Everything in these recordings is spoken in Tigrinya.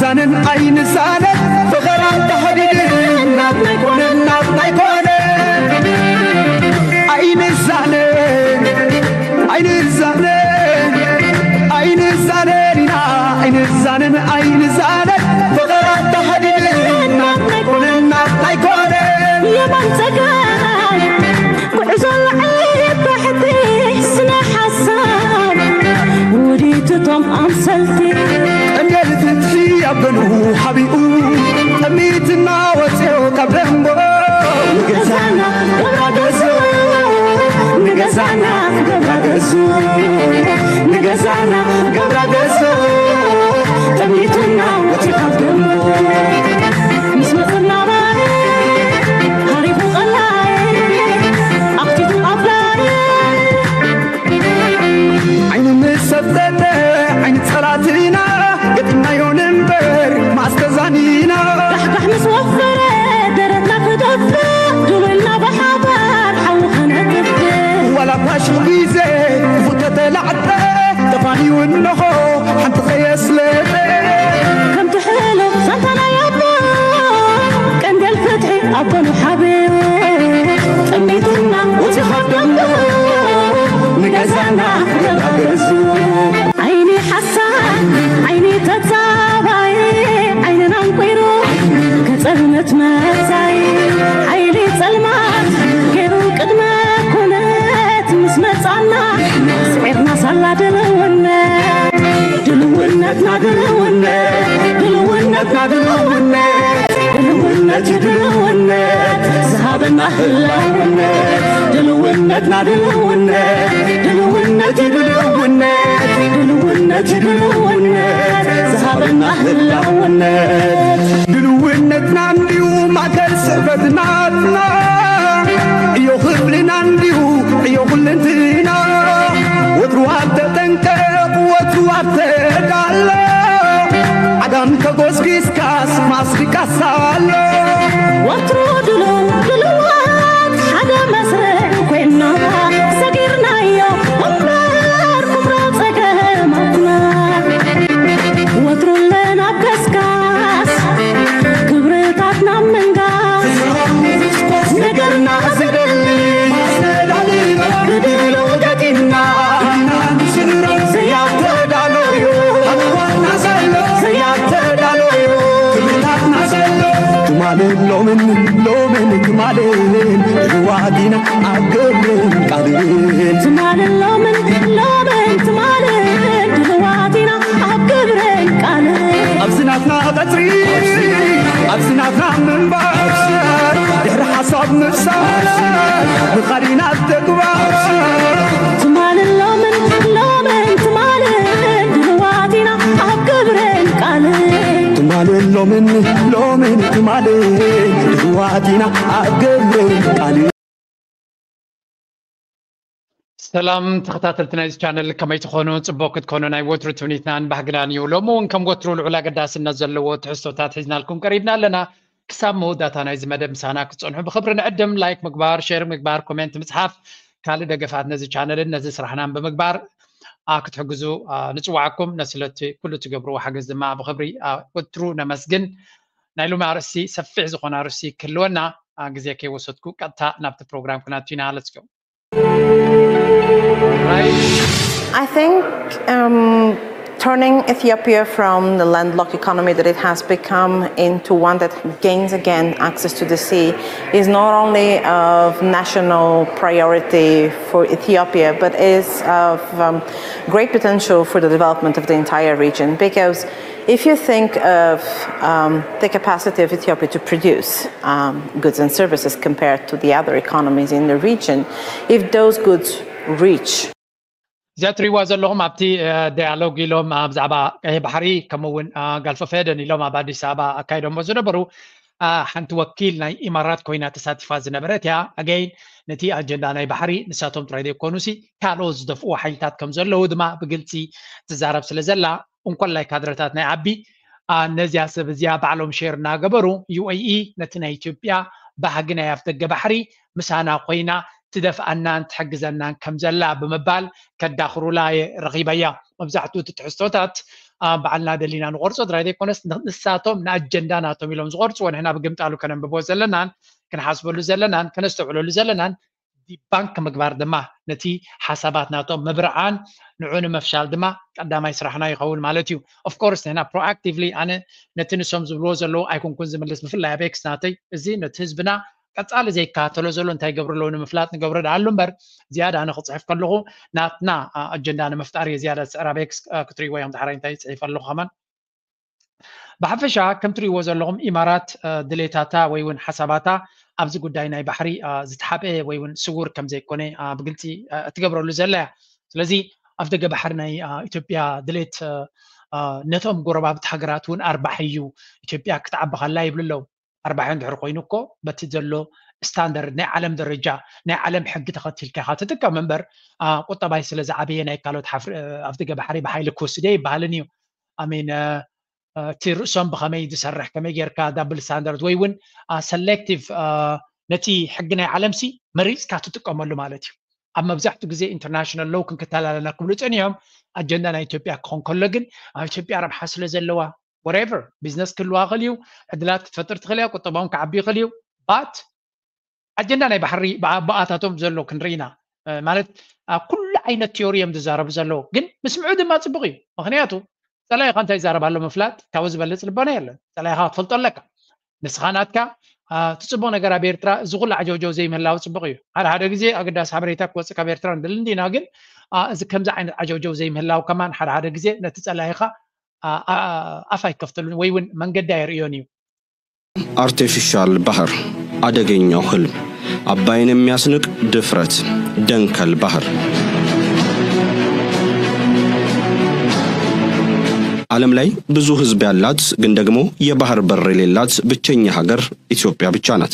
ኣይንዛነን ኣይንዛነን ፍቕር ኣንተሐዲድና ኣይኮነን ኣይኮነን ኣይንዛነን ኣይንዛነን ኣይንዛነን ኢና ኣይንዛነን ኣይንዛነን ፍቕር ኣንተሐዲድና ኣይኮነን ኣይኮነን የማን ጸጋም ጉዕዞ ላዕሊ ታሕቲ ስነ ሓሳብ ውዲት እቶም ኣምሰልቲ ቀንዴል ፍትሒ ኣብ ገንኡ ሓቢኡ ጠሚትና ወፅዮ ካብ ደንጎ ንገዛና ገብራ ገዙ ንገዛና ገብራ ገዙ ንገዛና ገብራ ገዙ ጠሚትና ወፅዮ ካብ ደንጎ ምስ መፅና ባሪ ሃሪፉ ቀላይ ኣኽቲቱ ኣፍላይ ዓይኑ ምስ ሰብተተ ዓይኒ ጸላትና ገጢምናዮ ንንበር ማስተዛኒና ካሕካሕ ምስ ወፈረ ደረትና ክደፍእ ድብልና ብሓባር ሓዊ ከነጥፍእ ዋላ ፋሽል ግዜ ክፉተተ ላዕተ ተፋንዩ እንሆ ሓንቲ ከየስለጠ ከምቲ ሕሉፍ ሳንታና ያቦ ቀንደል ፍትሒ ኣቦኑ ሓቢሩ ጠሚትና ውፂ ካብ ደንጎ ንገዛና ገባገዙ ዓይኒ ሓሳን ዓይኒ ተታባይ ዓይንና እንቁይሩ ከፀልመት መዛይ ሓይሊ ፀልማት ገይሩ ቅድመ ኩነት ምስ መፃና ስዒርና ሳላ ድልውነት ድልውነትና ድልውነት ድልውነትና ድልውነት ድልውነት ድልውነት ዝሃበና ህላውነት ድልውነትና ድልውነት ድልውነት ድልውነት ድልውነት ድልውነት ዝሃበና ህላውነት ድልውነትና እንዲዩ ማእከል ስዕበትናትና ዕዮ ክፍልና እንዲሁ ዕዮ ኩልንትና ወትሩ ኣብ ተጠንቀቕ ወትሩ ኣብ ተዳሎ ዓጋም ተጎስጊስካስ ማስሪቃስ ኣሎ ወትሩ ድሉ ድልዋት ሓደ መስርዕ ኮይና ሰጊርናዮ እምበር ኩምራ ጸገማትና ወትሩ ኣለና ኣብ ገስጋስ ክብርታትና ምንጋስ ነገርና ዝደሊ ማስተዳድርና ብድሎ ገጢምና ኢና ንስድሮ ዘያተዳሎዩ ኣዋና ዘሎ ዘያተዳሎዩ ክብርታትና ዘሎ ትማልን ሎምን ሎምን ትማልን ድልዋት ኢና ኣብ ግብርን ቃልን ትማልን ሎምን ሎምን ትማልን ድልዋት ኢና ኣብ ግብርን ቃልን ኣብዚ ናትና ቀጽሪ ኣብዚ ናትና ምንባር ድሕሪ ሓሳብ ምፍሳር ንኻሊና ተግባር ትማልን ሎምን ሎምን ትማልን ድልዋት ኢና ኣብ ግብርን ቃልን ትማልን ሎምን ሎምን ትማልን ድልዋት ኢና ኣብ ግብርን ቃልን ሰላም ተኸታተልቲ ናይዚ ቻነል ከመይ ትኾኑ? ጽቡቕ ክትኮኑ ናይ ወትሩ ትምኒትናን ባህግናን እዩ። ሎሚ እውን ከም ወትሩ ልዑል ኣገዳስነት ዘለዎ ትሕዝቶታት ሒዝናልኩም ቀሪብና ኣለና። ክሳብ መወዳእታ ናይዚ መደብ ምሳና ክትጸንሑ ብኽብሪ ንዕድም። ላይክ ምግባር፣ ሼር ምግባር፣ ኮሜንት ምጽሓፍ፣ ካልእ ደገፋት ነዚ ቻነልን ነዚ ስራሕናን ብምግባር ኣ፣ ክትሕግዙ ኣ፣ ንጽውዓኩም። ነስለቲ ኩሉ ትገብርዎ ሓገዝ ድማ ብኽብሪ ኣ፣ ወትሩ ነመስግን። ናይ ሎሚ ኣርእስቲ ሰፊሕ ዝኾነ ኣርእስቲ ክህልወና ኣ፣ ግዜ ከይወሰድኩ ቀጥታ ናብቲ ፕሮግራም ክነቱ ኢና። Let's go. I think um, turning Ethiopia from the landlocked economy that it has become into one that gains again access to the sea is not only of national priority for Ethiopia, but is of um, great potential for the development of the entire region. Because if you think of um, the capacity of Ethiopia to produce um, goods and services compared to the other economies in the region, if those goods reach እዚኣ ትሪእዋ ዘለኹም ኣብቲ ዳያሎግ ኢሎም ብዛዕባ ቀይሕ ባሕሪ ከምኡ እውን ጋልፎ ፈደን ኢሎም ኣብ ኣዲስ ኣበባ ኣካይዶሞ ዝነበሩ ሓንቲ ወኪል ናይ ኢማራት ኮይና ተሳቲፋ ዝነበረት እያ። ኣገይን ነቲ ኣጀንዳ ናይ ባሕሪ ንሳቶም ጥራይ ዘይኮኑሲ ካልኦት ዝደፍእዎ ሓይልታት ከም ዘለዉ ድማ ብግልፂ ትዛረብ ስለ ዘላ እንኮላይ ካድረታት ናይ ዓቢ ነዚኣ ሰብ እዚኣ ባዕሎም ሼር እናገበሩ ዩኤኢ ነቲ ናይ ኢትዮጵያ ባህጊ ናይ ኣፍደገ ባሕሪ ምሳና ኮይና ትደፍኣናን ትሕግዘናን ከም ዘላ ብምባል ከዳኽሩላ እየ ረኺበያ። መብዛሕትኡ እቲ ትሕዝቶታት ባዕልና ደሊና ንቆርፆ ጥራይ ዘይኮነስ ንሳቶም ንኣጀንዳ ናቶም ኢሎም ዝቆርፅዎ ንሕና ብግምጣሉ ከነንብቦ ዘለናን ክንሓስበሉ ዘለናን ከነስተውዕለሉ ዘለናን ባንክ ምግባር ድማ ነቲ ሓሳባት ናቶም ምብርዓን ንዑ ንምፍሻል ድማ ቀዳማይ ስራሕና ይኸውን ማለት እዩ። Of course ንሕና proactively ኣነ ነቲ ንሶም ዝብልዎ ዘለዉ ኣይኮንኩን ዝምልስ ብፍላይ ኣብ ኤክስ ናተይ እዚ ነቲ ህዝብና ቀፃሊ ዘይከታተሎ ዘሎ እንታይ ይገብሩ ኣለዉ ንምፍላጥ ንገብሮ ደኣሉ እምበር ዝያዳ ኣነ ክፅሕፍ ከለኹ ናትና ኣጀንዳ ንምፍጣር እየ ዝያዳ ዝፅዕር ኣብ ኤክስ ክትሪእዎ እዮም ድሓራይ እንታይ ይፅሒፍ ኣለኹ ከማን ብሓፈሻ ከም ትሪእዎ ዘለኹም ኢማራት ድሌታታ ወይ እውን ሓሳባታ ኣብዚ ጉዳይ ናይ ባሕሪ ዝተሓበአ ወይ እውን ስውር ከም ዘይኮነ ብግልፂ እትገብረሉ ዘላ እያ። ስለዚ ኣብ ደገ ባሕሪ ናይ ኢትዮጵያ ድሌት ነቶም ጎረባብቲ ሃገራት እውን ኣርባሕ እዩ ኢትዮጵያ ክትዓቢ ከላ ይብሉ ኣለዉ። ኣርባሕ እንድሕር ኮይኑ እኮ በቲ ዘሎ ስታንዳርድ ናይ ዓለም ደረጃ ናይ ዓለም ሕጊ ተኸቲልካ ኢኻ ትጥቀም እምበር ቁጠባይ ስለ ዝዓበየ ናይ ካልኦት ኣብ ደገ ባሕሪ ብሓይሊ ክወስድ እየ ይበሃልን እዩ። ኣሜን እቲ ርእሶም ብኸመይ ዝሰርሕ ከመይ ጌርካ ዳብል ስታንዳርድ ወይ እውን ሰሌክቲቭ ነቲ ሕጊ ናይ ዓለምሲ መሪፅካ ትጥቀመሉ ማለት እዩ። ኣብ መብዛሕትኡ ግዜ ኢንተርናሽናል ሎው ክንክተላለና ክብሉ ፀኒሖም። ኣጀንዳ ናይ ኢትዮጵያ ክኾን ከሎ ግን ኣብ ኢትዮጵያ ረብሓ ስለ ዘለዋ whatever ቢዝነስ ክህልዋ ክእል እዩ፣ ዕድላት ክትፈጥር ትኽእል እያ፣ ቁጠባውን ክዓቢ ይኽእል እዩ። ባት ኣጀንዳ ናይ ባሕሪ ብኣታቶም ዘሎ ክንርኢና ማለት ኩሉ ዓይነት ቲዮሪ እዮም ዝዛረቡ ዘለዉ። ግን ምስምዑ ድማ ፅቡቅ እዩ። ምክንያቱ ፀላኢኻ እንታይ ይዛረብ ኣሎ ምፍላጥ ካብኡ ዝበልፅ ልቦና የለን። ፀላኢኻ ክትፈልጦ ኣለካ። ንስኻ ናትካ እቲ ፅቡቅ ነገር ኣብ ኤርትራ እዚ ኩሉ ዓጀውጀው ዘይምህላው ፅቡቅ እዩ። ሓደ ሓደ ግዜ ኣገዳሲ ሓበሬታ ክወፅእ ካብ ኤርትራ ንደሊ እንዲና፣ ግን እዚ ከምዚ ዓይነት ዓጀውጀው ዘይምህላው ከማን ሓደ ሓደ ግዜ ነቲ ፀላኢኻ ኣፍ ኣይከፍተሉን ወይ እውን መንገዲ ኣየርእዮን እዩ። አርቲፊሻል ባህር፣ አደገኛው ህልም፣ አባይን የሚያስንቅ ድፍረት፣ ደንከል ባህር። ዓለም ላይ ብዙ ህዝብ ያላት ግን ደግሞ የባህር በር የሌላት ብቸኛ ሀገር ኢትዮጵያ ብቻ ናት።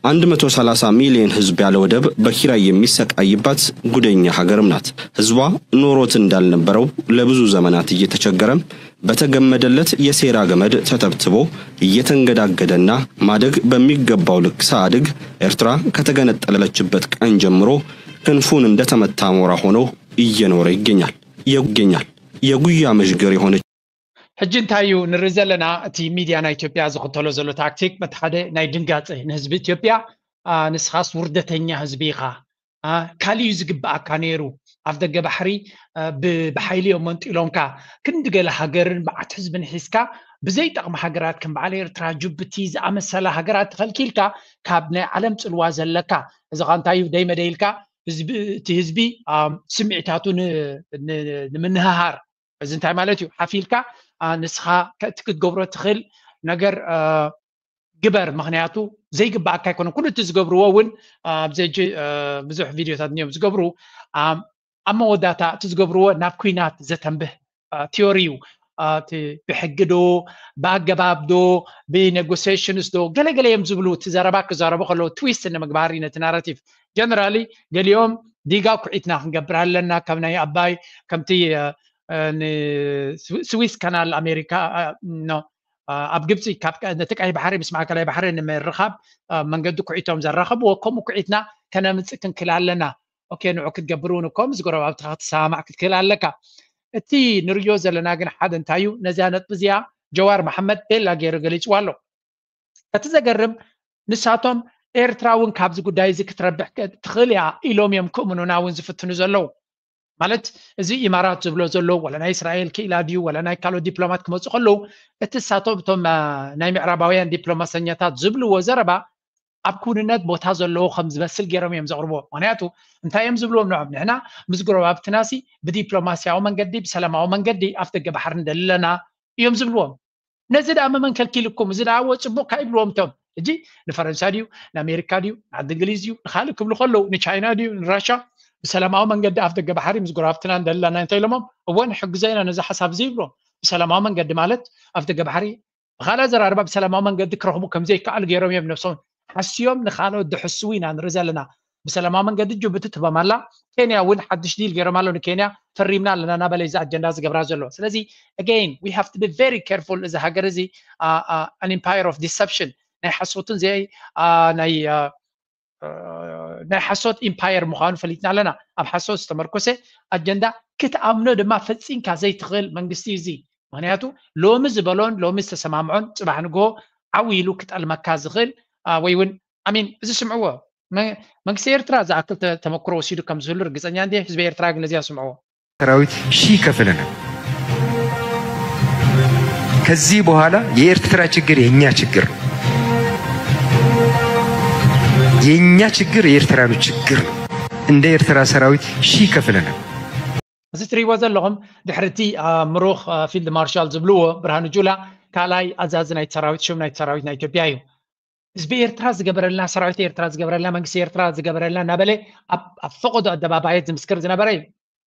አንድ መቶ ሠላሳ ሚሊዮን ህዝብ ያለ ወደብ በኪራይ የሚሰቃይባት ጉደኛ ሀገርም ናት። ህዝቧ ኖሮት እንዳልነበረው ለብዙ ዘመናት እየተቸገረም በተገመደለት የሴራ ገመድ ተተብትቦ እየተንገዳገደና ማደግ በሚገባው ልክ ሳያድግ ኤርትራ ከተገነጠለችበት ቀን ጀምሮ ክንፉን እንደተመታ ሞራ ሆኖ እየኖረ ይገኛል። ይገኛል። የጉያ መዥገር የሆነች ሕጂ እንታይ እዩ ንርኢ ዘለና? እቲ ሚድያ ናይ ኢትዮጵያ ዝኽተሎ ዘሎ ታክቲክ በቲ ሓደ ናይ ድንጋፀ ንህዝቢ ኢትዮጵያ፣ ንስኻስ ውርደተኛ ህዝቢ ኢኻ፣ ካልእ እዩ ዝግብኣካ ነይሩ። ኣፍ ደገ ባሕሪ ብሓይሊ እዮም መንጢሎምካ። ክንዲ ገለ ሃገርን በዓት ህዝብን ሒዝካ ብዘይጠቕሚ ሃገራት ከም በዓል ኤርትራ፣ ጅቡቲ ዝኣመሰላ ሃገራት ተኸልኪልካ ካብ ናይ ዓለም ፅልዋ ዘለካ። እዚ ኸ እንታይ እዩ ደይመደ ኢልካ እቲ ህዝቢ ስምዒታቱ ንምንህሃር እዚ እንታይ ማለት እዩ? ሓፊልካ ንስኻ እቲ ክትገብሮ ትኽእል ነገር ግበር። ምክንያቱ ዘይግባኣካ ኣይኮነን። ኩሉ እቲ ዝገብርዎ እውን ኣብዚ ሕጂ ብዙሕ ቪድዮታት እዮም ዝገብሩ። ኣብ መወዳእታ እቲ ዝገብርዎ ናብ ኩናት ዘተንብህ ቲዮሪ እዩ። ብሕጊ ዶ ብኣገባብ ዶ ብኔጎሲሽንስ ዶ ገለገለ እዮም ዝብሉ። እቲ ዘረባ ክዛረቡ ከለዉ ትዊስት ንምግባር እዩ ነቲ ናራቲቭ። ጀነራሊ ገሊኦም ዲጋ ኩዒትና ክንገብር ኣለና ካብ ናይ ኣባይ ከምቲ ስዊስ ካናል ኣሜሪካ ኣብ ግብፂ ነቲ ቀይ ባሕሪ ምስ ማእከላይ ባሕሪ ንምርኻብ መንገዲ ኩዒቶም ዘራኸብዎ ከምኡ ኩዒትና ከነምፅእ ክንክል ኣለና። ኦኬ ንዑ ክትገብር እውን እኮ ምስ ጎረባብትኻ ክትሰማማዕ ክትክእል ኣለካ። እቲ ንርዮ ዘለና ግን ሓደ እንታይ እዩ? ነዚያ ነጥቢ እዚኣ ጀዋር መሓመድ ቤላ ገይሩ ገሊፅዋ ኣሎ። እቲ ዘገርም ንሳቶም ኤርትራ እውን ካብዚ ጉዳይ እዚ ክትረብሕ ትኽእል እያ ኢሎም እዮም ክእምኑና እውን ዝፍትኑ ዘለዉ። ማለት እዚ ኢማራት ዝብሎ ዘሎ ወላ ናይ እስራኤል ክኢላ ድዩ ወላ ናይ ካልኦት ዲፕሎማት ክመፁ ከለዉ እቲ ንሳቶም እቶም ናይ ምዕራባውያን ዲፕሎማሰኛታት ዝብልዎ ዘረባ ኣብ ክውንነት ቦታ ዘለዎ ከም ዝመስል ገይሮም እዮም ዘቕርብዎ። ምክንያቱ እንታይ እዮም ዝብልዎም ንዖም ንሕና ምስ ጎረባብትናሲ ብዲፕሎማስያዊ መንገዲ ብሰላማዊ መንገዲ ኣፍ ደገ ባሕሪ ንደሊ ኣለና እዮም ዝብልዎም። ነዚ ደኣ መመን ከልኪልኩም? እዚ ደኣ ወ ፅቡቕ ካ ይብልዎም እቶም እጂ ንፈረንሳ ድዩ ንኣሜሪካ ድዩ ንዓዲ እንግሊዝ ድዩ ንካልእ ክብሉ ከለዉ ንቻይና ድዩ ንራሻ ብሰላማዊ መንገዲ ኣፍ ደገ ባሕሪ ምስ ጎረባብትና ንደሊ ኣለና እንታይ ኢሎሞም? እወ ንሕግዞ ኢና ነዚ ሓሳብ እዚ ይብልዎም። ብሰላማዊ መንገዲ ማለት ኣፍ ደገ ባሕሪ ብካልእ ኣዘራርባ ብሰላማዊ መንገዲ ክረኽቡ ከም ዘይከኣሉ ገይሮም እዮም ነብሶም ሓስዮም ንካልኦት ድሕስዉ ኢና ንርኢ ዘለና። ብሰላማዊ መንገዲ ጅቡቲ ትህቦም ኣላ። ኬንያ እውን ሓድሽ ዲል ገይሮም ኣሎ ንኬንያ ፈሪምና ኣለና እናበለ እዚ ኣጀንዳ ዝገብራ ዘሎ። ስለዚ again we have to be very careful እዚ ሃገር እዚ an empire of deception ናይ ሓሶትን ዘይ ናይ ሓሶት ኢምፓየር ምዃኑ ፈሊጥና ኣለና። ኣብ ሓሶት ዝተመርኮሰ ኣጀንዳ ክትኣምኖ ድማ ፈጺምካ ዘይትኽእል መንግስቲ እዩ እዚ። ምክንያቱ ሎሚ ዝበሎን ሎሚ ዝተሰማምዖን ፅባሕ ንግሆ ዓው ኢሉ ክጠልመካ ዝኽእል ወይ እውን ኣሚን እዚ ስምዕዎ መንግስቲ ኤርትራ ዝኣክል ተመክሮ ወሲዱ ከም ዝህሉ ርግፀኛ እንዲ ህዝቢ ኤርትራ ግን እዚኣ ስምዕዎ ሰራዊት ሺህ ከፍለናል። ከዚህ በኋላ የኤርትራ ችግር የኛ ችግር ነው። የኛ ችግር የኤርትራኑ ችግር ነው። እንደ ኤርትራ ሰራዊት ሺህ ከፍለናል። እዚ ትሪእዎ ዘለኹም ድሕሪ እቲ ምሩኽ ፊልድ ማርሻል ዝብልዎ ብርሃኑ ጁላ ካልኣይ ኣዛዚ ናይቲ ሰራዊት ሽም ናይቲ ሰራዊት ናይ ኢትዮጵያ እዩ። ህዝቢ ኤርትራ ዝገበረልና ሰራዊት ኤርትራ ዝገበረልና መንግስቲ ኤርትራ ዝገበረልና እናበለ ኣብ ፈቐዶ ኣደባባየት ዝምስክር ዝነበረ እዩ።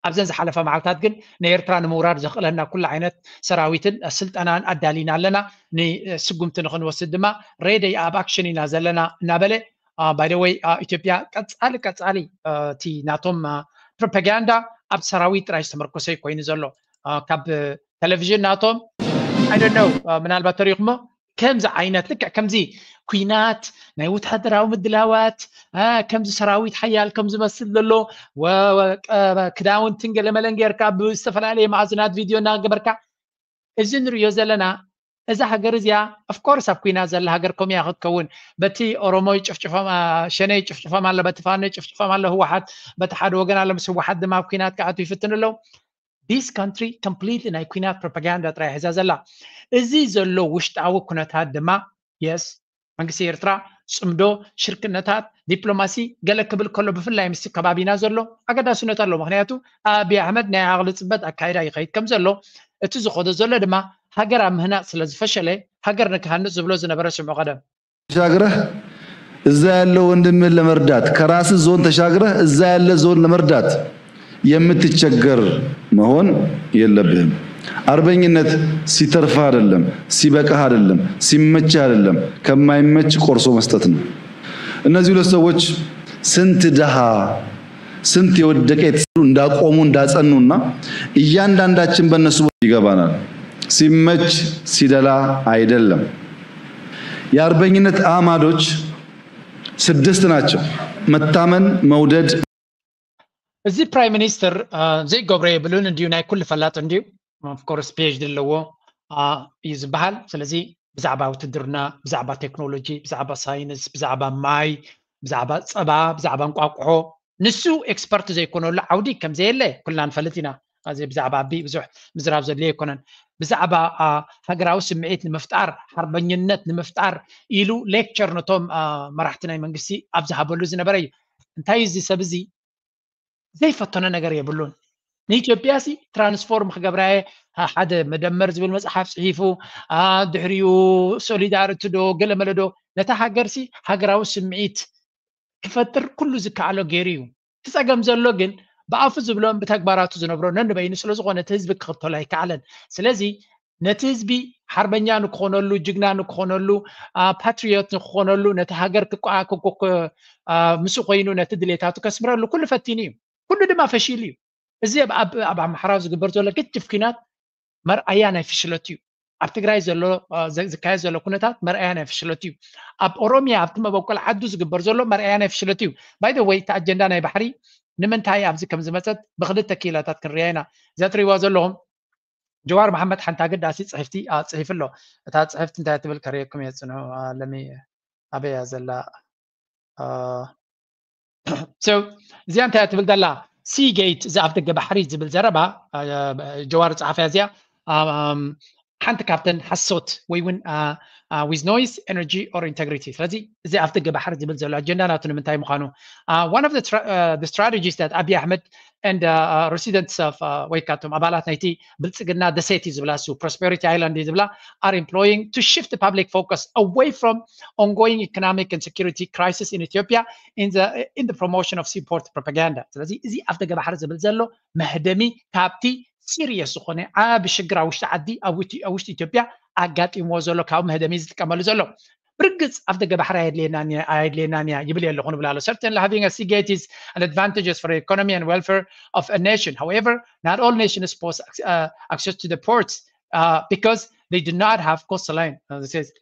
ኣብዘን ዝሓለፋ መዓልታት ግን ንኤርትራ ንምውራድ ዘኽእለና ኩሉ ዓይነት ሰራዊትን ስልጠናን ኣዳሊና ኣለና። ንስጉምቲ ንክንወስድ ድማ ሬደይ ኣብ ኣክሽን ኢና ዘለና እናበለ ባይደወይ ኢትዮጵያ ቀፃሊ ቀፃሊ እቲ ናቶም ፕሮፓጋንዳ ኣብ ሰራዊት ጥራይ ዝተመርኮሰ ኮይኑ ዘሎ ካብ ቴሌቪዥን ናቶም ኣይደነው ምናልባት ተሪኹሞ ከምዚ ዓይነት ልክዕ ከምዚ ኩናት ናይ ወታደራዊ ምድላዋት ከምዚ ሰራዊት ሓያል ከም ዝመስል ዘሎ ክዳውንትን ገለመለን ጌርካ ብዝተፈላለየ መኣዝናት ቪድዮ እናገበርካ እዚ ንሪኦ ዘለና እዛ ሃገር እዚኣ ኦፍኮርስ ኣብ ኩናት ዘላ ሃገር ከምያ ክትከውን በቲ ኦሮሞ ይጭፍጭፎም ሸነ ይጭፍጭፎም ኣሎ በቲ ፋኖ ይጭፍጭፎም ኣሎ ህወሓት በቲ ሓደ ወገን ኣሎ ምስ ህወሓት ድማ ኣብ ኩናት ክኣቱ ይፍትን ኣለዉ this country completely ናይ ኩናት ፕሮፓጋንዳ ጥራይ ሒዛ ዘላ እዚ ዘሎ ውሽጣዊ ኩነታት ድማ የስ መንግስቲ ኤርትራ ፅምዶ ሽርክነታት ዲፕሎማሲ ገለ ክብል ከሎ ብፍላይ ምስቲ ከባቢና ዘሎ ኣገዳስነት ኣሎ ምክንያቱ ኣብይ ኣሕመድ ናይ ዓቕሊ ፅበት ኣካይዳ ይኸይድ ከም ዘሎ እቲ ዝኸዶ ዘሎ ድማ ሃገር ኣብ ምህናፅ ስለ ዝፈሸለ ሃገር ንክሃንፅ ዝብሎ ዝነበረ ስምዑ ቀደም ተሻግረህ እዛ ያለ ወንድምህን ለመርዳት ከራስህ ዞን ተሻግረህ እዛ ያለ ዞን ለመርዳት የምትቸገር መሆን የለብህም። አርበኝነት ሲተርፍህ አይደለም፣ ሲበቃህ አይደለም፣ ሲመችህ አይደለም፣ ከማይመች ቆርሶ መስጠት ነው። እነዚህ ሁለት ሰዎች ስንት ድሃ ስንት የወደቀ የተሰሩ እንዳቆሙ እንዳጸኑና እያንዳንዳችን በእነሱ ይገባናል። ሲመች ሲደላ አይደለም። የአርበኝነት አዕማዶች ስድስት ናቸው። መታመን፣ መውደድ፣ እዚ ፕራይም ሚኒስትር ዘይገብሮ የብሉን እንዲዩ ናይ ኩሉ ፈላጥ እንዲዩ ኦፍኮርስ ፒኤችዲ ኣለዎ እዩ ዝበሃል ስለዚ ብዛዕባ ውትድርና ብዛዕባ ቴክኖሎጂ ብዛዕባ ሳይንስ ብዛዕባ ማይ ብዛዕባ ፀባ ብዛዕባ እንቋቁሖ ንሱ ኤክስፐርት ዘይኮነሉ ዓውዲ ከምዘየለ ኩልና ንፈልጥ ኢና እዚ ብዛዕባ ኣቢ ብዙሕ ምዝራብ ዘድልዮ ኣይኮነን ብዛዕባ ሃገራዊ ስምዒት ንምፍጣር ሓርበኝነት ንምፍጣር ኢሉ ሌክቸር ነቶም መራሕቲ ናይ መንግስቲ ኣብ ዝሃበሉ ዝነበረ እዩ እንታይ እዚ ሰብ እዚ ዘይፈተኖ ነገር የብሉን ንኢትዮጵያ ሲ ትራንስፎርም ክገብራየ ሓደ መደመር ዝብል መፅሓፍ ፅሒፉ ድሕሪኡ ሶሊዳሪቲ ዶ ገለመለ ዶ ነታ ሃገር ሲ ሃገራዊ ስምዒት ክፈጥር ኩሉ ዝከኣሎ ገይሩ እዩ እቲ ፀገም ዘሎ ግን ብኣፉ ዝብሎን ብተግባራቱ ዝነብሮ ነንበይኑ ስለዝኾነ እቲ ህዝቢ ክኽተሎ ኣይከኣለን ስለዚ ነቲ ህዝቢ ሓርበኛ ንክኾነሉ ጅግና ንክኾነሉ ፓትሪዮት ንክኾነሉ ነቲ ሃገር ክቋ ምስ ኮይኑ ነቲ ድሌታቱ ከስምረሉ ኩሉ ፈቲኑ እዩ ኩሉ ድማ ፈሺሉ እዩ እዚ ኣብ ኣምሓራ ዝግበር ዘሎ ግጭፍ ኩናት መርኣያ ናይ ፍሽለት እዩ ኣብ ትግራይ ዘሎ ዝካየድ ዘሎ ኩነታት መርኣያ ናይ ፍሽለት እዩ ኣብ ኦሮሚያ ኣብቲ መበቆል ዓዱ ዝግበር ዘሎ መርኣያ ናይ ፍሽለት እዩ ባይ ወይ እቲ ኣጀንዳ ናይ ባሕሪ ንምንታይ ኣብዚ ከም ዝመፀት ብክልተ ክኢላታት ክንርያ ኢና እዛ ትሪእዋ ዘለኹም ጀዋር መሓመድ ሓንቲ ኣገዳሲ ፅሕፍቲ ፅሒፍ ኣሎ እታ ፅሕፍቲ እንታይ ትብል ከርእየኩም እየ ፅንሑ ለሚ ኣበያ ዘላ እዚኣ እንታይ ትብል ዘላ ሲጌት እዚ ኣብ ደገ ባሕሪ ዝብል ዘረባ ጀዋር ፀሓፍያ እዚኣ ሓንቲ ካብተን ሓሶት ወይ እውን with noise energy or integrity ስለዚ እዚ ኣብ ደገ ባሕሪ ዝብል ዘሎ ኣጀንዳ ናቱ ንምንታይ ምዃኑ one of the strategies that ኣቢ ኣሕመድ and uh, residents of uh, ወይ ካቶም ኣባላት ናይቲ ብልፅግና ደሴት እዩ ዝብላ እሱ prosperity island እዩ ዝብላ are employing to shift the public focus away from ongoing economic and security crisis in Ethiopia in the in the promotion of seaport propaganda ስለዚ እዚ ኣብ ደገ ባሕሪ ዝብል ዘሎ መህደሚ ካብቲ ሲሪየስ ዝኾነ ዓቢ ሽግር ኣብ ውሽጢ ዓዲ ኣብ ውሽጢ ኢትዮጵያ ኣጋጢምዎ ዘሎ ካብ መህደሚ ዝጥቀመሉ ዘሎ ብርግፅ ኣብ ደገ ባሕሪ ኣየድልየናን እያ ይብል ኣለኹ ንብል ኣሎ certainly having a seagate is an advantages for the economy and welfare of a nation however not all nations possess uh, access to the ports uh, because they do not have coastline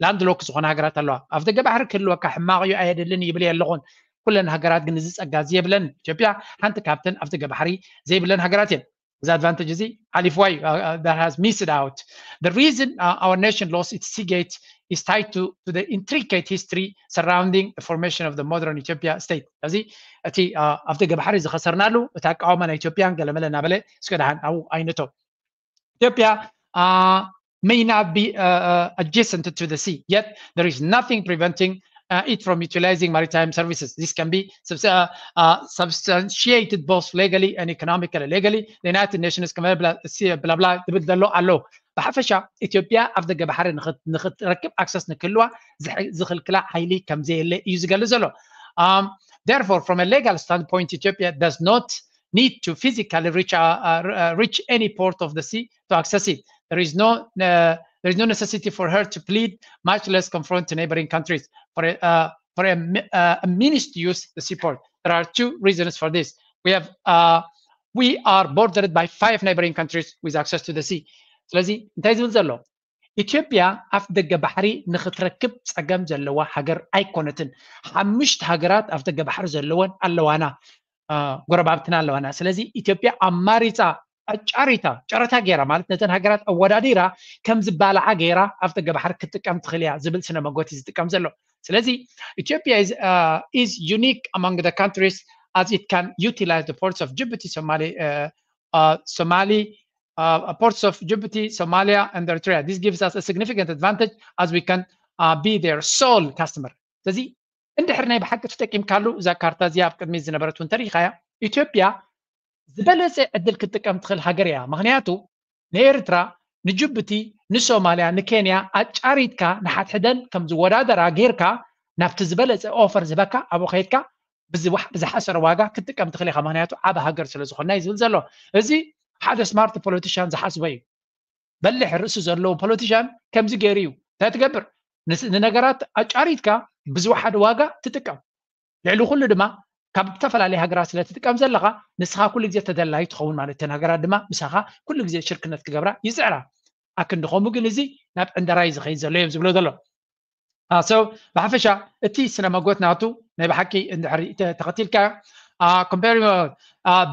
land lock ዝኾነ ሃገራት ኣለዋ ኣብ ደገ ባሕሪ ክህልወካ ሕማቕ እዩ ኣየድልን ይብል ኣለኹን ኩለን ሃገራት ግን እዚ ፀጋ እዚ የብለን ኢትዮጵያ ሓንቲ ካብተን ኣብ ደገ ባሕሪ ዘይብለን ሃገራት እየን እዚ advantage እዚ ሓሊፍዋ እዩ። That has missed out. The reason uh, our nation lost its seagate is tied to, to the intricate history surrounding the formation of the modern Ethiopia state. እዚ እቲ ኣብ ደገ ባሕሪ ዝኸሰርናሉ እቲ ኣቃውማ ናይ ኢትዮጵያን ገለመለ እናበለ እስከ ደሓን ኣብኡ ኣይነቶ። ኢትዮጵያ uh, may not be uh, uh, adjacent to the sea, yet there is nothing preventing uh, it from utilizing maritime services. This can be subs- uh, uh, substantiated both legally and economically. Legally, the United Nations can blah blah blah. ብሓፈሻ ኢትዮጵያ ኣብ ደገ ባሕሪ ንኽትረክብ ኣክሰስ ንክህልዋ ዝኽልክላ ሓይሊ ከም ዘየለ እዩ ዝገልጽ ዘሎ። Therefore, from a legal standpoint, Ethiopia does not need to physically reach, uh, uh, reach any port of the sea to access it. There is no uh, there is no necessity for her to plead, much less confront neighboring countries for a, uh, for a, uh, a means to use the seaport. There are two reasons for this. We have uh, we are bordered by five neighboring countries with access to the sea. ስለዚ እንታይ ዝብል ዘሎ ኢትዮጵያ ኣፍ ደገ ባሕሪ ንኽትረክብ ጸገም ዘለዋ ሃገር ኣይኮነትን። ሓሙሽተ ሃገራት ኣፍ ደገ ባሕሪ ዘለወን ኣለዋና፣ ጎረባብትና ኣለዋና። ስለዚ ኢትዮጵያ ኣማሪጻ ኣጫሪታ ጨረታ ገይራ ማለት ነተን ሃገራት ኣወዳዲራ ከም ዝበላዓ ገይራ ኣፍ ደገ ባሕሪ ክትጥቀም ትኽእል እያ ዝብል ስነ መጎት እዩ ዝጥቀም ዘሎ። ስለዚ ኢትዮጵያ is, uh, is unique among the countries as it can utilize the ports of Djibouti, Somali, uh, uh, Somali, uh, ports of Djibouti, Somalia, and Eritrea. This gives us a significant advantage as we can uh, be their sole customer. ስለዚ እንድሕር ናይ ብሓቂ ተጠቂምካሉ እዛ ካርታ እዚኣ ኣብ ቅድሚት ዝነበረት እውን ተሪኢኻያ። ኢትዮጵያ ዝበለፀ ዕድል ክትጥቀም ትኽእል ሃገር እያ። ምክንያቱ ንኤርትራ፣ ንጅቡቲ፣ ንሶማልያ፣ ንኬንያ ኣጫሪትካ ንሓድሕደን ከም ዝወዳደራ ጌርካ ናብቲ ዝበለፀ ኦፈር ዝህበካ ኣብኡ ከይድካ ብዝሓሰረ ዋጋ ክትጥቀም ትኽእል ኢኻ። ምክንያቱ ዓብ ሃገር ስለ ዝኾና እዩ ዝብል ዘሎ። እዚ ሓደ ስማርት ፖለቲሻን ዝሓስቦ እዩ። በሊሕ ርእሲ ዘለዎ ፖለቲሻን ከምዚ ገይሩ እዩ እንታይ ትገብር? ንነገራት ኣጫሪትካ ብዝወሓደ ዋጋ ትጥቀም። ልዕሊ ኩሉ ድማ ካብ ዝተፈላለዩ ሃገራት ስለ ትጥቀም ዘለኻ ንስኻ ኩሉ ግዜ ተደላይ ትኸውን ማለት እተን ሃገራት ድማ ምሳኻ ኩሉ ግዜ ሽርክነት ክገብራ ይፅዕራ። ኣክንዲ ከምኡ ግን እዚ ናብ ዕንደራ እዩ ዝኸይድ ዘሎ እዮም ዝብሎ ዘሎ። So ብሓፈሻ እቲ ስነ መጎት ናቱ ናይ ብሓቂ እንድሕሪ ተኸቲልካ compare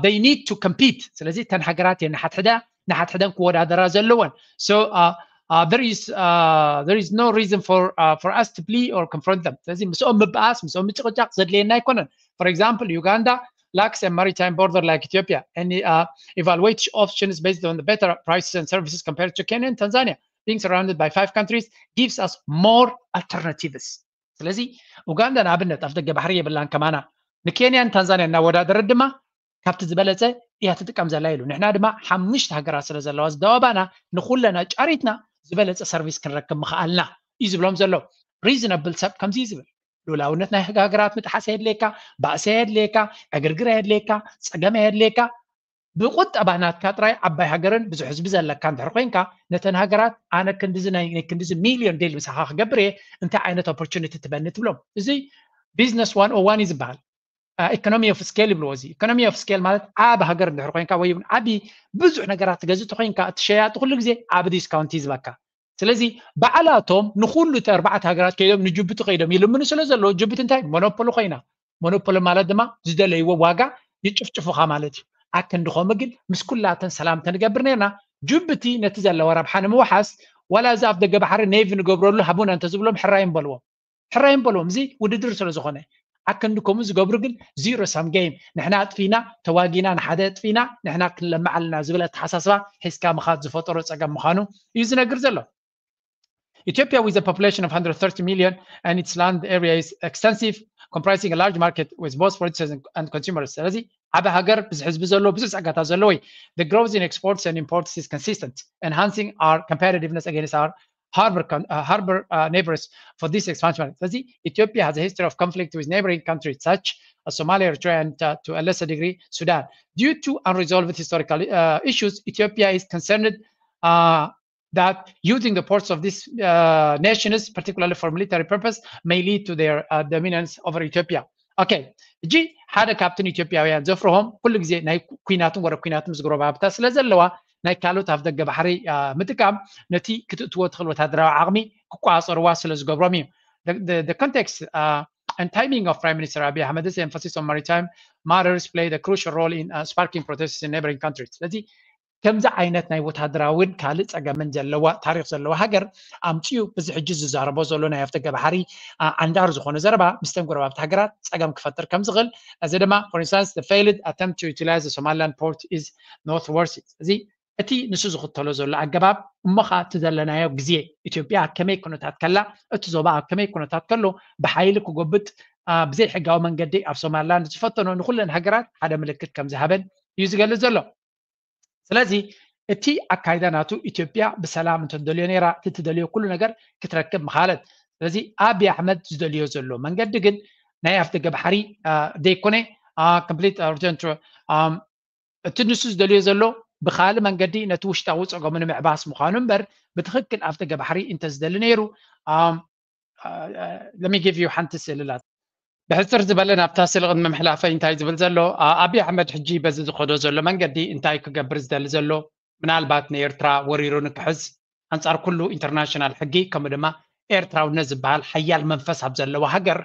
they need to compete። ስለዚ እተን ሃገራት እየን ንሓድሕደ ንሓድሕደን ክወዳደራ ዘለወን። So uh, uh, there is uh, there is no reason for uh, for us to plea or confront them. ስለዚ ምስኦም ምብኣስ ምስኦም ምጭቕጫቕ ዘድልየና ኣይኮነን። For example, Uganda lacks a maritime border like Ethiopia and uh, evaluate options based on the better prices and services compared to Kenya and Tanzania. Being surrounded by five countries gives us more alternatives. ስለዚ ኡጋንዳ ንኣብነት ኣፍ ደገ ባሕሪ የብላን ከማና ንኬንያን ታንዛንያ እናወዳደረት ድማ ካብቲ ዝበለፀ እያ ትጥቀም ዘላ ኢሉ። ንሕና ድማ ሓሙሽተ ሃገራት ስለ ዘለዋ ዝደባባና ንኩለና ጫሪትና ዝበለፀ ሰርቪስ ክንረክብ ምኽኣልና እዩ ዝብሎም ዘሎ። ሪዝነብል ሰብ ከምዚ እዩ ዝብል። ሉላውነት ናይ ሃገራት ምጥሓስ የድልየካ፣ ባእሲ የድልየካ፣ ዕግርግር የድልየካ፣ ፀገም የድልየካ። ብቁጠባ ናትካ ጥራይ ዓባይ ሃገርን ብዙሕ ህዝቢ ዘለካ እንድሕር ኮይንካ ነተን ሃገራት ኣነ ክንድዚ ናይ ክንድዚ ሚልዮን ዴል ምሳኻ ክገብር እየ እንታይ ዓይነት ኦፖርቹኒቲ ትበኒ ትብሎም። እዚ ቢዝነስ ዋን ኦ ዋን እዩ ዝበሃል። ኢኮኖሚ ኦፍ ስኬል ይብልዎ። እዚ ኢኮኖሚ ኦፍ ስኬል ማለት ዓብ ሃገር እንድሕር ኮይንካ ወይ እውን ዓብ ብዙሕ ነገራት ትገዝእ ተኮይንካ እቲ ሸያጢ ኩሉ ግዜ ዓብ ዲስካውንት እዩ ዝበካ። ስለዚ ባዕላቶም ንኩሉ እቲ ኣርባዕተ ሃገራት ከይዶም ንጅቡቲ ከይዶም ይልምኑ ስለ ዘለዉ ጅቡቲ እንታይ ሞኖፖሊ ኮይና ሞኖፖሊ ማለት ድማ ዝደለይዎ ዋጋ ይጭፍጭፉኻ ማለት እዩ። ኣክንዲ ከምኡ ግን ምስ ኩላተን ሰላም ተንገብር ነርና ጅቡቲ ነቲ ዘለዋ ረብሓ ንምውሓስ ዋላ እዚ ኣፍ ደገ ባሕሪ ኔቪ ንገብረሉ ሃቡና እንተዝብሎም ሕራይ ምበልዎም ሕራይ ምበልዎም እዚ ውድድር ስለ ዝኾነ ኣክንዲ ከምኡ ዝገብሩ ግን ዚሮ ሳም ጌም ንሕና ኣጥፊና ተዋጊና ንሓደ ኣጥፊና ንሕና ክንለምዕ ኣለና ዝብል ኣተሓሳስባ ሒዝካ ምኻድ ዝፈጠሮ ፀገም ምዃኑ እዩ ዝነግር ዘሎ። Ethiopia with a population of one hundred thirty million and its land area is extensive, comprising a large market with both producers and consumers. ስለዚ ዓቢ ሃገር ብዙሕ ህዝቢ ዘለዎ ብዙሕ ጸጋታት ዘለዎ እዩ። The growth in exports and imports is consistent, enhancing our competitiveness against our harbor, uh, harbor uh, neighbors for this expansion. ስለዚ Ethiopia has a history of conflict with neighboring countries such as Somalia, Eritrea, and uh, to a lesser degree Sudan. Due to unresolved historical uh, issues, Ethiopia is concerned uh, that using the ports of these uh, nations, particularly for military purpose, may lead to their uh, dominance over Ethiopia. Okay, ሕጂ ሓደ ካብትን ኢትዮጵያውያን ዘፍርሆም ኩሉ ግዜ ናይ ኩናትን ወረ ኩናትን ምስ ጎረባብታ ስለ ዘለዋ ናይ ካልኦት ኣፍ ደገ ባሕሪ ምጥቃም ነቲ ክትእትዎ ትኽእል ወታደራዊ ዓቕሚ ክቋፀርዋ ስለ ዝገብሮም እዩ። The context and timing of Prime Minister Abiy Ahmed's emphasis on maritime matters played a crucial role in uh, sparking protests in neighboring countries. ስለዚ ከምዚ ዓይነት ናይ ወታደራውን ካልእ ጸገምን ዘለዋ ታሪኽ ዘለዋ ሃገር ኣምጺኡ፣ እዚ ሕጂ ዝዛረቦ ዘሎ ናይ ኣፍደገ ባሕሪ ኣንዳር ዝኾነ ዘረባ ምስተን ጎረባብቲ ሃገራት ጸገም ክፈጥር ከም ዝኽእል፣ እዚ ድማ for instance the failed attempt to utilize the Somaliland port is noteworthy። እዚ እቲ ንሱ ዝኽተሎ ዘሎ ኣገባብ እሞ ኸኣ እቲ ዘለናዮ ግዜ ኢትዮጵያ ኣብ ከመይ ኩነታት ከላ፣ እቲ ዞባ ኣብ ከመይ ኩነታት ከሎ ብሓይሊ ክጎብጥ ብዘይ ሕጋዊ መንገዲ ኣብ ሶማልላንድ ዝፈተኖ ንኩለን ሃገራት ሓደ ምልክት ከም ዝሃበን እዩ ዝገልጽ ዘሎ። ስለዚ እቲ ኣካይዳ ናቱ ኢትዮጵያ ብሰላም እንተደልዮ ነይራ እቲ ትደልዮ ኩሉ ነገር ክትረክብ ምኻለት። ስለዚ ኣብይ ኣሕመድ ዝደልዮ ዘሎ መንገዲ ግን ናይ ኣፍደገ ባሕሪ ዘይኮነ complete እቲ ንሱ ዝደልዮ ዘሎ ብካልእ መንገዲ ነቲ ውሽጣዊ ጸገሙ ንምዕባስ ምዃኑ እምበር ብትኽክል ኣፍደገ ባሕሪ እንተዝደሊ ነይሩ let me give you ሓንቲ ስእልላት ብሕፅር ዝበለ ናብታ ስእሊ ቅድሚ ምሕላፈይ እንታይ ዝብል ዘሎ ኣብይ ኣሕመድ ሕጂ በዚ ዝኸዶ ዘሎ መንገዲ እንታይ ክገብር ዝደሊ ዘሎ ምናልባት ንኤርትራ ወሪሩ ንክሕዝ ኣንፃር ኩሉ ኢንተርናሽናል ሕጊ ከምኡ ድማ ኤርትራውነት ዝበሃል ሓያል መንፈስ ኣብ ዘለዎ ሃገር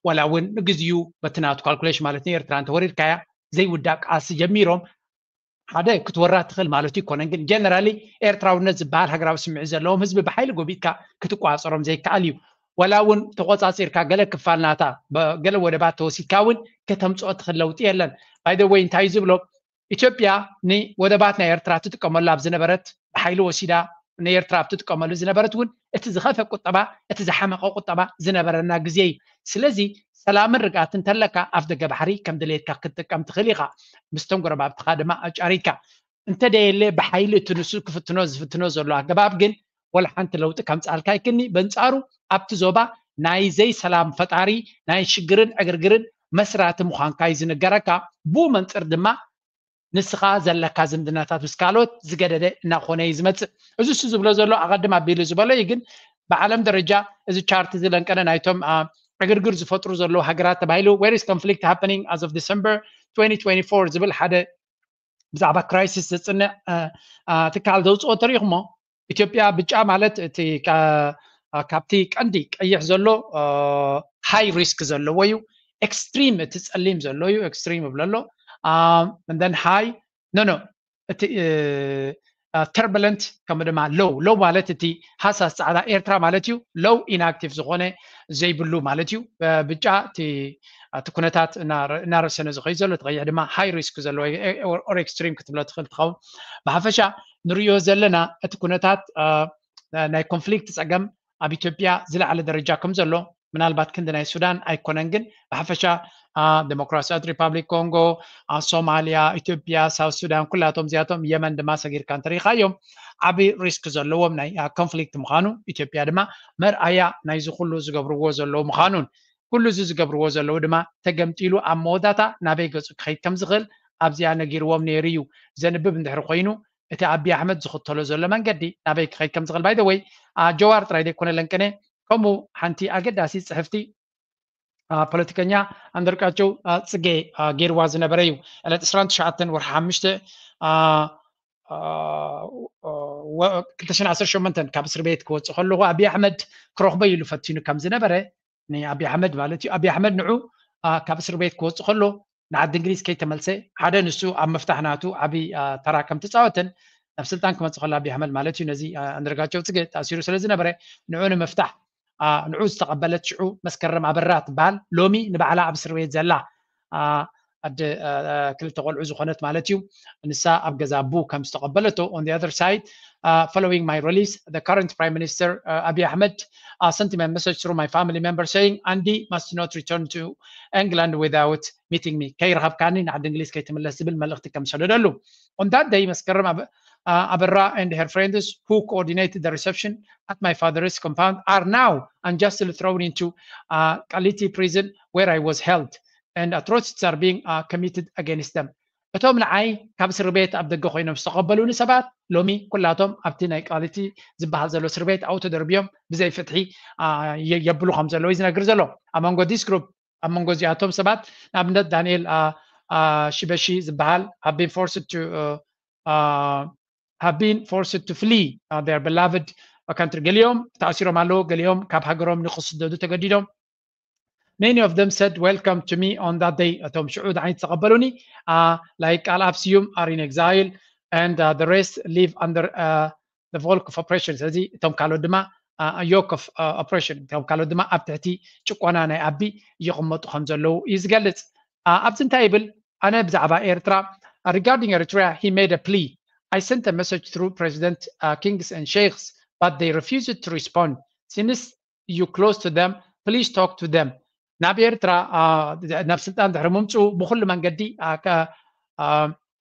ዋላ እውን ንግዚኡ በቲ ናቱ ካልኩሌሽን ማለት ንኤርትራ እንተወሪርካያ ዘይውዳእ ቃልሲ ጀሚሮም ሓደ ክትወራ ትኽእል ማለት ይኮነን ግን ጀነራሊ ኤርትራውነት ዝበሃል ሃገራዊ ስምዒት ዘለዎም ህዝቢ ብሓይሊ ጎቢጥካ ክትቋፀሮም ዘይከኣል እዩ ዋላ እውን ተቆፃፂርካ ገለ ክፋል ናታ ገለ ወደባት ተወሲድካ እውን ከተምፅኦ ትኽእል ለውጢ የለን by the way እንታይ ዝብሎ ኢትዮጵያ ንወደባት ናይ ኤርትራ ትጥቀመሉ ኣብ ዝነበረት ብሓይሊ ወሲዳ ንኤርትራ ኣብ ትጥቀመሉ ዝነበረት እውን እቲ ዝኸፈ ቁጠባ እቲ ዝሓመቐ ቁጠባ ዝነበረና ግዜ እዩ ስለዚ ሰላምን ርግኣትን እንተለካ ኣፍ ደገ ባሕሪ ከም ድሌትካ ክትጥቀም ትኽእል ኢኻ ምስተን ጎረባብትኻ ድማ ኣጫሪትካ እንተደየለ ብሓይሊ እቲ ንሱ ክፍትኖ ዝፍትኖ ዘሎ ኣገባብ ግን ወላ ሓንቲ ለውጢ ከምፅኣልካ ይክኒ በንፃሩ ኣብቲ ዞባ ናይ ዘይሰላም ፈጣሪ ናይ ሽግርን ዕግርግርን መስራቲ ምዃንካ እዩ ዝንገረካ ብኡ መንፅር ድማ ንስኻ ዘለካ ዝምድናታት ምስ ካልኦት ዝገደደ እናኾነ እዩ ዝመፅእ እዚ እሱ ዝብሎ ዘሎ ኣቐድም ኣቢሉ ዝበሎ እዩ ግን ብዓለም ደረጃ እዚ ቻርት እዚ ለንቀነ ናይቶም ዕግርግር ዝፈጥሩ ዘለዉ ሃገራት ተባሂሉ where is conflict happening as of December twenty twenty-four ዝብል ሓደ ብዛዕባ ክራይሲስ ዘፅንዕ ትካል ዘውፅኦ ተሪኢኹሞ ኢትዮጵያ ብጫ ማለት እቲ ካብቲ ቀንዲ ቀይሕ ዘሎ ሃይ ሪስክ ዘለዎ እዩ ኤክስትሪም እቲ ፀሊም ዘሎ እዩ ኤክስትሪም ይብሎ ኣሎ then ሃይ ኖ ኖ እቲ ተርቡለንት ከምኡ ድማ ሎው ሎው ማለት እቲ ሃሳስ ፃዕዳ ኤርትራ ማለት እዩ ሎው ኢንኣክቲቭ ዝኾነ ዘይብሉ ማለት እዩ ብጫ እቲ ኩነታት እናረሰነ ዝኸይ ዘሎ እቲ ቀይሕ ድማ ሃይ ሪስክ ዘለዎ ኦር ኤክስትሪም ክትብሎ ትኽእል ትኸውን ብሓፈሻ ንሪዮ ዘለና እቲ ኩነታት ናይ ኮንፍሊክት ፀገም ኣብ ኢትዮጵያ ዝለዓለ ደረጃ ከም ዘሎ ምናልባት ክንዲ ናይ ሱዳን ኣይኮነን ግን ብሓፈሻ ዴሞክራሲያት ሪፓብሊክ ኮንጎ ሶማልያ ኢትዮጵያ ሳውት ሱዳን ኩላቶም እዚኣቶም የመን ድማ ሰጊርካ እንተሪኢኻዮም ዓብዪ ሪስክ ዘለዎም ናይ ኮንፍሊክት ምዃኑ ኢትዮጵያ ድማ መርኣያ ናይዚ ኩሉ ዝገብርዎ ዘለዉ ምዃኑን ኩሉ እዚ ዝገብርዎ ዘለዉ ድማ ተገምጢሉ ኣብ መወዳታ ናበይ ገፁ ክኸይድ ከም ዝኽእል ኣብዚኣ ነጊርዎም ነይሩ እዩ ዘንብብ እንድሕር ኮይኑ እቲ ኣብይ ኣሕመድ ዝኽተሎ ዘሎ መንገዲ ናበይ ክኸይድ ከም ዝኽእል by the way ጀዋር ጥራይ ዘይኮነ ለንቅነ ከምኡ ሓንቲ ኣገዳሲ ፅሕፍቲ ፖለቲከኛ ኣንደርቃቸው ፅጌ ገይርዋ ዝነበረ እዩ ዕለት ዕስራን ትሽዓተን ወርሒ ሓሙሽተ ክልተ ሽሕን ዓሰርተ ሸሞንተን ካብ እስር ቤት ክወፅእ ከለኹ ኣብይ ኣሕመድ ክረኽቦ ኢሉ ፈቲኑ ከም ዝነበረ ንኣብይ ኣሕመድ ማለት እዩ ኣብይ ኣሕመድ ንዑ ካብ እስር ቤት ክወፅእ ከሎ ንዓዲ እንግሊዝ ከይተመልሰ ሓደ ንሱ ኣብ ምፍታሕ ናቱ ዓብይ ተራ ከም ትፃወትን ናብ ስልጣን ክመፅእ ከሎ ኣብይ ኣሕመድ ማለት እዩ ነዚ ኣንደርጋቸው ፅጌ ተኣሲሩ ስለ ዝነበረ ንዑ ንምፍታሕ ንዑ ዝተቐበለት ሽዑ መስከረም ኣበራ ትበሃል ሎሚ ንባዕላ ኣብ እስር ቤት ዘላ ኣደ ክልተ ቆልዑ ዝኾነት ማለት እዩ ንሳ ኣብ ገዛ ኣቡ ከም ዝተቐበለቶ on the other side uh, following my release the current prime minister uh, Abiy Ahmed uh, sent me a message through my family member saying Andy must not return to England without meeting me ከይረኸብካኒ ንዓዲ እንግሊዝ ከይትምለስ ዝብል መልእኽቲ ከም ዝሰደደሉ on that day መስከረም ኣበራ and her friends who coordinated the reception at my father's compound are now unjustly thrown into uh, Kaliti prison where I was held and atrocities are being uh, committed against them እቶም ንዓይ ካብ እስር ቤት ኣብ ደገ ኮይኖም ዝተቐበሉኒ ሰባት ሎሚ ኩላቶም ኣብቲ ናይ ቃሊቲ ዝበሃል ዘሎ እስር ቤት ኣብኡ ተደርብዮም ብዘይ ፍትሒ የብሉ ከም ዘለዉ ዝነግር ዘሎ ኣብ መንጎ this group ኣብ መንጎ እዚኣቶም ሰባት ንኣብነት ዳንኤል ሽበሺ ዝበሃል have been forced to have been forced to flee their beloved country ገሊኦም ተኣሲሮም ኣለዉ ገሊኦም ካብ ሃገሮም ንክስደዱ ተገዲዶም Many of them said welcome to me on that day. እቶም ሽዑ ንዓይ ዝተቐበሉኒ like ኣልኣብ ስዩም are in exile and uh, the rest live under uh, the bulk of oppression። ስለዚ እቶም ካልኦት ድማ uh, yoke of uh, oppression፣ እቶም ካልኦት ድማ ኣብ ትሕቲ ጭቆና ናይ ኣቢ ይቕመጡ ከም ዘለዉ እዩ ዝገልጽ። Uh, ኣብዚ እንታይ ይብል? ኣነ ብዛዕባ ኤርትራ፣ regarding Eritrea, he made a plea. I sent a message through President uh, Kings and Sheikhs, but they refused to respond. Since you close to them, please talk to them. ናብ ኤርትራ ናብ ስልጣን ድሕሪ ምምፅኡ ብኩሉ መንገዲ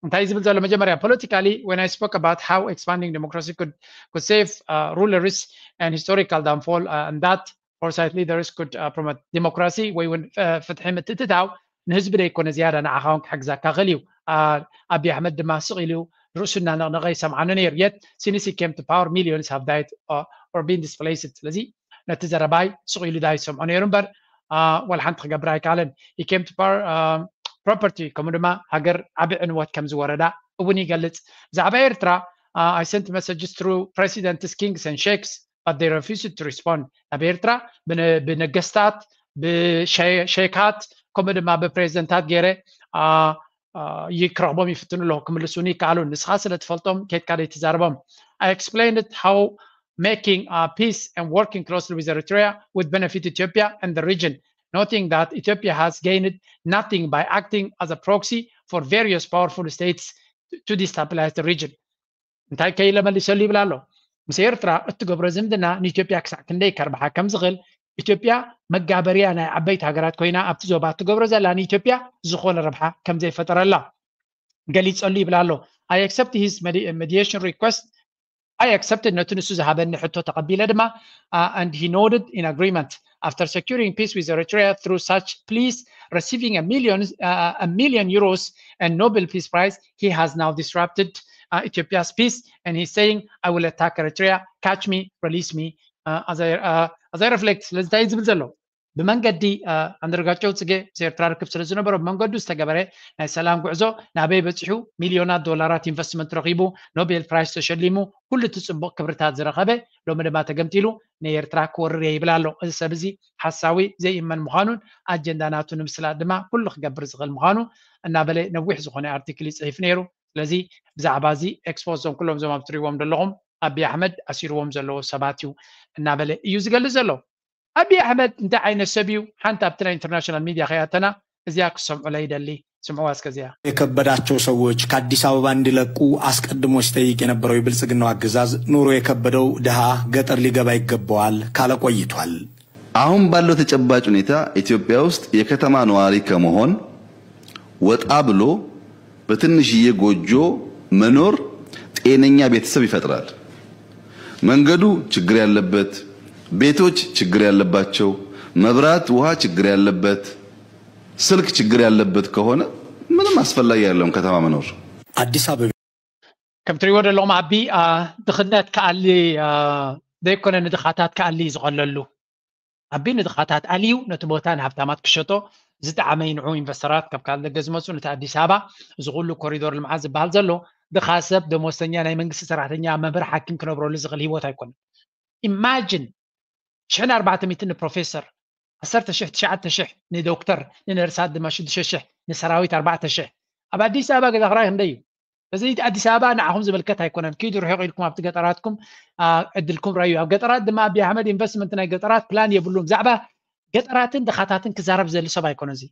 እንታይ ዝብል ዘሎ? መጀመርያ politically, when I spoke about how expanding democracy could could save uh, rulers and historical downfall uh, and that foresight leaders could uh, promote democracy ወይ እውን ፍትሒ ምትእትታው ንህዝቢ ደይኮነ ዝያዳ ንዓኻ እውን ክሕግዘካ ክእል እዩ። ኣብይ ኣሕመድ ድማ ስቕ ኢሉ ርእሱ እናነቕነቐ ይሰምዓኒ ነይሩ። Yet since he came to power, millions have died uh, or been displaced. ስለዚ ነቲ ዘረባይ ስቕ ኢሉ ዳ ይሰምዖ ነይሩ እምበር ዋላ ሓንቲ ክገብር ኣይከኣለን። He came to power, property ከምኡ ድማ ሃገር ዓቢ ዕንወት ከም ዝወረዳ እውን ይገልጽ። ብዛዕባ ኤርትራ I sent messages through presidents, kings and sheikhs, but they refused to respond. ኣብ ኤርትራ ብነገስታት፣ ብሸይካት ከምኡ ድማ ብፕሬዚደንታት ገይረ ይክረኽቦም ይፍትኑ ኣለዉ፣ ክምልሱኒ ይከኣሉ። ንስኻ ስለ ትፈልጦም ኬድካ ደይ ትዛረቦም። I explained how making uh, peace and working closely with Eritrea would benefit Ethiopia and the region, noting that Ethiopia has gained nothing by acting as a proxy for various powerful states to destabilize the region. እንታይ ከኢለ መሊሰሉ ይብል ኣሎ። ምስ ኤርትራ እትገብሮ ዝምድና ንኢትዮጵያ ክሳዕ ክንደይ ከርብሓ ከም ዝኽእል፣ ኢትዮጵያ መጋበርያ ናይ ዓበይቲ ሃገራት ኮይና ኣብቲ ዞባ እትገብሮ ዘላ ንኢትዮጵያ ዝኾነ ረብሓ ከም ዘይፈጠረላ ገሊጸሉ ይብል ኣሎ። I accept his mediation request. I accepted ነቲ ንሱ ዝሃበኒ ሕቶ ተቐቢለ ድማ uh, and he nodded in agreement. After securing peace with Eritrea through such pleas, receiving a million, uh, a million euros and Nobel Peace Prize, he has now disrupted uh, Ethiopia's peace and he's saying, I will attack Eritrea, catch me, release me uh, as, I, uh, as I reflect. ስለዚ እንታይ ዝብል ዘሎ? ብመንገዲ ኣንደርጋቸው ጽጌ ምስ ኤርትራ ርክብ ስለ ዝነበሮ ብመንገዱ ዝተገበረ ናይ ሰላም ጉዕዞ ናበይ በጺሑ? ሚልዮናት ዶላራት ኢንቨስትመንት ረኺቡ፣ ኖቤል ፕራይስ ተሸሊሙ፣ ኩሉ እቲ ጽቡቕ ክብርታት ዝረኸበ ሎሚ ድማ ተገምጢሉ ንኤርትራ ክወርር እየ ይብል ኣሎ። እዚ ሰብ እዚ ሓሳዊ ዘይእመን ምዃኑን ኣጀንዳ ናቱ ንምስላጥ ድማ ኩሉ ክገብር ዝኽእል ምዃኑ እናበለ ነዊሕ ዝኾነ ኣርቲክል ይጽሒፍ ነይሩ። ስለዚ ብዛዕባ እዚ ኤክስፖዝ ዞም ኩሎም ዞም ኣብ ትሪእዎም ዘለኹም ኣብይ ኣሕመድ ኣሲርዎም ዘለዎ ሰባት እዩ እናበለ እዩ ዝገልጽ ዘሎ። ኣብይ ኣሕመድ እንታይ ዓይነት ሰብ እዩ? ሓንቲ ኣብቲ ናይ ኢንተርናሽናል ሚድያ ከይኣተና እዚኣ ክሰምዑላ ይደሊ። ስምዕዋ እስከ እዚኣ። የከበዳቸው ሰዎች ከአዲስ አበባ እንዲለቁ አስቀድሞ ሲጠይቅ የነበረው የብልጽግናው አገዛዝ ኑሮ የከበደው ድሃ ገጠር ሊገባ ይገባዋል ካለ ቆይቷል። አሁን ባለው ተጨባጭ ሁኔታ ኢትዮጵያ ውስጥ የከተማ ነዋሪ ከመሆን ወጣ ብሎ በትንሽዬ ጎጆ መኖር ጤነኛ ቤተሰብ ይፈጥራል። መንገዱ ችግር ያለበት፣ ቤቶች ችግር ያለባቸው፣ መብራት ውሃ ችግር ያለበት፣ ስልክ ችግር ያለበት ከሆነ ምንም አስፈላጊ አይደለም ከተማ መኖር። አዲስ አበባ ከም ትሪእዎ ዘለኹም ኣቢ ድኽነት ክኣሊ ዘይኮነ ንድኻታት ክኣሊ እዩ ዝቐለሉ። ኣቢ ንድኻታት ኣልዩ ነቲ ቦታ ንሃብታማት ክሸጦ ዝጠዓመ እዩ። ንዑ ኢንቨስተራት ካብ ካልእ ደገ ዝመፁ ነቲ ኣዲስ ኣበባ እዚ ኩሉ ኮሪዶር ልምዓት ዝበሃል ዘሎ ድኻ ሰብ ደሞዝተኛ ናይ መንግስቲ ሰራሕተኛ መምህር ሓኪም ክነብረሉ ዝኽእል ህይወት ኣይኮነን። ኢማጅን ሽሕን ኣርባዕተ ሚእትን ንፕሮፌሰር ዓሰርተ ሽሕ ትሽዓተ ሽሕ ንዶክተር ንነርሳት ድማ ሽዱሽተ ሽሕ ንሰራዊት ኣርባዕተ ሽሕ ኣብ ኣዲስ ኣበባ ገዛ ክራይ ክንደይ እዩ? እዚ ኣዲስ ኣበባ ንዓኹም ዝምልከት ኣይኮነን። ኪዱ ርሑቕ ኢልኩም ኣብቲ ገጠራትኩም ዕድልኩም ረኣዩ። ኣብ ገጠራት ድማ ኣብይ ኣሕመድ ኢንቨስትመንት ናይ ገጠራት ፕላን የብሉን። ብዛዕባ ገጠራትን ድኻታትን ክዛረብ ዝደሊ ሰብ ኣይኮነ። እዚ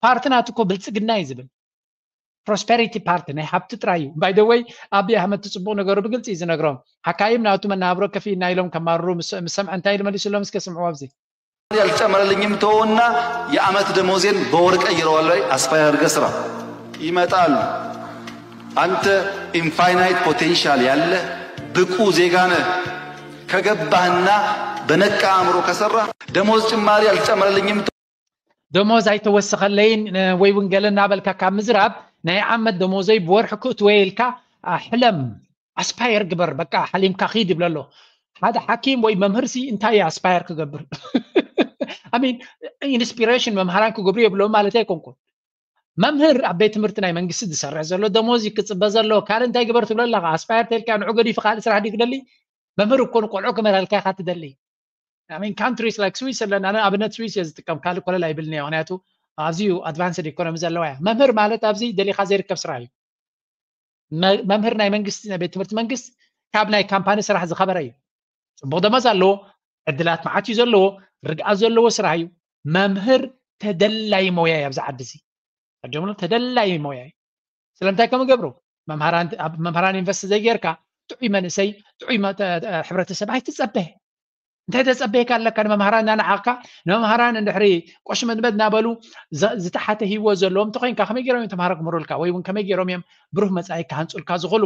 ፓርቲ ናቱ እኮ ብልፅግና እዩ ዝብል። ፕሮስፐሪቲ ፓርቲ ናይ ሃብቲ ጥራይ እዩ። ባይ ዘ ወይ ኣብይ ኣሕመድ እቲ ፅቡቕ ነገሩ ብግልፂ እዩ ዝነግሮም። ሓካይም ናቱ መናብሮ ከፊልና ኢሎም ከማርሩ ምስ ሰምዐ እንታይ ኢሉ መሊሱሎም? እስከ ስምዕዎ ኣብዚ። ያልተጨመረልኝም ተወውና የዓመት ደሞዜን በወር ቀይረዋለሁ። አስፓየር አድርገህ ስራ ይመጣል። አንተ ኢንፋይናይት ፖቴንሻል ያለህ ብቁ ዜጋ ነህ። ከገባህና በነቃ አእምሮ ከሰራህ ደሞዝ ጭማሪ ያልተጨመረልኝም ደሞዝ ኣይተወሰኸለይን ወይ እውን ገለ እናበልካ ካብ ምዝራብ ናይ ዓመት ደሞዘይ ብወርሒ ክእትወየ ኢልካ ሕለም ኣስፓየር ግበር በቃ ሓሊምካ ኺድ ይብል ኣሎ። ሓደ ሓኪም ወይ መምህርሲ እንታይ እዩ ኣስፓየር ክገብር? I mean ኢንስፒሬሽን መምሃራን ክገብሩ የብሎም ማለት ኣይኮንኩን። መምህር ኣብ ቤት ትምህርቲ ናይ መንግስቲ ዝሰርሕ ዘሎ ደሞዝ ክፅበ ዘሎ ካልእ እንታይ ግበር ትብሎ ኣለኻ? ኣስፓየር ተልካ ንዑ ገዲፉ ካልእ ስራሕ ድዩ ክደሊ? መምህር እኮ ንቆልዑ ክምህረልካ ኢኻ ትደሊ። I mean countries like Switzerland ኣነ ኣብነት ስዊስ እየ ዝጥቀም ካልእ ኮለል ኣይብልን እየ ምክንያቱ ኣዝዩ ኣድቫንስድ ኢኮኖሚ ዘለዋ እያ። መምህር ማለት ኣብዚ ደሊኻ ዘይርከብ ስራሕ እዩ። መምህር ናይ መንግስቲ ናይ ቤት ትምህርቲ መንግስቲ ካብ ናይ ካምፓኒ ስራሕ ዝኸበረ እዩ። ፅቡቅ ደመዝ ኣለዎ። ዕድላት መዓት እዩ ዘለዎ። ርግኣት ዘለዎ ስራሕ እዩ። መምህር ተደላይ ሞያ እዩ ኣብዚ ዓዲ እዚ። ኣጆምሎ ተደላይ ሞያ እዩ። ስለምንታይ ከም ገብሩ መምህራን ኢንቨስት ዘይጌርካ ጥዑይ መንእሰይ ጥዑይ ሕብረተሰብ ኣይትፀበ። እንታይ ተፀበየካ ኣለካ? ንመምሃራን እናነዓቕካ ንመምሃራን እንድሕሪ ቆሽመድመድ እናበሉ ዝተሓተ ህይወት ዘለዎም እንተኮይንካ ከመይ ገይሮም እዮም ተምሃሮ ክምህሩልካ ወይ እውን ከመይ ገይሮም እዮም ብሩህ መፃኢ ክሃንፁልካ ዝኽእሉ?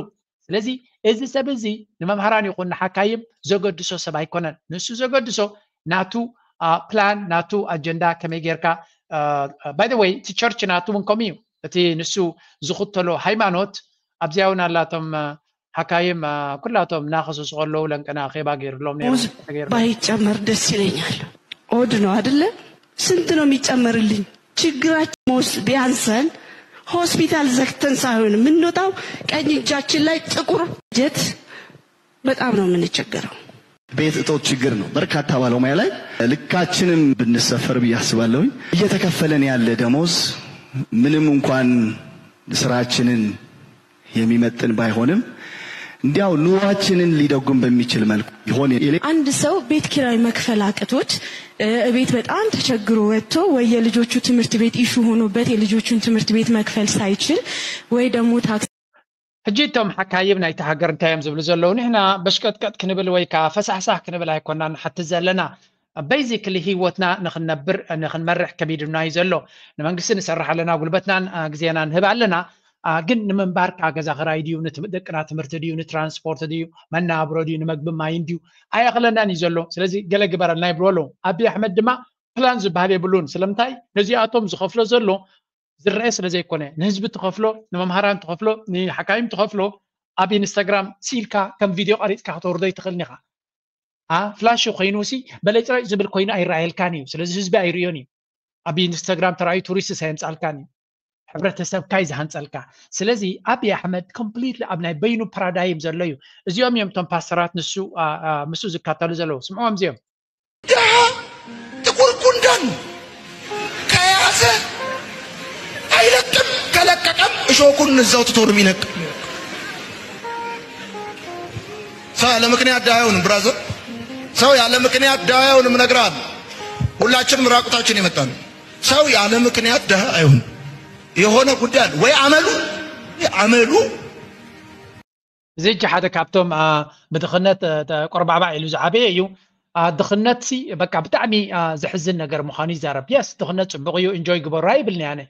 ስለዚ እዚ ሰብ እዚ ንመምሃራን ይኹን ንሓካይም ዘገድሶ ሰብ ኣይኮነን። ንሱ ዘገድሶ ናቱ ፕላን ናቱ ኣጀንዳ ከመይ ጌርካ ባይ ወይ እቲ ቸርች ናቱ እውን ከምኡ እዩ። እቲ ንሱ ዝኽተሎ ሃይማኖት ኣብዚኣ እውን ኣላቶም ሓካይም ኩላቶም እናኸሰሱ ከለዉ ለንቅና ኼባ ገይሩሎም ነይሩ። ባይጨመር ደስ ይለኛል። ኦድ ነው አደለ? ስንት ነው የሚጨመርልኝ? ችግራችን ሞስ ቢያንሰን ሆስፒታል ዘግተን ሳይሆን የምንወጣው ቀኝ እጃችን ላይ ጥቁር ጀት በጣም ነው የምንቸገረው። ቤት እጦት ችግር ነው። በርካታ ባለሙያ ላይ ልካችንን ብንሰፈር ብዬ አስባለሁኝ። እየተከፈለን ያለ ደሞዝ ምንም እንኳን ስራችንን የሚመጥን ባይሆንም እንዲያው ኑሯችንን ሊደጉም በሚችል መልኩ ይሆን። አንድ ሰው ቤት ኪራይ መክፈል አቅቶት ቤት በጣም ተቸግሮ ወጥቶ ወይ የልጆቹ ትምህርት ቤት ኢሹ ሆኖበት የልጆቹን ትምህርት ቤት መክፈል ሳይችል ወይ ደግሞ ታክስ ሕጂ እቶም ሓካይም ናይቲ ሃገር እንታይ እዮም ዝብሉ ዘለዉ? ንሕና በሽቀጥቀጥ ክንብል ወይ ከዓ ፈሳሕሳሕ ክንብል ኣይኮናን ንሓትት ዘለና። ቤዚክሊ ህይወትና ንክንነብር ንክንመርሕ ከቢዱና እዩ ዘሎ። ንመንግስቲ ንሰርሕ ኣለና፣ ጉልበትናን ግዜና ንህብ ኣለና። ግን ንምንባር ከዓ ገዛ ክራይ ድዩ፣ ንደቅና ትምህርቲ ድዩ፣ ንትራንስፖርት ድዩ፣ መናብሮ ድዩ፣ ንመግቢ ማይን ድዩ ኣየኽለናን እዩ ዘሎ። ስለዚ ገለ ግበረልና ይብልዎ ኣለዉ። ኣብይ ኣሕመድ ድማ ፕላን ዝበሃል የብሉን። ስለምንታይ? ነዚኣቶም ዝኸፍሎ ዘሎ ዝረአ ስለ ዘይኮነ ንህዝቢ ትኸፍሎ፣ ንመምሃራን ትኸፍሎ፣ ንሓካይም ትኸፍሎ ኣብ ኢንስታግራም ስኢልካ ከም ቪድዮ ቀሪፅካ ክተውርዶ ይትኽእልን ኢኻ። አ ፍላሽ ኮይኑ ሲ በለጭረጭ ዝብል ኮይኑ ኣይረኣየልካን እዩ። ስለዚ ህዝቢ ኣይርእዮን እዩ። ኣብ ኢንስታግራም ተራእዩ ቱሪስት ሳየምፃልካን እዩ። ሕብረተሰብካ እዩ ዝሃንፀልካ። ስለዚ ኣብይ ኣሕመድ ኮምፕሊትሊ ኣብ ናይ በይኑ ፓራዳይም ዘሎ እዩ። እዚኦም እዮም እቶም ፓስተራት ንሱ ምስኡ ዝካተሉ ዘለዉ። ስምዖም እዚኦም ድሃ ጥቁር ጉንዳን ከያዘ አይለቅም፣ ከለቀቀም እሾኩን እዛው ትቶ ነው የሚለቅ። ሰው ያለ ምክንያት ድሃ አይሆንም ብራዘር። ሰው ያለ ምክንያት ድሃ አይሆንም እነግርሃለሁ። ሁላችንም ራቁታችን የመጣን። ሰው ያለ ምክንያት ድሃ አይሆንም። የሆነ ጉዳይ አለ ወይ አመሉ አመሉ እዚ እጂ ሓደ ካብቶም ብድኽነት ቆርባዕባዕ ኢሉ ዝዓበየ እዩ። ድኽነት ሲ በቃ ብጣዕሚ ዘሕዝን ነገር ምዃኑ ይዛረብ። የስ ድኽነት ፅቡቕ እዩ፣ ኢንጆይ ግበሩ ኣይብልን ኣነ።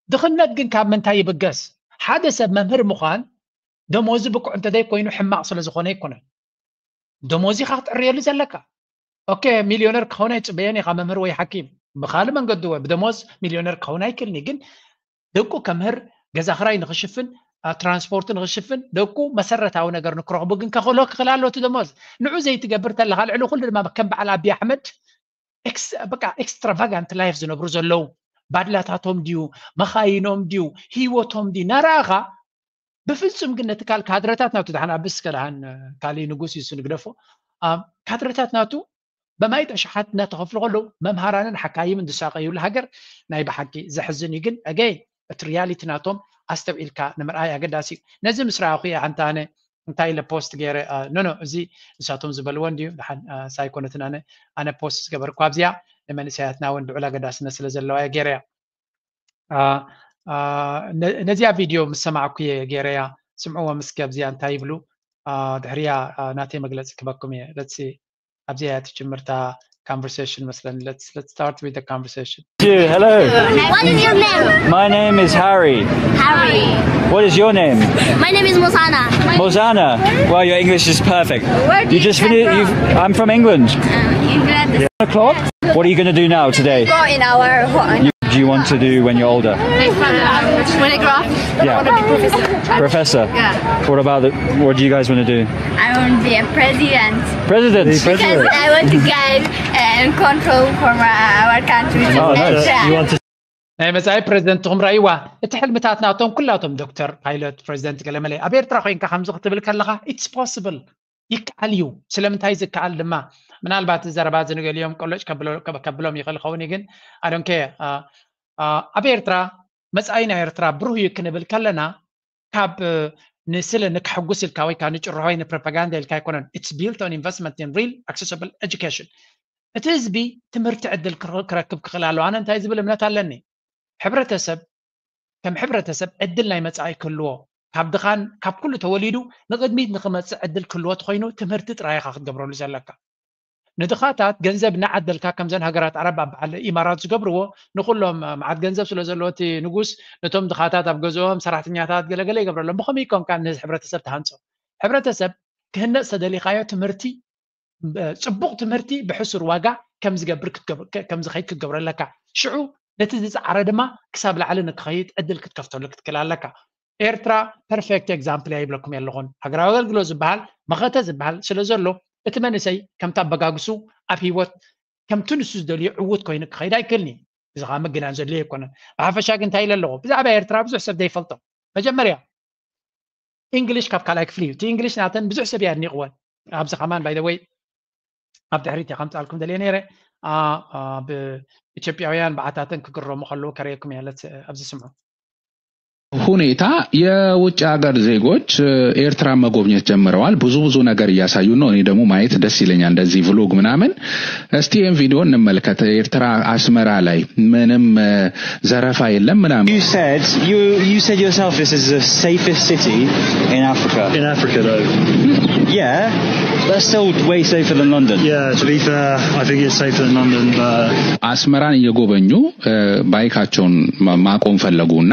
ድኽነት ግን ካብ ምንታይ ይብገስ? ሓደ ሰብ መምህር ምዃን ደሞዙ ብቁዕ እንተዘይኮይኑ ሕማቕ ስለ ዝኾነ ኣይኮነን። ደሞዝ ኢኻ ክትዕርየሉ ዘለካ። ኦኬ ሚልዮነር ክኸውን ኣይፅበየን ኢኻ መምህር ወይ ሓኪም። ብኻልእ መንገዲ ወይ ብደሞዝ ሚልዮነር ክኸውን ኣይክእልን እዩ። ግን ደቁ ከምህር፣ ገዛ ክራይ ንኽሽፍን፣ ትራንስፖርት ንኽሽፍን፣ ደቁ መሰረታዊ ነገር ንክረኽቡ ግን ከኽእሎ ክኽእል ኣሎ እቲ ደሞዝ። ንዑ ዘይትገብር ተለኻ ልዕሊ ኩሉ ድማ ከም በዓል ኣብይ ኣሕመድ በቃ ኤክስትራቫጋንት ላይፍ ዝነብሩ ዘለዉ ባድላታቶም ድዩ መኻይኖም ድዩ ህይወቶም ድዩ ናረኣኻ ብፍጹም ግን ነቲ ካል ካድረታት ናቱ ድሓን ኣብስ ከድሃን ካሊ ንጉስ ይሱ ንግደፎ ካድረታት ናቱ በማይት ኣሽሓት እናተኸፍሉ ከለዉ መምሃራንን ሓካይምን ዝሳቀዩሉ ሃገር ናይ ብሓቂ ዘሕዝን እዩ። ግን ኣገይ እቲ ሪያሊቲ ናቶም ኣስተውዒልካ ንምርኣይ ኣገዳሲ እዩ። ነዚ ምስ ረኣኹ እየ ሓንቲ ኣነ እንታይ ኢለ ፖስት ገይረ ኖ ኖ እዚ ንሳቶም ዝበልዎ እንድዩ ድሓን ሳይኮነትን ኣነ ኣነ ፖስት ዝገበርኩ ኣብዚኣ ንመንእሰያትና እውን ልዑል ኣገዳስነት ስለ ዘለዋ እየ ገይረያ። ነዚኣ ቪድዮ ምስ ሰማዕኩ እየ ገይረያ። ስምዕዎም እስኪ ኣብዚኣ እንታይ ይብሉ። ድሕሪያ ናተይ መግለፂ ክበኩም እየ። ለትሲ ኣብዚኣ እያ ትጅምርታ conversation መስለኒ። Let's let's start with the conversation. Hello. What is your name? My name is Harry. Harry. What is your name? My name is Mosana. Mosana. Wow, your English is perfect. Where do you you just come finished. From? You've, I'm from England. Um, England. O'clock. What are you going to do now today? Go in our home. Do you want to do when you're older? Polygraph. Yeah. I want to be professor. Professor. Yeah. What about the, what do you guys want to do? I want to be a president. President. Because I want to guide and control for my, our country. Oh, nice. Yeah. You want to ናይ መፃኢ ፕሬዚደንትኹም ረእይዋ። እቲ ሕልምታት ናቶም ኩላቶም ዶክተር ፓይለት ፕሬዚደንት ገለመለ ኣብ ኤርትራ ኮይንካ ከምዚ ክትብል ከለኻ it's possible ይከኣል እዩ። ስለምንታይ ዝከኣል ድማ ምናልባት ዘረባ ዝንገሊኦም ቆሎጭ ከብሎም ይኽእል ኸውን ግን ኣዶንኬ ኣብ ኤርትራ መፃኢ ናይ ኤርትራ ብሩህ እዩ ክንብል ከለና ካብ ንስለ ንክሕጉስ ኢልካ ወይ ከዓ ንጭርሖ ወይ ንፕሮፓጋንዳ ኢልካ ኣይኮነን። It's built on investment in real accessible education። እቲ ህዝቢ ትምህርቲ ዕድል ክረ- ክረክብ ክኽእል ኣለዎ። ኣነ እንታይ ዝብል እምነት ኣለኒ፣ ሕብረተሰብ ከም ሕብረተሰብ ዕድል ናይ መጻኢ ክህልዎ፣ ካብ ድኻን ካብ ኩሉ ተወሊዱ ንቕድሚት ንክመጽእ ዕድል ክህልዎ ተኾይኑ ትምህርቲ ጥራይ ኢኻ ክትገብረሉ ዘለካ። ንድኻታት ገንዘብ እናዓደልካ፣ ከምዘን ሃገራት ዓረብ ኣብ በዓል ኢማራት ዝገብርዎ፣ ንኩሎም መዓት ገንዘብ ስለ ዘለዎ እቲ ንጉስ ነቶም ድኻታት ኣብ ገዝኦም ሰራሕተኛታት ገለገለ ይገብረሎም። ብኸመይ ኢልካ ንህብረተሰብ ትሃንጾ? ሕብረተሰብ ክህነጽ ተደሊኻዮ ትምህርቲ፣ ጽቡቕ ትምህርቲ ብሕሱር ዋጋ ከም ዝገብር ክትገብር ከም ዝኸይድ ክትገብሮ ኣለካ። ሽዑ ነቲ ዝጸዓረ ድማ ክሳብ ላዕሊ ንክኸይድ ዕድል ክትከፍተሉ ክትክእል ኣለካ። ኤርትራ perfect example እያ ይብለኩም ኣለኹን። ሃገራዊ ኣገልግሎት ዝበሃል መኸተ ዝበሃል ስለ ዘሎ እቲ መንእሰይ ከምቲ ኣበጋግሱ ኣብ ህይወት ከምቲ ንሱ ዝደልዮ ዕዉት ኮይኑ ክኸይድ ኣይክእልን እዩ። እዚ ከዓ ምግናን ዘድልዮ ኣይኮነን። ብሓፈሻ ግን እንታይ ኢለ ኣለኹ? ብዛዕባ ኤርትራ ብዙሕ ሰብ ዘይፈልጦ፣ መጀመርያ እንግሊሽ ካብ ካልኣይ ክፍሊ እዩ። እቲ እንግሊሽ ናተን ብዙሕ ሰብ እዩ ኣድኒቕወን። ኣብዚ ከማን by the way ኣብ ድሕሪት እየ ከምፃልኩም ደልየ ነይረ። ብኢትዮጵያውያን ብዓታተን ክግረሙ ከለዉ ከርእየኩም እየ። ለት ኣብዚ ስምዑ። ሁኔታ የውጭ ሀገር ዜጎች ኤርትራ መጎብኘት ጀምረዋል። ብዙ ብዙ ነገር እያሳዩ ነው። እኔ ደግሞ ማየት ደስ ይለኛል። እንደዚህ ቭሎግ ምናምን። እስቲ ይህን ቪዲዮ እንመልከት። ኤርትራ አስመራ ላይ ምንም ዘረፋ የለም ምናምን። You said you you said yourself this is the safest city in Africa. In Africa, though. Yeah, that's still way safer than London. Yeah, to be fair, I think it's safer than London, but አስመራን እየጎበኙ ባይካቸውን ማቆም ፈለጉና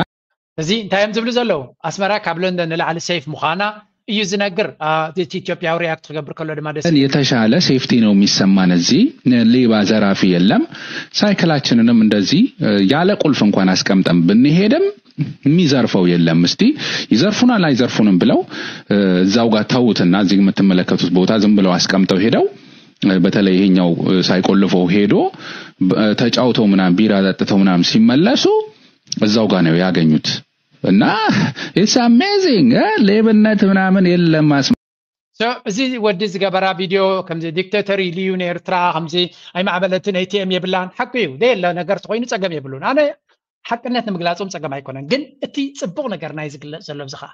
እዚ እንታይ እዮም ዝብሉ ዘለዉ? ኣስመራ ካብ ለንደን ንላዕሊ ሴፍ ምዃና እዩ ዝነግር። እቲ ኢትዮጵያዊ ሪያክት ክገብር ከሎ ድማ ደስ የተሻለ ሴፍቲ ነው የሚሰማን። እዚህ ሌባ ዘራፊ የለም። ሳይክላችንንም እንደዚህ ያለ ቁልፍ እንኳን አስቀምጠን ብንሄድም የሚዘርፈው የለም። እስቲ ይዘርፉናል አይዘርፉንም ብለው እዛው ጋር ተዉትና እዚህ የምትመለከቱት ቦታ ዝም ብለው አስቀምጠው ሄደው በተለይ ይሄኛው ሳይቆልፈው ሄዶ ተጫውተው ምናምን ቢራ ጠጥተው ምናምን ሲመለሱ እዛው ጋር ነው ያገኙት። እና it's amazing ሌብነት ምናምን የለም። እዚ ወዲ ዝገበራ ቪድዮ ከምዚ ዲክቴተር ኢልዩ ንኤርትራ ከምዚ ኣይማዕበለትን ኤቲኤም የብላን ሓቂ እዩ። ዘየለ ነገር ተኮይኑ ፀገም የብሉን። ኣነ ሓቅነት ንምግላፆም ፀገም ኣይኮነን። ግን እቲ ፅቡቅ ነገር ናይ ዝግለፅ ዘሎ ብዚ ከዓ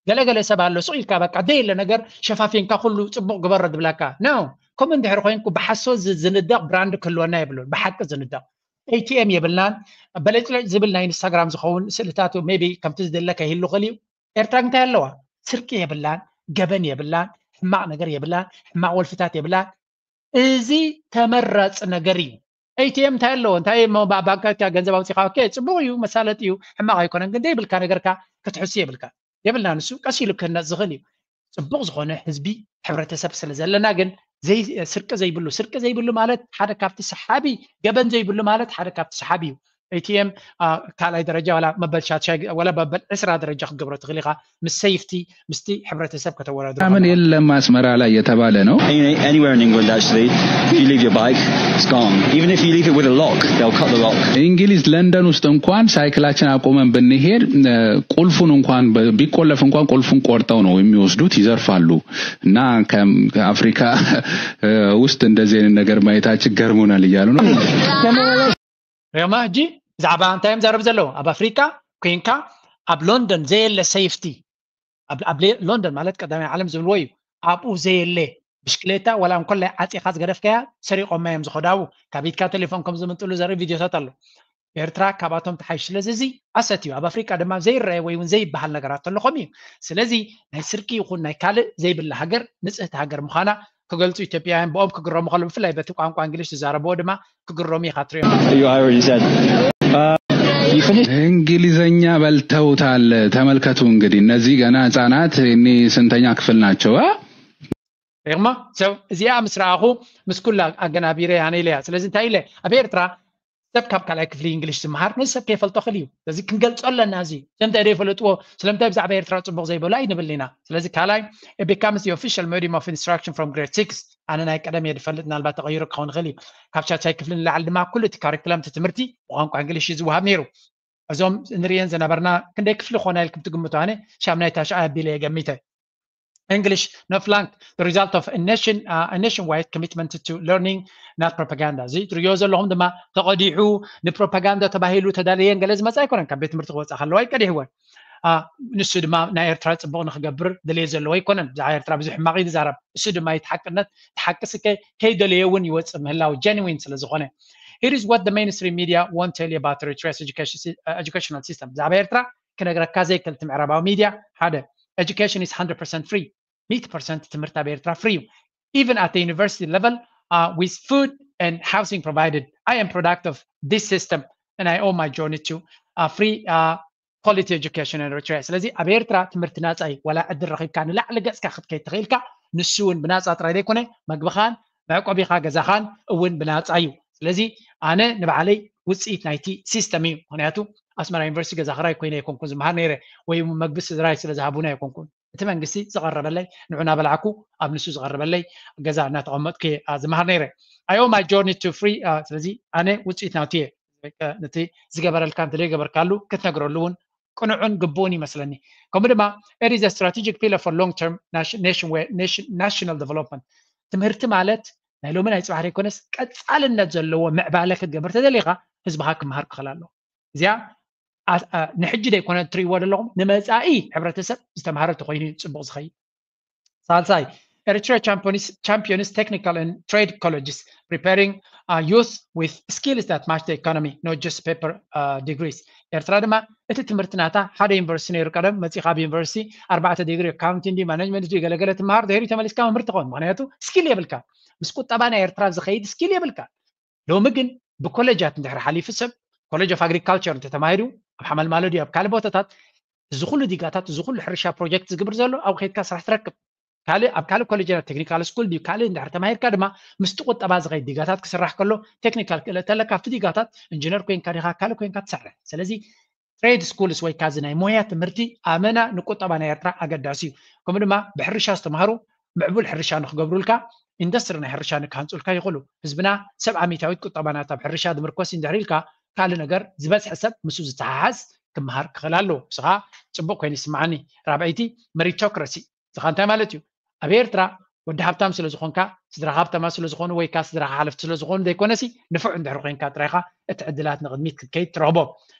ገለገለ ሰብ ኣሎ ሱቅ ኢልካ በቃ ዘየለ ነገር ሸፋፊንካ ኩሉ ፅቡቅ ግበሮ ዝብለካ ነው። ከምኡ እንድሕር ኮይንኩ ብሓሶት ዝንደቅ ብራንድ ክህልወና የብሉን። ብሓቂ ዝንደቅ ኤቲኤም የብልናን። በለጭለጭ ዝብል ናይ ኢንስታግራም ዝኸውን ስእልታት ሜቢ ከምቲ ዝደለካ ይህሉ ክእል እዩ። ኤርትራ እንታይ ኣለዋ? ስርቂ የብላን፣ ገበን የብላን፣ ሕማቕ ነገር የብላን፣ ሕማቕ ወልፍታት የብላን። እዚ ተመራፂ ነገር እዩ። ኤቲኤም እንታይ ኣለዎ? እንታይ እሞ ባንካካ ገንዘብ ኣውፂኻ ኦኬ ፅቡቅ እዩ፣ መሳለጥ እዩ፣ ሕማቕ ኣይኮነን። ግን ዘይብልካ ነገርካ ክትሕሱ የብልካ የብልና። ንሱ ቀስ ኢሉ ክህነፅ ዝኽእል እዩ። ፅቡቅ ዝኾነ ህዝቢ ሕብረተሰብ ስለ ዘለና ግን ስርቂ ዘይብሉ ስርቂ ዘይብሉ ማለት ሓደ ካብቲ ሰሓቢ ገበን ዘይብሉ ማለት ሓደ ካብቲ ሰሓቢ እዩ። ኤቲኤም ካልኣይ ደረጃ ዋላ መበል ሻትሻይ ዋላ መበል ዕስራ ደረጃ ክትገብሮ ትኽእል ኢኻ። ምስ ሰይፍቲ ምስቲ ሕብረተሰብ ከተወዳድሮ ምን የለም አስመራ ላይ የተባለ ነው። Anywhere in England, actually, if you leave your bike, it's gone. Even if you leave it with a lock, they'll cut the lock. እንግሊዝ ለንደን ውስጥ እንኳን ሳይክላችን አቁመን ብንሄድ ቁልፉን እንኳን ቢቆለፍ እንኳን ቁልፉን ቆርጠው ነው የሚወስዱት፣ ይዘርፋሉ። እና ከአፍሪካ ውስጥ እንደዚህ አይነት ነገር ማየታችን ገርሞናል እያሉ ነው። ሪኦማ ሕጂ ብዛዕባ እንታይ እዮም ዘረብ ዘለዉ? ኣብ ኣፍሪቃ ኮይንካ ኣብ ሎንደን ዘየለ ሴፍቲ ኣብ ሎንደን ማለት ቀዳማይ ዓለም ዝብልዎ እዩ። ኣብኡ ዘየለ ብሽክሌታ ዋላ እንኮላይ ዓፂኻ ዝገደፍካያ ሰሪቆማ እዮም ዝኸዱ። ኣብኡ ካብ ኢድካ ቴሌፎን ከም ዝምንጥሉ ዘርኢ ቪድዮታት ኣሎ። ኤርትራ ካብኣቶም ተሓይሽ። ስለዚ እዚ ኣሰት እዩ። ኣብ ኣፍሪቃ ድማ ዘይረኣየ ወይ እውን ዘይበሃል ነገራት ተሎ ከምኡ እዩ። ስለዚ ናይ ስርቂ ይኹን ናይ ካልእ ዘይብላ ሃገር ንፅህቲ ሃገር ምዃና ክገልፁ ኢትዮጵያውያን ብኦም ክግረሙ ከለዉ ብፍላይ በቲ ቋንቋ እንግሊሽ ዝዛረብዎ ድማ ክግረሙ ኢኻ ትሪኦም። You already said. Uh, you finished? እንግሊዘኛ በልተውታል። ተመልከቱ እንግዲህ እነዚህ ገና ህጻናት እኒ ስንተኛ ክፍል ናቸው? አ? ሪቕማ ሰብ እዚኣ ምስ ረኣኹ ምስ ኩላ ኣገናቢረ ኣነ ኢለያ። ስለዚ እንታይ ኢለ ኣብ ኤርትራ ሰብ ካብ ካልኣይ ክፍሊ እንግሊሽ ዝመሃር ነዚ ሰብ ከይፈልጦ ክእል እዩ። ስለዚ ክንገልጾ ኣለና። እዚ ስለምንታይ ዘይፈለጥዎ ስለምንታይ ብዛዕባ ኤርትራ ጽቡቕ ዘይበሉ ኣይንብል ኢና። ስለዚ ካልኣይ it becomes the official medium of instruction from grade six። ኣነ ናይ ቀደም እየ ዝፈልጥ ምናልባት ተቐይሩ ክኸውን ይኽእል እዩ። ካብ ሻድሻይ ክፍሊ ንላዕሊ ድማ ኩሉ እቲ ካሪክለም እቲ ትምህርቲ ብቋንቋ እንግሊሽ እዩ ዝወሃብ ነይሩ። እዞም ንርእየን ዝነበርና ክንደይ ክፍሊ ኾና ኢልኩም ትግምቱ? ኣነ ሻምናይ ታሽዓይ ኣቢለ እየ ገሚተ። English no flunked the result of a nation uh, a nationwide commitment to learning not propaganda እዚ ትርእዮ ዘለኹም ድማ ተቐዲሑ ንፕሮፓጋንዳ ተባሂሉ ተዳለየን ገለ ዝመጽእ ኣይኮነን ካብ ቤት ትምህርቲ ክወጻ ከለዋ ይቀዲሕወን ንሱ ድማ ናይ ኤርትራ ፅቡቕ ንክገብር ድልየት ዘለዎ ኣይኮነን። ብዛዕባ ኤርትራ ብዙሕ ሕማቕ እዩ ዝዛረብ። እሱ ድማ እቲ ሓቅነት፣ እቲ ሓቂ ስከ ከይደለየ እውን ይወፅእ ምህላው ጀንዊን ስለ ዝኾነ። Here is what the mainstream media won't tell you about Eritrea's education sy- uh, educational system. ብዛዕባ ኤርትራ ክነግረካ ዘይክእል እቲ ምዕራባዊ ሚድያ ሓደ፣ education is one hundred percent free. ሚእቲ ፐርሰንት ትምህርቲ ኣብ ኤርትራ ፍሪ እዩ። Even at the university level, uh, with food and housing provided. I am product of this system and I owe my journey to uh, free uh, quality education in Eritrea. ስለዚ ኣብ ኤርትራ ትምህርቲ ናፃ እዩ። ዋላ ዕድል ረኺብካ ንላዕሊ ገፅካ ክትከይድ ተኽኢልካ፣ ንሱ እውን ብናፃ ጥራይ ዘይኮነ መግብኻን መዕቆቢኻ ገዛኻን እውን ብናፃ እዩ። ስለዚ ኣነ ንባዕለይ ውፅኢት ናይቲ ሲስተም እዩ። ምክንያቱ ኣስመራ ዩኒቨርሲቲ ገዛ ክራይ ኮይነ ኣይኮንኩን ዝመሃር ነይረ፣ ወይ እውን መግቢ ስድራይ ስለ ዝሃቡና ኣይኮንኩን። እቲ መንግስቲ ዝቐረበለይ ንዑ እናበላዕኩ ኣብ ንሱ ዝቐረበለይ ገዛ እናተቐመጥኩ እየ ዝመሃር ነይረ። I owe my journey to free. ስለዚ ኣነ ውፅኢት ናቱ እየ። ነቲ ዝገበረልካ እንተ ዘይገበርካሉ ክትነግረሉ እውን ቅኑዕን ግቡእን ይመስለኒ። ከምኡ ድማ it is a strategic pillar for long term national development. ትምህርቲ ማለት ናይ ሎሚ ናይ ፅባሕ ዘይኮነስ ቀፃልነት ዘለዎ ምዕባለ ክትገብር ተደሊኻ ህዝብኻ ክምሃር ክኽእል ኣለዎ። እዚኣ ንሕጂ ዘይኮነ እትርእይዎ ዘለኹም፣ ንመፃኢ ሕብረተሰብ ዝተምሃረ ተኮይኑ እዩ ፅቡቕ ዝኸይድ። ሳልሳይ፣ Eritrea champions technical and trade colleges, preparing youth with skills that match the economy, not just paper degrees. ኤርትራ ድማ እቲ ትምህርቲ ናታ ሓደ ዩኒቨርሲቲ ነይሩ። ቀደም መፂኻ ኣብ ዩኒቨርሲቲ ኣርባዕተ ዲግሪ፣ ኣካውንቲንግ ድዩ ማኔጅመንት ድዩ ገለገለ ትምሃር፣ ድሕሪ ተመሊስካ መምህር ትኸውን። ምክንያቱ ስኪል የብልካ። ምስ ቁጠባ ናይ ኤርትራ ዝኸይድ ስኪል የብልካ። ሎሚ ግን ብኮሌጃት እንድሕር ሓሊፉ ሰብ ኮሌጅ ኦፍ ኣግሪካልቸር እንተተማሂሩ ኣብ ሓመልማሎ ድዩ ኣብ ካልእ ቦታታት፣ እዚ ኩሉ ዲጋታት፣ እዚ ኩሉ ሕርሻ ፕሮጀክት ዝግብር ዘሎ ኣብ ከይድካ ስራሕ ትረክብ። ካልእ ኣብ ካልእ ኮሌጅ ቴክኒካል ስኩል ድዩ ካልእ እንድሕር ተማሂርካ ድማ ምስቲ ቁጠባ ዝኸይድ ዲጋታት ክስራሕ ከሎ ቴክኒካል ክእለት ኣለካ ኣብቲ ዲጋታት ኢንጂነር ኮይንካ ዲኻ ካልእ ኮይንካ ትሰርሕ። ስለዚ ትሬድ ስኩልስ ወይ ካዚ ናይ ሞያ ትምህርቲ ኣመና ንቁጠባ ናይ ኤርትራ ኣገዳሲ እዩ። ከምኡ ድማ ብሕርሻ ዝተምሃሩ ምዕቡል ሕርሻ ንክገብሩልካ ኢንዱስትሪ ናይ ሕርሻ ንክሃንፁልካ ይኽእሉ። ህዝብና ሰብዓ ሚእታዊት ቁጠባ ናታ ኣብ ሕርሻ ዝምርኮስ እንድሕር ኢልካ ካልእ ነገር ዝበዝሐ ሰብ ምስኡ ዝተሓሓዝ ክምሃር ክኽእል ኣለዎ። ንስኻ ፅቡቕ ኮይኑ ይስምዓኒ። ራብዐይቲ መሪቶክራሲ። ንስኻ እንታይ ማለት እዩ? ኣብ ኤርትራ ወዲ ሃብታም ስለ ዝኾንካ ስድራኻ ሃብታማ ስለ ዝኾኑ ወይ ከዓ ስድራኻ ሓለፍቲ ስለ ዝኾኑ ዘይኮነሲ ንፉዕ እንድሕር ኮይንካ ጥራይኻ እቲ ዕድላት ንቕድሚት ክትከይድ ትረኽቦ።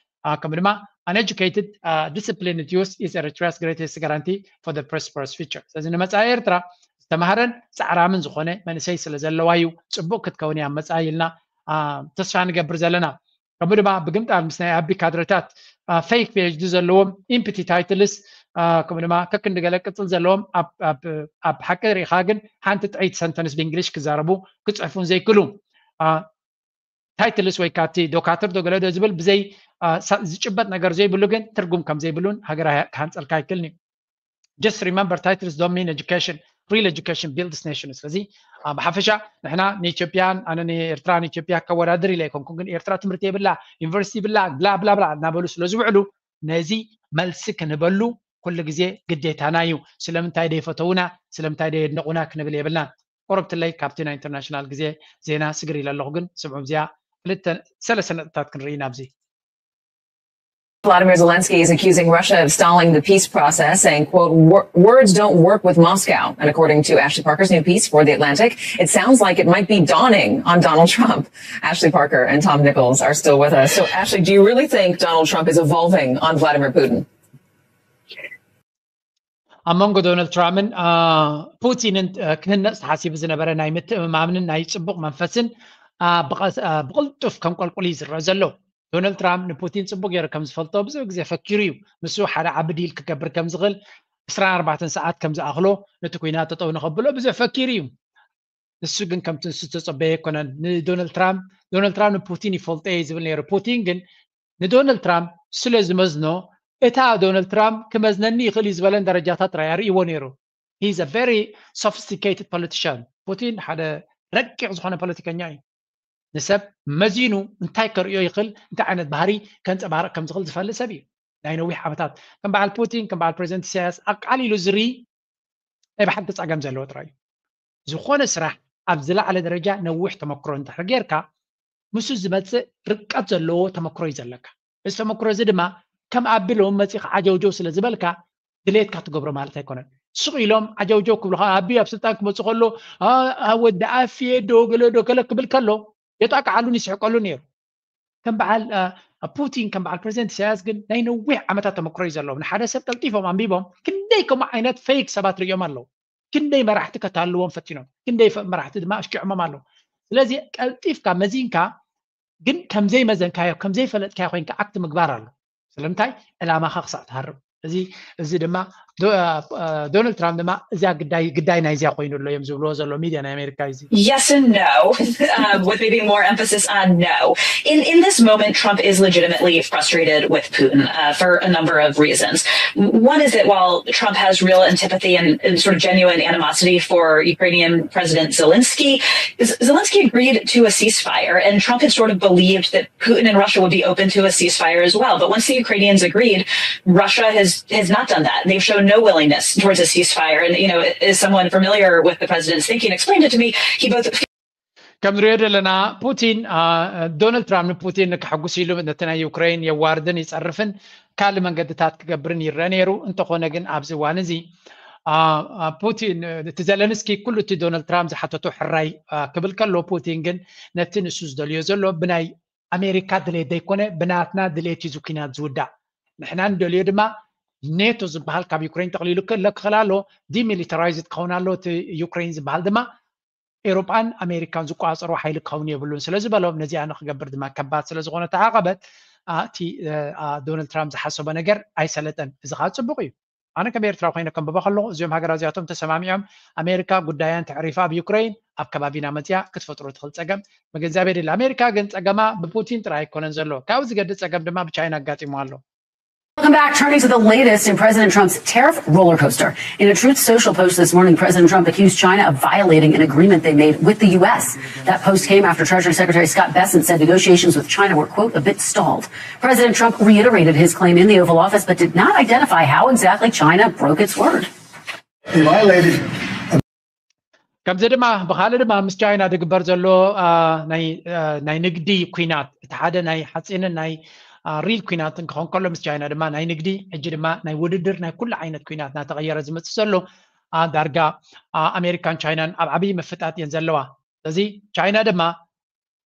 ከምኡ ድማ an educated disciplined youth is Eritrea's greatest guarantee for the prosperous future. ስለዚ ንመፃኢ ኤርትራ ዝተማህረን ፃዕራምን ዝኾነ መንእሰይ ስለ ዘለዋ እዩ ፅቡቕ ክትከውን እያ መፃኢ ኢልና ተስፋ ንገብር ዘለና። ከምኡ ድማ ብግምጣል ምስ ናይ ኣቢ ካድረታት ፌክ ፒኤችዲ ዘለዎም ኢምፕቲ ታይትልስ ከምኡ ድማ ከክንዲ ገለ ቅፅል ዘለዎም ኣብ ሓቂ ርኢኻ ግን ሓንቲ ጥዕይቲ ሰንተንስ ብእንግሊሽ ክዛረቡ ክፅሕፉን ዘይክሉ ታይትልስ ወይ ካቲ ዶካትር ዶ ገለ ዶ ዝብል ብዘይ ዝጭበጥ ነገር ዘይብሉ ግን ትርጉም ከም ዘይብሉን ሃገር ክሃንፀልካ ኣይክእልን እዩ። Just remember, titles don't mean education. Real education builds nations. ስለዚ ብሓፈሻ ንሕና ንኢትዮጵያን ኣነ ንኤርትራ ንኢትዮጵያ ከወዳድር ኢለ ኣይኮንኩን፣ ግን ኤርትራ ትምህርቲ የብላ፣ ዩኒቨርሲቲ ይብላ፣ ብላ ብላ ብላ እናበሉ ስለ ዝውዕሉ ነዚ መልሲ ክንህበሉ ኩሉ ግዜ ግዴታና እዩ። ስለምንታይ ደይፈተውና ስለምንታይ ደየድነቑና ክንብል የብልናን። ቆረብትለይ ካብቲ ናይ ኢንተርናሽናል ግዜ ዜና ስግር ኢለ ኣለኹ፣ ግን ስምዑ እዚኣ ክልተ ሰለስተ ነጥብታት ክንርኢ ኢና ኣብዚ። Vladimir Zelensky is accusing Russia of stalling the peace process, saying, quote, words don't work with Moscow. And according to Ashley Parker's new piece for The Atlantic, it sounds like it might be dawning on Donald Trump. Ashley Parker and Tom Nichols are still with us. So, Ashley, do you really think Donald Trump is evolving on Vladimir Putin? ኣብ መንጎ ዶናልድ ትራምፕን ፑቲንን ክህነፅ ተሓሲቡ ዝነበረ ናይ ምትእምማምን ናይ ፅቡቕ መንፈስን ብቕልጡፍ ከም ቆልቁል እዩ ዝረአ ዘሎ። ዶናልድ ትራምፕ ንፑቲን ፅቡቕ ገይሩ ከም ዝፈልጦ ብዙሕ ግዜ ፈኪሩ እዩ። ንሱ ሓደ ዓቢ ዲል ክገብር ከም ዝኽእል ዕስራን ኣርባዕተን ሰዓት ከም ዝኣኽሎ ነቲ ኲናት ጠጠው ንኸብሎ ብዙሕ ፈኪሩ እዩ። ንሱ ግን ከምቲ ንሱ ዝተጸበየ ኣይኮነን። ንዶናልድ ትራምፕ ዶናልድ ትራምፕ ንፑቲን ይፈልጦ እየ ዝብል ነይሩ። ፑቲን ግን ንዶናልድ ትራምፕ ስለ ዝመዝኖ እታ ዶናልድ ትራምፕ ክመዝነኒ ይኽእል እዩ ዝበለን ደረጃታት ጥራይ ኣርእይዎ ነይሩ። He is a very sophisticated politician. ፑቲን ሓደ ረቂቕ ዝኾነ ፖለቲከኛ እዩ። ንሰብ መዚኑ እንታይ ከርእዮ ይኽእል እንታይ ዓይነት ባህሪ ከንፀባርቕ ከም ዝኽእል ዝፈልጥ ሰብ እዩ። ናይ ነዊሕ ዓመታት ከም በዓል ፑቲን ከም በዓል ፕሬዚደንት ኢሳያስ ኣቃሊሉ ዝርኢ ናይ ብሓቂ ፀገም ዘለዎ ጥራይ እዩ። ዝኾነ ስራሕ ኣብ ዝለዓለ ደረጃ ነዊሕ ተመክሮ እንድሕር ጌርካ ምስኡ ዝመፅእ ርቀት ዘለዎ ተመክሮ እዩ ዘለካ። እዚ ተመክሮ እዚ ድማ ከም ኣቢ ሎሚ መፂእኻ ዓጀውጀው ስለ ዝበልካ ድሌትካ ትገብሮ ማለት ኣይኮነን። ስቕ ኢሎም ዓጀውጀው ክብሉኻ ኣቢ ኣብ ስልጣን ክመፁ ከሎ ወዲ ኣፍየ ዶ ገለ ዶ ገለ ክብል ከሎ የጣቅዓሉን ይስሕቀሉ ነይሩ። ከም በዓል ፑቲን፣ ከም በዓል ፕሬዚደንት ኢሳያስ ግን ናይ ነዊሕ ዓመታት ተመክሮ እዩ ዘለዎም። ንሓደ ሰብ ቀልጢፎም ኣንቢቦም ክንደይ ከምኡ ዓይነት ፌክ ሰባት ርእዮም ኣለዉ። ክንደይ መራሕቲ ከታልዎም ፈቲኖም፣ ክንደይ መራሕቲ ድማ ኣሽኪዖሞም ኣለዉ። ስለዚ ቀልጢፍካ መዚንካ ግን ከምዘይመዘንካዮ ከምዘይፈለጥካዮ ኮይንካ ኣክት ምግባር ኣሎ። ስለምንታይ? ዕላማኻ ክሳዕ ትሃርም። እዚ እዚ ድማ ዶናልድ ትራምፕ ድማ እዚያ ግዳይ ግዳይ ናይ እዚያ ኮይኑ ኣሎ እዮም ዝብልዎ ዘሎ ሚድያ ናይ ኣሜሪካ እዚ። Yes and no, um, with maybe more emphasis on no. In in this moment, Trump is legitimately frustrated with Putin uh, for a number of reasons. One is that while Trump has real antipathy and, and sort of genuine animosity for Ukrainian President Zelensky, Zelensky agreed to a ceasefire, and Trump had sort of believed that Putin and Russia would be open to a ceasefire as well. But once the Ukrainians agreed, Russia has has not done that. They've shown no willingness towards a ceasefire. And you know, as someone familiar with the president's thinking explained it to me, he both ከም ንሪኦ ዘለና ፑቲን ዶናልድ ትራምፕ ንፑቲን ንክሕጉስ ኢሉ ነቲ ናይ ዩክሬን የዋርድን ይፀርፍን ካልእ መንገድታት ክገብርን ይረአ ነይሩ። እንተኾነ ግን ኣብዚ እዋን እዚ ፑቲን እቲ ዘለንስኪ ኩሉ እቲ ዶናልድ ትራምፕ ዝሓተቶ ሕራይ ክብል ከሎ፣ ፑቲን ግን ነቲ ንሱ ዝደልዮ ዘሎ ብናይ ኣሜሪካ ድሌት ዘይኮነ ብናትና ድሌት እዩ ዝኩናት ዝውዳእ። ንሕና ንደልዮ ድማ ኔቶ ዝበሃል ካብ ዩክሬን ጠቕሊሉ ክለክኸል ኣሎ፣ ዲሚሊታራይዝድ ክኸውን ኣሎ እቲ ዩክሬን ዝበሃል ድማ ኤውሮጳን ኣሜሪካን ዝቆፃፀሮ ሓይሊ ክኸውን የብሉን ስለዝበሎም ነዚኣ ንክገብር ድማ ከባድ ስለዝኾነ ተዓቐበት እቲ ዶናልድ ትራምፕ ዝሓሰቦ ነገር ኣይሰለጠን። እዚ ከዓ ፅቡቅ እዩ። ኣነ ከም ኤርትራ ኮይነ ከንብቦ ከለኹ እዚኦም ሃገራት እዚኣቶም ተሰማሚዖም ኣሜሪካ ጉዳያን ተዕሪፋ ኣብ ዩክሬን ኣብ ከባቢና መፅያ ክትፈጥሮ ትኽእል ፀገም ምግንዛብ የድሊ። ኣሜሪካ ግን ፀገማ ብፑቲን ጥራይ ኣይኮነን ዘሎ። ካብኡ ዝገድእ ፀገም ድማ ብቻይና ኣጋጢሙ ኣሎ። Welcome back. Turning to the latest in President Trump's tariff roller coaster. In a Truth Social post this morning, President Trump accused China of violating an agreement they made with the U S. That post came after Treasury Secretary Scott Bessent said negotiations with China were, quote, a bit stalled. President Trump reiterated his claim in the Oval Office, but did not identify how exactly China broke its word. They violated ከምዚ ድማ ብካልእ ድማ ምስ ቻይና ዝግበር ዘሎ ናይ ንግዲ ኩናት እቲ ሓደ ናይ ሓፂንን ናይ ሪል ኩናትን ክኾን ከሎ ምስ ቻይና ድማ ናይ ንግዲ ሕጂ ድማ ናይ ውድድር ናይ ኩሉ ዓይነት ኩናት እናተቐየረ ዝመፅእ ዘሎ ዳርጋ ኣሜሪካን ቻይናን ኣብ ዓብዪ ምፍጣጥ እየን ዘለዋ። ስለዚ ቻይና ድማ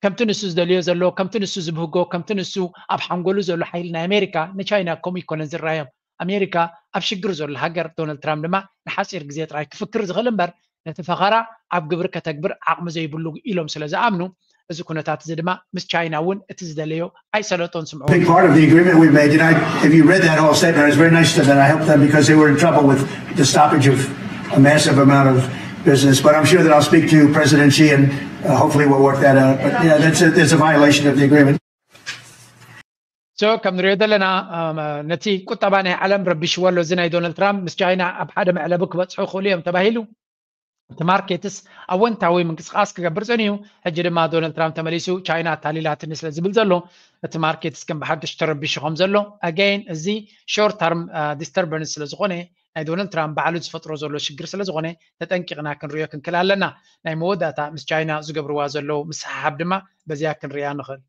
ከምቲ ንሱ ዝደልዮ ዘሎ ከምቲ ንሱ ዝብህጎ ከምቲ ንሱ ኣብ ሓንጎሉ ዘሎ ሓይሊ ናይ ኣሜሪካ ንቻይና ከምኡ ይኮነን ዝረኣዮም። ኣሜሪካ ኣብ ሽግር ዘሎ ሃገር ዶናልድ ትራምፕ ድማ ንሓፂር ግዜ ጥራይ ክፍክር ዝኽእል እምበር ነቲ ፈኸራ ኣብ ግብሪ ከተግብር ዓቕሚ ዘይብሉ ኢሎም ስለ ዝኣምኑ እዚ ኩነታት እዚ ድማ ምስ ቻይና እውን እቲ ዝደለዮ ኣይሰለጦን ስምዑ። Big part of the agreement we made, you know, if you read that whole statement, I was very nice to them. I helped them because they were in trouble with the stoppage of a massive amount of business. But I'm sure that I'll speak to President Xi and uh, hopefully we'll work that out. But yeah, that's a, that's a violation of the agreement. So ከም ንሪኦ ዘለና ነቲ ቁጠባ ናይ ዓለም ረቢሽዎ ኣሎ። እዚ ናይ ዶናልድ ትራምፕ ምስ ቻይና ኣብ ሓደ መዕለቢ ክበፅሑ ክኽእሉ እዮም ተባሂሉ። እቲ ማርኬትስ ኣወንታዊ ምንቅስቃስ ክገብር ፀኒሑ። ሕጂ ድማ ዶናልድ ትራምፕ ተመሊሱ ቻይና ኣታሊላትኒ ስለ ዝብል ዘሎ እቲ ማርኬትስ ከም ብሓድሽ ተረቢሹ ከም ዘሎ ኣገይን እዚ ሾርት ተርም ዲስተርበንስ ስለ ዝኾነ ናይ ዶናልድ ትራምፕ ባዕሉ ዝፈጥሮ ዘሎ ሽግር ስለ ዝኾነ ተጠንቂቕና ክንሪኦ ክንክል ኣለና። ናይ መወዳእታ ምስ ቻይና ዝገብርዋ ዘለዉ ምስሓሓብ ድማ በዚያ ክንሪኣ ንኽእል።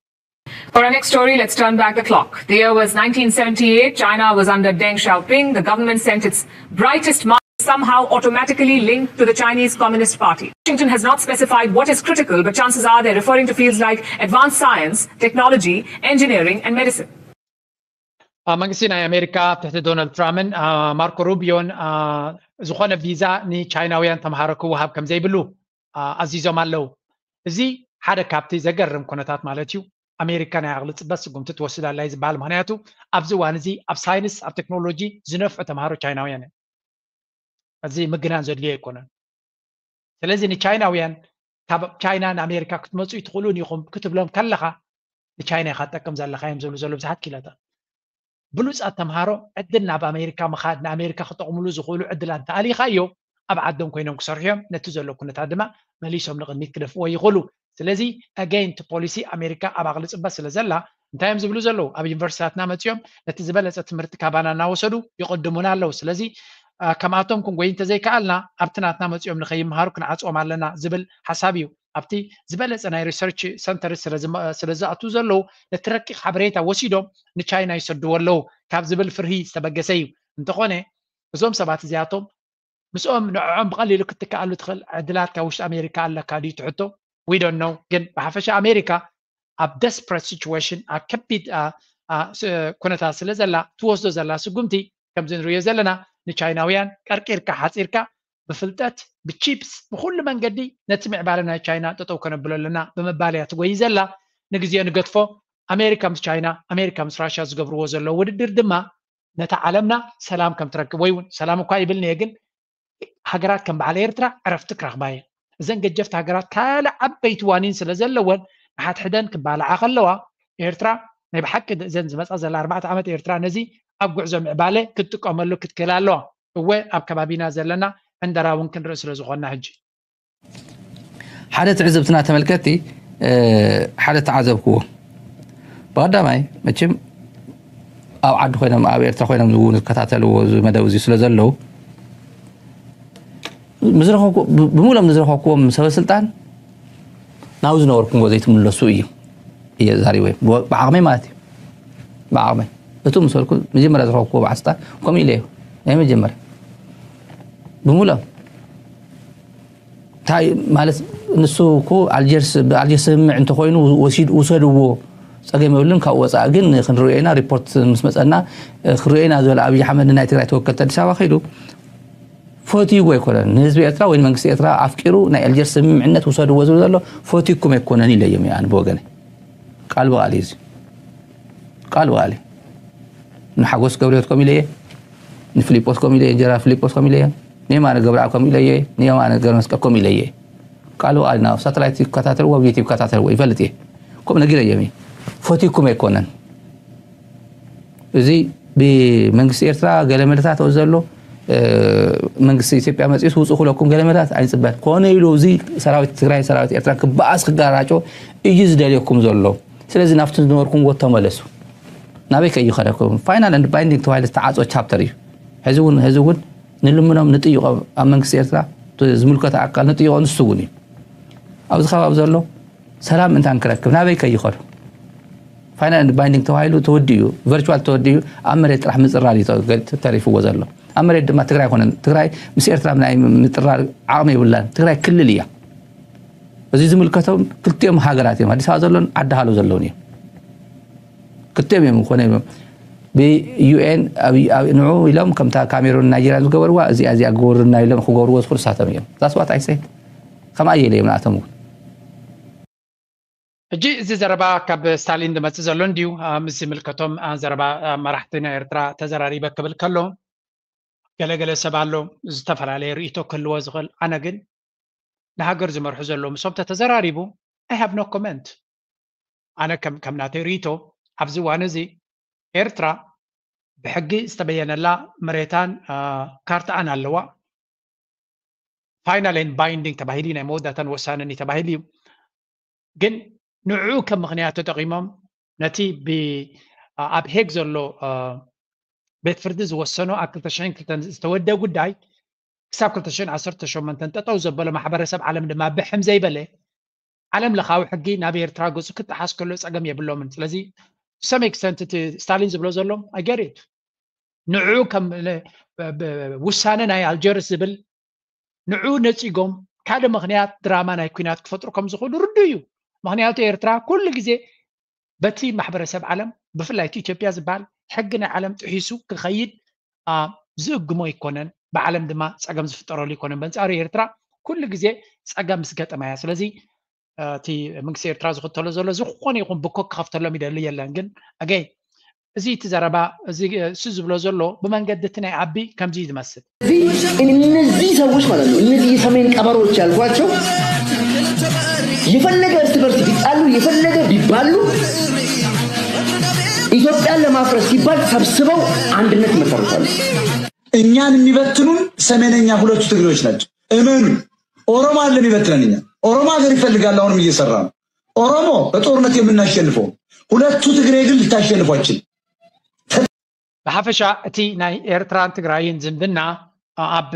For our next story, let's turn back the clock. The year was nineteen seventy-eight. China was under Deng Xiaoping. The government sent its brightest minds, somehow automatically linked to the Chinese Communist Party. Washington has not specified what is critical, but chances are they're referring to fields like advanced science, technology, engineering, and medicine. መንግስቲ ናይ ኣሜሪካ ኣብ ትሕቲ ዶናልድ ትራምፕን ማርኮ ሩቢዮን ዝኾነ ቪዛ ንቻይናውያን ተምሃሮ ክወሃብ ከም ዘይብሉ ኣዚዞም ኣለዉ። እዚ ሓደ ካብቲ ዘገርም ኩነታት ማለት እዩ። ኣሜሪካ ናይ ዓቕሊ ፅበት ስጉምቲ ትወስድ ኣላ እዩ ዝበሃል። ምክንያቱ ኣብዚ እዋን እዚ ኣብ ሳይንስ ኣብ ቴክኖሎጂ ዝነፍዑ ተምሃሮ ቻይናውያን እዮም። እዚ ምግናን ዘድልዮ ኣይኮነን። ስለዚ ንቻይናውያን ካብ ቻይና ንኣሜሪካ ክትመፁ ይትኽእሉን ኢኹም ክትብሎም ከለኻ ንቻይና ኢኻ ትጠቅም ዘለኻ እዮም ዝብሉ ዘለዉ ብዙሓት ክኢላታት። ብሉፃት ተምሃሮ ዕድል ናብ ኣሜሪካ ምኻድ ንኣሜሪካ ክጠቕምሉ ዝኽእሉ ዕድላት እንተኣሊኻዮ ኣብ ዓዶም ኮይኖም ክሰርሑ እዮም። ነቲ ዘሎ ኩነታት ድማ መሊሶም ንቕድሚት ክደፍዎ ይኽእሉ። ስለዚ ኣገይን እቲ ፖሊሲ ኣሜሪካ ኣብ ኣቕሊ ፅበት ስለ ዘላ እንታይ እዮም ዝብሉ ዘለዉ? ኣብ ዩኒቨርሲታትና መፂኦም ነቲ ዝበለፀ ትምህርቲ ካባና እናወሰዱ ይቕድሙና ኣለዉ። ስለዚ ከምኣቶም ክንጎይ እንተዘይከኣልና ኣብቲ ናትና መፂኦም ንኸይምሃሩ ክንዓፅዎም ኣለና ዝብል ሓሳብ እዩ። ኣብቲ ዝበለፀ ናይ ሪሰርች ሰንተር ስለ ዝኣቱ ዘለዉ ነቲ ረቂቕ ሓበሬታ ወሲዶም ንቻይና ይሰድዎ ኣለዉ ካብ ዝብል ፍርሂ ዝተበገሰ እዩ። እንተኾነ እዞም ሰባት እዚኣቶም ምስኦም ንዕዖም ብቐሊሉ ክትከኣሉ ትኽእል ዕድላት ካብ ውሽጢ ኣሜሪካ ኣለካ ድዩ ትሕቶ? We don't know። ግን ብሓፈሻ ኣሜሪካ ኣብ desperate situation ኣብ ከቢድ ኩነታት ስለ ዘላ ትወስዶ ዘላ ስጉምቲ ከምዚ ንሪኦ ዘለና ንቻይናውያን ቀርቂርካ ሓፂርካ ብፍልጠት ብቺፕስ ብኩሉ መንገዲ ነቲ ምዕባለ ናይ ቻይና ጠጠው ከነብሎ ኣለና ብምባል እያ ትጎይ ዘላ። ንግዜ ንገድፎ። ኣሜሪካ ምስ ቻይና ኣሜሪካ ምስ ራሽያ ዝገብርዎ ዘለዉ ውድድር ድማ ነታ ዓለምና ሰላም ከም ትረክብ ወይ እውን ሰላም እኳ ይብልንየ ግን ሃገራት ከም በዓል ኤርትራ ዕረፍቲ ክረኽባ እየን። እዘን ገጀፍቲ ሃገራት ካልእ ዓበይቲ ዋኒን ስለ ዘለወን ንሓድሕደን ክባልዓ ከለዋ ኤርትራ ናይ ብሓቂ እዘን ዝመፃ ዘላ ኣርባዕተ ዓመት ኤርትራ ነዚ ኣብ ጉዕዞ ምዕባለ ክትጥቀመሉ ክትክእል ኣለዋ። እወ ኣብ ከባቢና ዘለና ዕንደራ እውን ክንርኢ ስለ ዝኾንና ሕጂ ሓደ ትዕዝብትና ተመልከቲ ሓደ ተዓዘብክዎ ብቀዳማይ መችም ኣብ ዓዲ ኮይኖም ኣብ ኤርትራ ኮይኖም እውን ዝከታተልዎ እዚ መደብ እዚ ስለ ዘለዉ ብምሎም ንዝረኸብክዎም ሰበ ስልጣን ናብ ዝነበርኩምዎ ዘይትምለሱ እዩ እየ ዛሪበ ብዓቕመይ ማለት እዩ ብዓቕመይ እቱ ምሰልኩ መጀመርያ ዝረኸብክዎ በዓል ስልጣን ከምኡ ኢለ እዩ ናይ መጀመርያ ብምሎም እንታይ ማለት ንሱ እኮ ኣልጀርስ ብኣልጀርስ ስምምዕ እንተኮይኑ ወሲድ ውሰድዎ ፀገም የብሉን ካብኡ ወፃኢ ግን ክንሪኦ ኢና ሪፖርት ምስ መፀና ክንሪኦ ኢና ዝበለ ኣብይ ኣሕመድ ናይ ትግራይ ተወከልቲ ኣዲስ ኣበባ ከይዱ ፈትይዎ ኣይኮነን ንህዝቢ ኤርትራ ወይ መንግስቲ ኤርትራ ኣፍቂሩ ናይ ኣልጀርስ ስምምዕነት ውሰድዎ ዝብል ዘሎ ፈትይኩም ኣይኮነን ኢለዮም ኣነ ብወገነ ቃል ብቃል እዩ ቃል ብቃል እዩ ንሓጎስ ገብርዮት ከም ኢለየ ንፊሊጶስ ከም ኢለየ ጀነራል ፊሊጶስ ከም ኢለየ ንየማነ ገብረኣብ ከም ኢለየ ንየማነ ገብረመስቀል ከም ኢለየ ቃል ብቃል ናብ ሳተላይት ይከታተልዎ ኣብ ዩቲብ ይከታተልዎ ይፈልጥ እየ ከም ነጊረዮም እዩ ፈትይኩም ኣይኮነን እዚ ብመንግስቲ ኤርትራ ገለመለታት ዘሎ መንግስቲ ኢትዮጵያ መፅኡ ትውፅኡ ክለኩም ገለመለታት ኣይንፅበን ኮነ ኢሉ እዚ ሰራዊት ትግራይ ሰራዊት ኤርትራ ክበኣስ ክጋራጮ እዩ ዝደልየኩም ዘሎ ስለዚ ናብቲ ዝነበርኩምዎ ተመለሱ ናበይ ከይኸደኩም final and binding ተባሂሉ ዝተዓፀወ chapter እዩ ሕዚ እውን ሕዚ እውን ንልምኖም ንጥይቆም ኣብ መንግስቲ ኤርትራ ዝምልከቶ ኣካል ንጥይቆ ንሱ እውን እዩ ኣብዚ ከባቢ ዘሎ ሰላም ምእንታን ክረክብ ናበይ ከይኸዱ final and binding ተባሂሉ ተወዲኡ virtual ተወዲኡ ኣብ መሬት ጥራሕ ምፅራር እዩ ተሪፍዎ ዘሎ ኣብ መሬት ድማ ትግራይ ኮነን ትግራይ ምስ ኤርትራ ናይ ምጥራር ዓቕሚ የብላን ትግራይ ክልል እያ እዚ ዝምልከቶም ክልቲኦም ሃገራት እዮም ኣዲስ ኣበባ ዘሎን ዓዲ ሃሎ ዘለውን እዮም ክልቲኦም እዮም ኮነ ብዩኤን ንዑ ኢሎም ከምታ ካሜሩን ናይጀርያን ዝገበርዋ እዚኣ እዚኣ ግበሩና ኢሎም ክገብርዎ ዝኽእሉ ንሳቶም እዮም that's what I say ከምኣ እየ ኢለ እዮም ንኣቶም እውን ሕጂ እዚ ዘረባ ካብ ስታሊን ዝመፅእ ዘሎ እንድዩ ምስ ዝምልከቶም ዘረባ መራሕቲ ናይ ኤርትራ ተዘራሪበ ክብል ከሎ ገለገለ ሰብ ኣሎ ዝተፈላለየ ርእቶ ክህልዎ ዝኽእል ኣነ ግን ንሃገር ዝመርሑ ዘለዉ ምሶም ተተዘራሪቡ I have no comment ኣነ ከም ከም ናተይ ርእቶ ኣብዚ እዋን እዚ ኤርትራ ብሕጊ ዝተበየነላ መሬታን ካርታኣን ኣለዋ final and binding ተባሂሉ ናይ መወዳእታን ወሳንን እዩ ተባሂሉ እዩ ግን ንዕኡ ከም ምኽንያት ተጠቒሞም ነቲ ኣብ ሄግ ዘሎ ቤት ፍርዲ ዝወሰኖ ኣብ ክልተ ሽሕን ክልተን ዝተወደ ጉዳይ ክሳብ ክልተ ሽሕን ዓሰርተ ሸሞንተን ጠጠው ዘበሎ ማሕበረሰብ ዓለም ድማ ብሕም ዘይበለ ዓለም ለኻዊ ሕጊ ናብ ኤርትራ ገፁ ክጠሓስ ከሎ ፀገም የብሎምን ስለዚ to some extent እቲ ስታሊን ዝብሎ ዘሎ I get it ንዑ ከም ውሳነ ናይ ኣልጀርስ ዝብል ንዑ ነፂጎም ሓደ ምክንያት ድራማ ናይ ኩናት ክፈጥሩ ከም ዝኽእሉ ርዱ እዩ ምክንያቱ ኤርትራ ኩሉ ግዜ በቲ ማሕበረሰብ ዓለም ብፍላይ እቲ ኢትዮጵያ ዝበሃል ሕጊ ናይ ዓለም ጥሒሱ ክኸይድ ዝእግሞ ኣይኮነን ብዓለም ድማ ፀገም ዝፍጠረሉ ኣይኮነን በንፃሩ ኤርትራ ኩሉ ግዜ ፀገም ምስ ገጠማ እያ ስለዚ እቲ መንግስቲ ኤርትራ ዝኽተሎ ዘሎ ዝኾነ ይኹን ብኮክ ክኸፍተሎም ይደሊ የለን ግን ኣገይ እዚ እቲ ዘረባ እዚ እሱ ዝብሎ ዘሎ ብመንገዲ እቲ ናይ ኣቢ ከምዚ እዩ ዝመስል እነዚህ ሰዎች ማለት ነው እነዚህ የሰሜን ቀበሮች ያልኳቸው የፈለገ እርስ በርስ ቢጣሉ የፈለገ ቢባሉ ኢትዮጵያን ለማፍረስ ሲባል ሰብስበው አንድነት ይመሰርታሉ። እኛን የሚበትኑን ሰሜነኛ ሁለቱ ትግሬዎች ናቸው። እመኑ። ኦሮሞ አለ የሚበትነን እኛ። ኦሮሞ ሀገር ይፈልጋል፣ አሁንም እየሰራ ነው። ኦሮሞ በጦርነት የምናሸንፈው። ሁለቱ ትግሬ ግን ልታሸንፏችን። ብሓፈሻ እቲ ናይ ኤርትራን ትግራይን ዝምድና ኣብ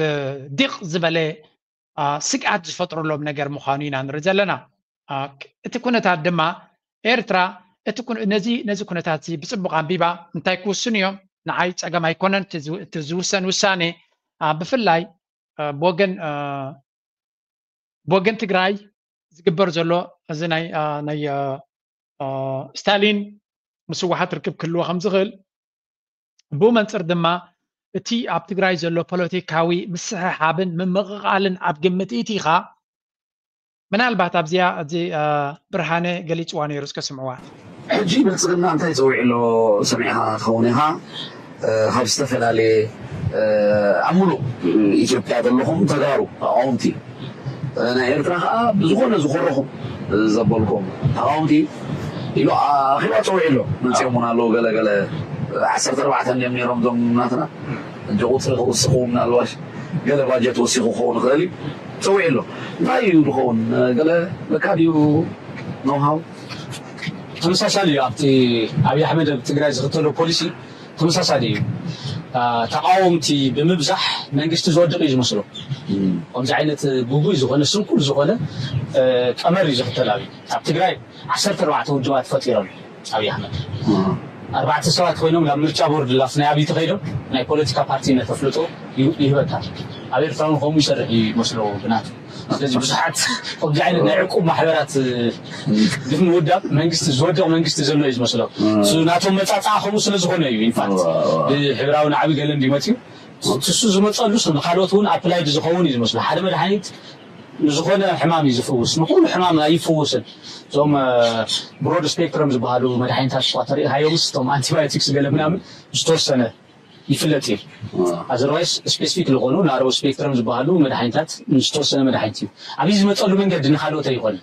ዲቕ ዝበለ ስግኣት ዝፈጥሩሎም ነገር ምዃኑ ኢና ንርኢ ዘለና። እቲ ኩነታት ድማ ኤርትራ ነዚ ኩነታት እዚ ብፅቡቕ ኣንቢባ እንታይ ክውስኑ እዮም ንዓይ ፀገም ኣይኮነን እቲ ዝውሰን ውሳኔ ብፍላይ ብወገን ትግራይ ዝግበር ዘሎ እዚ ናይ ስታሊን ምስ ህወሓት ርክብ ክህልዎ ከም ዝኽእል፣ ብኡ መንፅር ድማ እቲ ኣብ ትግራይ ዘሎ ፖለቲካዊ ምስሕሓብን ምምቕቓልን ኣብ ግምት ኢቲኻ፣ ምናልባት ኣብዚኣ እዚ ብርሃነ ገሊፅዋ ነይሩ፣ እስከ ስምዕዋ። ሕጂ ብልፅግና እንታይ ፀዊዑ ኣሎ ሰሚዕካ ትኸውን ኢኻ። ካብ ዝተፈላለየ ኣብ ሙሉእ ኢትዮጵያ ዘለኹም ተጋሩ ተቃወምቲ ናይ ኤርትራ ከዓ ብዝኾነ ዝኾረኹም ዘበልኩም ተቃወምቲ ኢሉ ኣኺባ ፀዊዑ ኣሎ። መፂኦም እውን ኣለዉ ገለ ገለ ዓሰርተ ኣርባዕተ እዮም ነይሮም እዞም ናትና እንጂ ቁፅሪ ክውስኹ ምናልባሽ ገለ ባጀት ወሲኹ ክኸውን ይኽእል እዩ። ፀዊዑ ኣሎ። እንታይ እዩ ዝኸውን? ገለ ለካ ድዩ ኖሃው ተመሳሳሊ እዩ። ኣብቲ ኣብይ ኣሕመድ ኣብ ትግራይ ዝኽተሎ ፖሊሲ ተመሳሳሊ እዩ። ተቃወምቲ ብምብዛሕ መንግስቲ ዝወድቕ እዩ ዝመስሎ። ከምዚ ዓይነት ግጉይ ዝኾነ ስንኩል ዝኾነ ቀመር እዩ ዝኽተል። ኣብይ ኣብ ትግራይ ዓሰርተ ኣርባዕተ ውድባት ፈጢሮም ኣብይ ኣሕመድ ኣርባዕተ ሰባት ኮይኖም ናብ ምርጫ ቦርድ ላፍ ናይ ኣብይ ተኸይዶም ናይ ፖለቲካ ፓርቲነት ኣፍልጦ ይህበካ። ኣብ ኤርትራ እውን ከምኡ ይሰርሕ እዩ ይመስሎ ብናቱ። ስለዚ ብዙሓት ከምዚ ዓይነት ናይ ዕቁብ ማሕበራት ብምውዳብ መንግስቲ ዝወድቕ መንግስቲ ዘሎ እዩ ዝመስሎ። ናቶም መፃፅኣ ከምኡ ስለ ዝኾነ እዩ። ኢንፋክት ብሕብራዊ ናዕቢ ገለ እንዲመፅዩ ትሱ ዝመፀሉ ንካልኦት እውን ኣፕላይድ ዝኸውን እዩ ዝመስሎ። ሓደ መድሓኒት ንዝኾነ ሕማም እዩ ዝፍውስ፣ ንኩሉ ሕማም ኣይፍውስን። እዞም ብሮድ ስፔክትረም ዝበሃሉ መድሓኒታት እኳ ተሪኢኻዮምስ እቶም ኣንቲባዮቲክስ ገለ ምናምን ዝተወሰነ ይፍለጥ እዩ። ኣዘርዋይስ ስፔሲፊክ ዝኾኑ ናሮ ስፔክትረም ዝበሃሉ መድሓኒታት ዝተወሰነ መድሓኒት እዩ። ኣብይ ዝመፀሉ መንገዲ ንካልኦት ኣይኮነ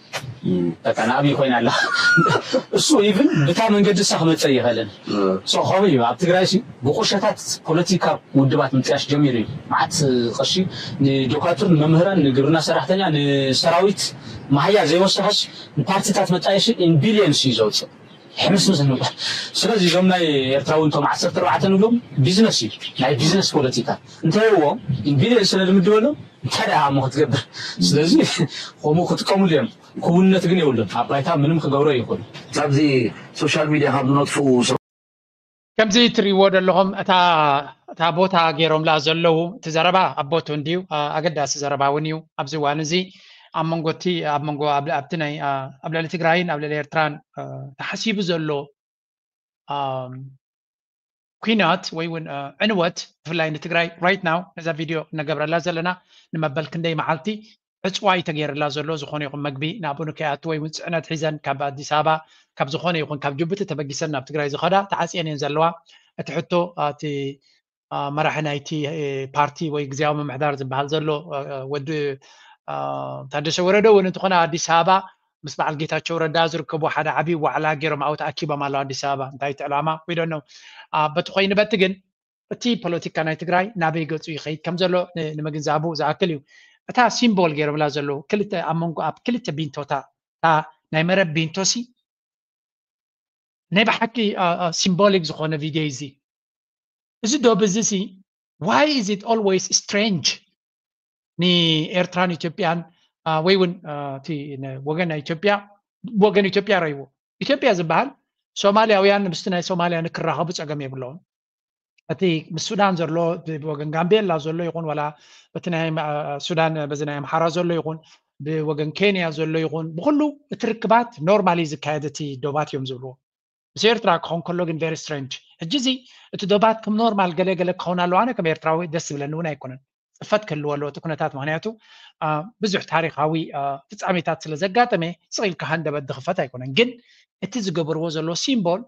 በቃ ንኣብይ ኮይና ኣላ። እሱ ኢቭን ብታ መንገዲ እሳ ክመፀ ይኽእልን ከምኡ እዩ። ኣብ ትግራይ ብቁሸታት ፖለቲካ ውድባት ምጥያሽ ጀሚሩ እዩ። መዓት ቅርሺ ንዶካትር፣ ንመምህራን፣ ንግብርና ሰራሕተኛ፣ ንሰራዊት ማህያ ዘይወሰኸስ ንፓርቲታት መጣየሺ ኢን ቢልየንስ እዩ ዘውፅእ። ሕምስምስ ንብል። ስለዚ እዞም ናይ ኤርትራዊ እንቶም ዓሰርተ ኣርባዕተ ንብሎም ቢዝነስ እዩ፣ ናይ ቢዝነስ ፖለቲካ እንተይዎ ኢን ቢልየንስ ስለ ዝምድበሎም እንታይ ደኣ እሞ ክትገብር። ስለዚ ከምኡ ክጥቀሙሉ እዮም። ክውንነት ግን የብሉን። ኣብ ባይታ ምንም ክገብሮ ይኽእሉ። ካብዚ ሶሻል ሚድያ ካብ ዝነጥፍኡ ከምዚ ትሪእዎ ዘለኹም እታ ቦታ ገይሮምላ ዘለዉ እቲ ዘረባ ኣቦቱ እንድዩ ኣገዳሲ ዘረባ እውን እዩ። ኣብዚ እዋን እዚ ኣብ መንጎ እቲ ኣብ መንጎ ኣብቲ ናይ ኣብ ልዕሊ ትግራይን ኣብ ልዕሊ ኤርትራን ተሓሲቡ ዘሎ ኩናት ወይ እውን ዕንወት ብፍላይ ንትግራይ right now ነዛ ቪድዮ እነገብረላ ዘለና ንመበል ክንደይ መዓልቲ ዕፅዋ እዩ ተገይርላ ዘሎ። ዝኾነ ይኹን መግቢ ናብኡ ንከይኣቱ ወይ እውን ፅዕነት ሒዘን ካብ ኣዲስ ኣበባ ካብ ዝኾነ ይኹን ካብ ጅቡቲ ተበጊሰን ናብ ትግራይ ዝኸዳ ተዓፅየን እየን ዘለዋ። እቲ ሕቶ እቲ መራሒ ናይቲ ፓርቲ ወይ ግዜያዊ ምምሕዳር ዝበሃል ዘሎ ወዲ ታደሰ ወረደ እውን እንተኾነ ኣዲስ ኣበባ ምስ በዓል ጌታቸው ረዳ ዝርከቡ ሓደ ዓብዪ ዋዕላ ገይሮም ኣብኡ ተኣኪቦም ኣለዉ ኣዲስ ኣበባ። እንታይ እቲ ዕላማ we don't know። በቲ ኮይኑ በቲ ግን እቲ ፖለቲካ ናይ ትግራይ ናበይ ገፁ ይኸይድ ከም ዘሎ ንምግንዛቡ ዝኣክል እዩ። እታ ሲምቦል ገይሮምላ ዘለዉ ክልተ ኣብ መንጎ ኣብ ክልተ ቢንቶታ እታ ናይ መረብ ቢንቶሲ ናይ ብሓቂ ሲምቦሊክ ዝኾነ ቪድዮ እዚ እዚ ዶብ እዚ ሲ why is it always strange ንኤርትራን ኢትዮጵያን ወይ እውን እቲ ወገን ናይ ኢትዮጵያ ወገን ኢትዮጵያ ረይዎ ኢትዮጵያ ዝበሃል ሶማልያውያን ምስቲ ናይ ሶማልያ ንክራኸቡ ፀገም የብለውን። እቲ ምስ ሱዳን ዘሎ ብወገን ጋምቤላ ዘሎ ይኹን ዋላ በቲ ናይ ሱዳን በዚ ናይ ኣምሓራ ዘሎ ይኹን ብወገን ኬንያ ዘሎ ይኹን ብኩሉ እቲ ርክባት ኖርማሊ ዝካየድ እቲ ዶባት እዮም ዝብልዎ። ምስ ኤርትራ ክኾን ከሎ ግን very strange። ሕጂ እዚ እቲ ዶባት ከም ኖርማል ገለ ገለ ክኸውን ኣለዎ። ኣነ ከም ኤርትራዊ ደስ ዝብለኒ እውን ኣይኮነን። ፅፈት ክህልዎ ኣለዎ እቲ ኩነታት ምክንያቱ ብዙሕ ታሪካዊ ፍፃሜታት ስለ ዘጋጠመ ስቕ ኢልካ ሃንደበት ዝኽፈት ኣይኮነን። ግን እቲ ዝገበርዎ ዘሎ ሲምቦል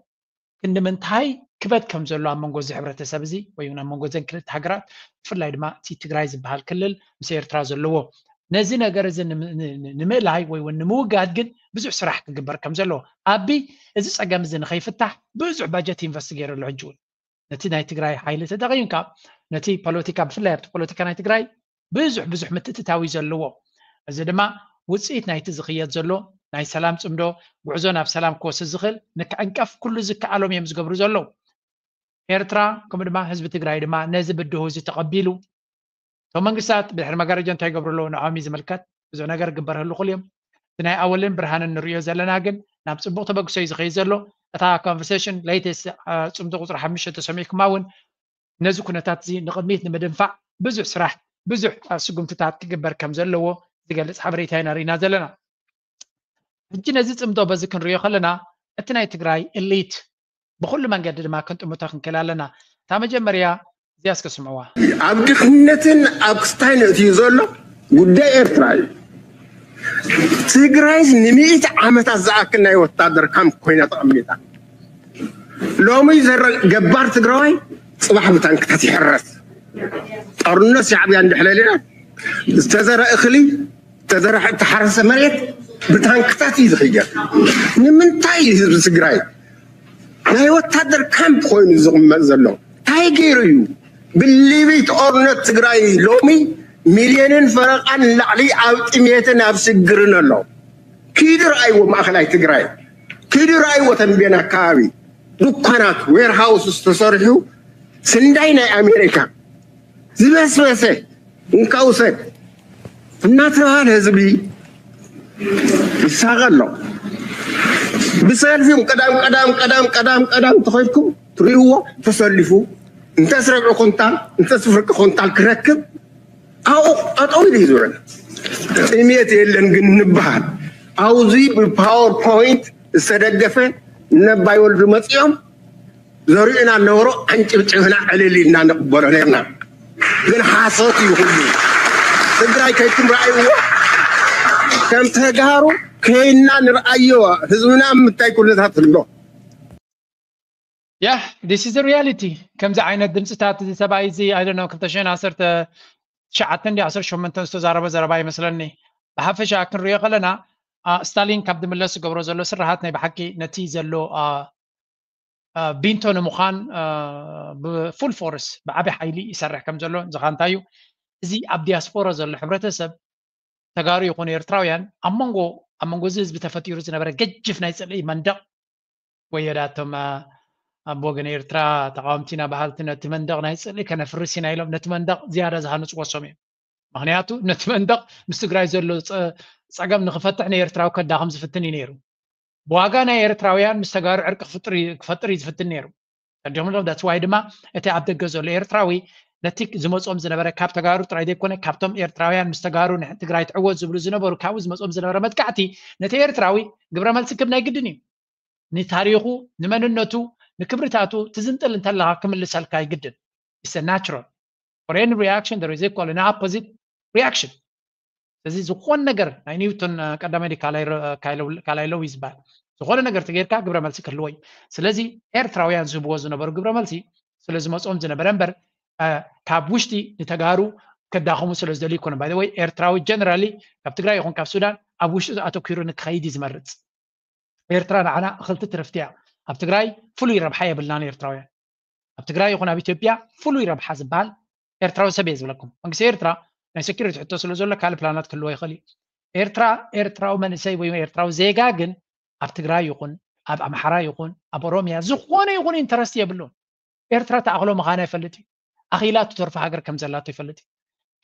ክንዲ ምንታይ ክበት ከም ዘሎ ኣብ መንጎ እዚ ሕብረተሰብ እዚ ወይ እውን ኣብ መንጎ እዘን ክልተ ሃገራት ብፍላይ ድማ እቲ ትግራይ ዝበሃል ክልል ምስ ኤርትራ ዘለዎ ነዚ ነገር እዚ ንምእላይ ወይ እውን ንምውጋድ ግን ብዙሕ ስራሕ ክግበር ከም ዘለዎ ኣቢ እዚ ፀገም እዚ ንኸይፍታሕ ብዙሕ በጀት ኢንቨስት ገይሩ ኣሎ። ሕጂ እውን ነቲ ናይ ትግራይ ሓይሊ ተጠቒምካ ነቲ ፖለቲካ ብፍላይ ኣብቲ ፖለቲካ ናይ ትግራይ ብዙሕ ብዙሕ ምትእትታው እዩ ዘለዎ። እዚ ድማ ውፅኢት ናይቲ ዝኽየድ ዘሎ ናይ ሰላም ፅምዶ ጉዕዞ ናብ ሰላም ክወስድ ዝኽእል ንክዕንቀፍ ኩሉ ዝከኣሎም እዮም ዝገብሩ ዘለዉ። ኤርትራ ከምኡ ድማ ህዝቢ ትግራይ ድማ ነዚ ብድሆ እዚ ተቐቢሉ እቶም መንግስታት ብድሕሪ መጋረጃ እንታይ ይገብሩ ኣለዉ ንዖም እዩ ዝምልከት። ብዙሕ ነገር ግበር ህልኹል እዮም። እቲ ናይ ኣወልን ብርሃንን ንሪኦ ዘለና ግን ናብ ፅቡቕ ተበግሶ እዩ ዝኸይድ ዘሎ። እታ ኮንቨርሴሽን latest ፅምዶ ቁፅሪ ሓሙሽተ ተሰሚዕኩማ እውን ነዚ ኩነታት እዚ ንቕድሚት ንምድንፋዕ ብዙሕ ስራሕ ብዙሕ ስጉምትታት ክግበር ከም ዘለዎ ዝገልፅ ሓበሬታ ኢና ርኢና ዘለና። ሕጂ ነዚ ፅምዶ በዚ ክንሪኦ ከለና እቲ ናይ ትግራይ ኢሊት ብኩሉ መንገዲ ድማ ክንጥምቶ ክንክእል ኣለና። እታ መጀመርያ እዚኣ እስከ ስምዕዋ። ኣብ ድኽነትን ኣብ ክስታይ ነእትዩ ዘሎ ጉዳይ ኤርትራ እዩ። ትግራይ ንምእቲ ዓመታት ዝኣክል ናይ ወታደር ካምፕ ኮይና ተቐሚጣ። ሎሚ ዘረ ገባር ትግራዋይ ጽባሕ ብታንክታት ይሕረስ። ጦርነት ሻዕብያ እንድሕለልና ዝተዘረ እኽሊ ዝተዘረ እተሓረሰ መሬት ብታንክታት እዩ ዝኽየድ። ንምንታይ እዩ ህዝቢ ትግራይ ናይ ወታደር ካምፕ ኮይኑ ዝቕመጥ ዘሎ? እንታይ ገይሩ እዩ? ብሊቢት ኦርነት ትግራይ ሎሚ ሚልዮንን ፈረቓን ንላዕሊ ኣብ ጥሜትን ኣብ ሽግርን ኣሎ። ኪዱ ረኣይዎ ማእኸላይ ትግራይ፣ ኪዱ ረኣይዎ ተንቤን ኣካባቢ ድኳናት ዌርሃውስ ተሰሪሑ ስንዳይ ናይ ኣሜሪካ ዝበስበሰ እንካ ውሰድ እናተባሃለ ህዝቢ ይሳቐ ኣሎ። ብሰልፊም ቀዳም ቀዳም ቀዳም ቀዳም ቀዳም ተኸድኩም ትርእይዎ ተሰሊፉ እንተስ ረብዒ ኮንታል እንተስ ፍርቂ ኮንታል ክረክብ ኣብኡ ጠጠው ኢሉ እዩ ዝውዕል። ጥሜት የለን ግን ንበሃል ኣብዚ ብፓወር ፖይንት ዝተደገፈ ነባይ ወልዱ መፂኦም ዘሪኡና ነበሮ ኣንጭብጭብና ዕልል ኢልና ንቕበሎ ነርና። ግን ሓሶት እዩ ኩሉ። ትግራይ ከይኩም ረኣይዎ ከም ተጋሩ ከይና ንርኣዮ ህዝብና ምታይ ኩነታት ኣሎ። Yeah, this is the reality። ከምዚ ዓይነት ድምፅታት እዚ ሰብኣይ እዚ I don't know ክልተ ሽሕን ዓሰርተ ትሽዓተን ድዩ ዓሰርተ ሸሞንተን ዝተዛረበ ዘረባ ይመስለኒ። ብሓፈሻ ክንሪኦ ከለና ስታሊን ካብ ድምለስ ዝገብሮ ዘሎ ስራሓት ናይ ብሓቂ ነቲ ዘሎ ቢንቶ ንምዃን ብፉል ፎርስ ብዓቢ ሓይሊ ይሰርሕ ከም ዘሎ ዝኻንታ እዩ። እዚ ኣብ ዲያስፖራ ዘሎ ሕብረተሰብ ተጋሩ ይኹኑ ኤርትራውያን ኣብ መንጎ ኣብ መንጎ እዚ ህዝቢ ተፈጢሩ ዝነበረ ገጅፍ ናይ ፅልኢ መንደቕ ወየዳ እቶም ኣብ ወገን ኤርትራ ተቃወምቲና በሃልቲ ነቲ መንደቕ ናይ ፅልኢ ከነፍርስ ኢና ኢሎም ነቲ መንደቕ ዝያዳ ዝሃንፅዎ ሶም እዮም። ምክንያቱ ነቲ መንደቕ ምስ ትግራይ ዘሎ ፀገም ንክፈትሕ ንኤርትራዊ ከዳኸም ዝፍትን እዩ ነይሩ። ብዋጋ ናይ ኤርትራውያን ምስ ተጋሩ ዕርቂ ክፈጥር እዩ ዝፍትን ነይሩ። ዶም that's why ድማ እቲ ኣብ ደገ ዘሎ ኤርትራዊ ነቲ ዝመፅኦም ዝነበረ ካብ ተጋሩ ጥራይ ዘይኮነ ካብቶም ኤርትራውያን ምስ ተጋሩ ትግራይ ትዕወት ዝብሉ ዝነበሩ ካብኡ ዝመፅኦም ዝነበረ መጥቃዕቲ ነቲ ኤርትራዊ ግብረ መልሲ ክብ ናይ ግድን እዩ። ንታሪኹ ንመንነቱ ንክብርታቱ ትዝንጥል እንተለካ ክምልሰልካ ይግድን። It's a natural for any reaction there is equal and opposite reaction። ስለዚ ዝኾን ነገር ናይ ኒውቶን ቀዳማይ ካልኣይ ሎው ዝበሃል ዝኾነ ነገር ተገይርካ ግብረ መልሲ ክህልዎ እዩ። ስለዚ ኤርትራውያን ዝህብዎ ዝነበሩ ግብረ መልሲ ስለዝመፅኦም ዝነበረ እምበር ካብ ውሽጢ ንተጋሩ ከዳኸሙ ስለ ዝደልዩ ይኮነ። ባይ ወይ ኤርትራዊ ጀነራሊ ካብ ትግራይ ይኹን ካብ ሱዳን ኣብ ውሽጢ ኣተኪሩ ንክኸይድ እዩ ዝመርፅ። ኤርትራ ንዓና እኽልቲ ትርፍቲ እያ። ኣብ ትግራይ ፍሉይ ረብሓ የብልናን ኤርትራውያን። ኣብ ትግራይ ይኹን ኣብ ኢትዮጵያ ፍሉይ ረብሓ ዝበሃል ኤርትራዊ ሰብ እየ ዝብለኩም። መንግስቲ ኤርትራ ናይ ሴኪሪቲ ሕቶ ስለ ዘሎ ካልእ ፕላናት ክህልዎ ይኽእል እዩ። ኤርትራ ኤርትራዊ መንእሰይ ወይ ኤርትራዊ ዜጋ ግን ኣብ ትግራይ ይኹን ኣብ ኣምሓራ ይኹን ኣብ ኦሮሚያ ዝኾነ ይኹን ኢንተረስት የብሉን። ኤርትራ ተኣኽሎ ምዃና ይፈልጥ እዩ። ኣኺላ ትተርፎ ሃገር ከም ዘላቶ ይፈልጥ እዩ።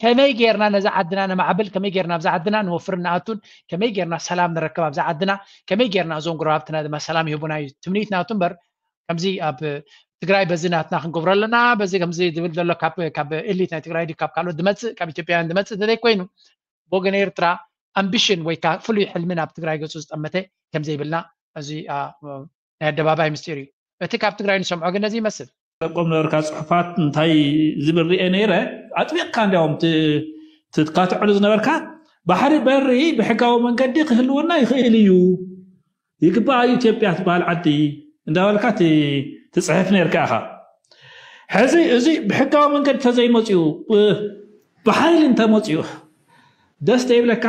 ከመይ ጌርና ነዛ ዓድና ነማዕብል፣ ከመይ ጌርና ኣብዛ ዓድና ንወፍርን ንኣቱን፣ ከመይ ጌርና ሰላም ንረክብ ኣብዛ ዓድና፣ ከመይ ጌርና እዞም ጎረባብትና ድማ ሰላም ይህቡና እዩ ትምኒት ናቱ እምበር ከምዚ ኣብ ትግራይ በዚ ናትና ክንገብሮ ኣለና በዚ ከምዚ ዝብል ዘሎ ካብ ኤሊት ናይ ትግራይ ካብ ካልኦት ዝመፅእ ካብ ኢትዮጵያውያን ዝመፅእ እንተዘይኮይኑ ብወገን ኤርትራ ኣምቢሽን ወይ ከዓ ፍሉይ ሕልሚ ናብ ትግራይ ገፁ ዝጠመተ ከምዘይብልና እዚ ናይ ኣደባባይ ምስጢር እዩ። እቲ ካብ ትግራይ ንሰምዖ ግን ነዚ ይመስል። ደቆም ነበርካ ፅሑፋት እንታይ ዝብል ርኤ ነይረ ኣጥቢቕካ እንዲያውም ትካትዐሉ ዝነበርካ ባሕሪ በሪ ብሕጋዊ መንገዲ ክህልወና ይኽእል እዩ ይግባኣ ኢትዮጵያ ትበሃል ዓዲ እንዳበልካ ትፅሕፍ ነርካ ኢኻ። ሕዚ እዚ ብሕጋዊ መንገዲ ተዘይመፅኡ ብሓይሊ እንተመፅኡ ደስ ተይብለካ?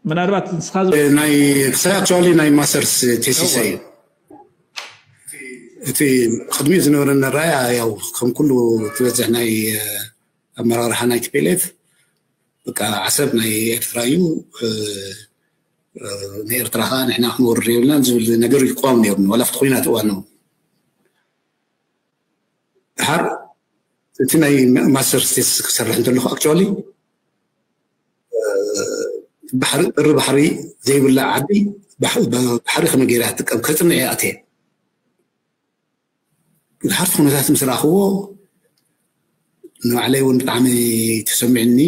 ምናልባት ንስኻ ናይ ክሳይ ኣክቹዋሊ ናይ ማስተርስ ቴሲስ እዩ። እቲ ቅድሚኡ ዝነበረ ነራያ ያው ከም ኩሉ ትበዝሕ ናይ ኣመራርሓ ናይ ቲፒኤልኤፍ በቃ ዓሰብ ናይ ኤርትራ እዩ ንኤርትራ ከዓ ንሕና ክንወርር የብልናን ዝብል ነገር ይቋም ነይሩ ዋላ ኣብቲ ኩናት እዋን ድሓር እቲ ናይ ማስተር ቴሲስ ክሰርሕ እንተለኹ ኣክቹዋሊ ባሕሪ በሪ ባሕሪ ዘይብላ ዓዲ ባሕሪ ከመይ ገይራ ትጥቀም ከፅንዕ እየ ኣትየ ድሓር ኩነታት ምስ ረኣኽዎ ንባዕለይ እውን ብጣዕሚ ተሰሚዕኒ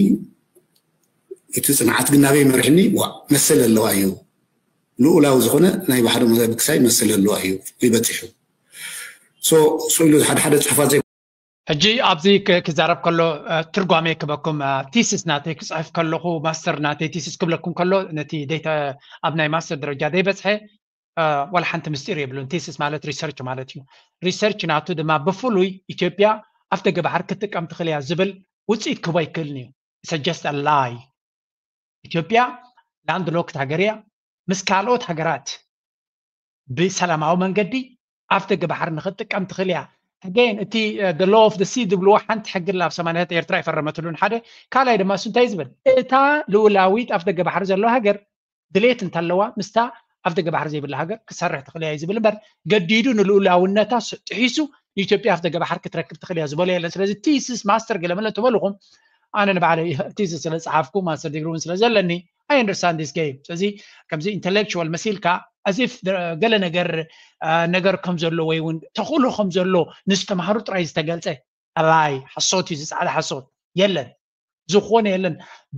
እቲ ፅንዓት ግን ናበይ መርሕኒ ዋ መሰል ኣለዋ እዩ ልኡላዊ ዝኾነ ናይ ባሕሪ መ- ክሳይ መሰል ኣለዋ እዩ ይበፅሑ። So ስኢሉ ሓደ ሓደ ፅሑፋት ዘይ ሕጂ ኣብዚ ክ- ክዛረብ ከሎ እ፣ ትርጓሜ ክበኩም እ፣ ቲስስ ናተይ ክፅሕፍ ከለኹ ማስተር ናተይ ቲስስ ክብለኩም ከሎ ነቲ ደይተ ኣብ ናይ ማስተር ደረጃ ዘይበፅሐ እ፣ ዋላ ሓንቲ ምስጢር የብሉን። ቲስስ ማለት ሪሰርች ማለት እዩ። ሪሰርች ናቱ ድማ ብፍሉይ ኢትዮጵያ ኣፍ ደገ ባሕር ክትጥቀም ትኽእል እያ ዝብል ውፅኢት ክህቦ ኣይክእልን እዩ። ሰጀስት ላይ ኢትዮጵያ ላንድ ሎክድ ሃገር እያ። ምስ ካልኦት ሃገራት ብሰላማዊ መንገዲ ኣፍ ደገ ባሕሪ ንክትጥቀም ትኽእል እያ። Again እቲ the law of the sea ዝብልዎ ሓንቲ ሕጊ ኣብ ሰማንያታት ኤርትራ ይፈረመትሉን ሓደ ካልኣይ ድማ እሱ እንታይ ዝብል እታ ልኡላዊት ኣፍ ደገ ባሕሪ ዘለዋ ሃገር ድሌት እንተለዋ ምስታ ኣፍ ደገ ባሕሪ ዘይብላ ሃገር ክሰርሕ ትኽእል እያ እዩ ዝብል እምበር ገዲዱ ንልኡላውነታ ስ- ጥሒሱ ንኢትዮጵያ ኣፍ ደገ ባሕሪ ክትረክብ ትኽእል እያ ዝበሎ የለን። ስለዚ ቲስስ ማስተር ገለመለ ትበልኹም ኣነ ንባዕለይ ቲስስ ስለ ዝፀሓፍኩ ማስተር ዲግሪ እውን ስለ ዘለኒ I understand this game። ስለዚ ከምዚ ኢንተሌክቹዋል መሲልካ ኣዚፍ ገለ ነገር አ፣ ነገር ከም ዘሎ ወይ እውን ተኽእሎ ከም ዘሎ ንዝተምሃሩ ጥራይ ዝተገልፀ ራይ ሓሶት እዩ ዝፃዕዳ ሓሶት የለን። ዝኾነ የለን።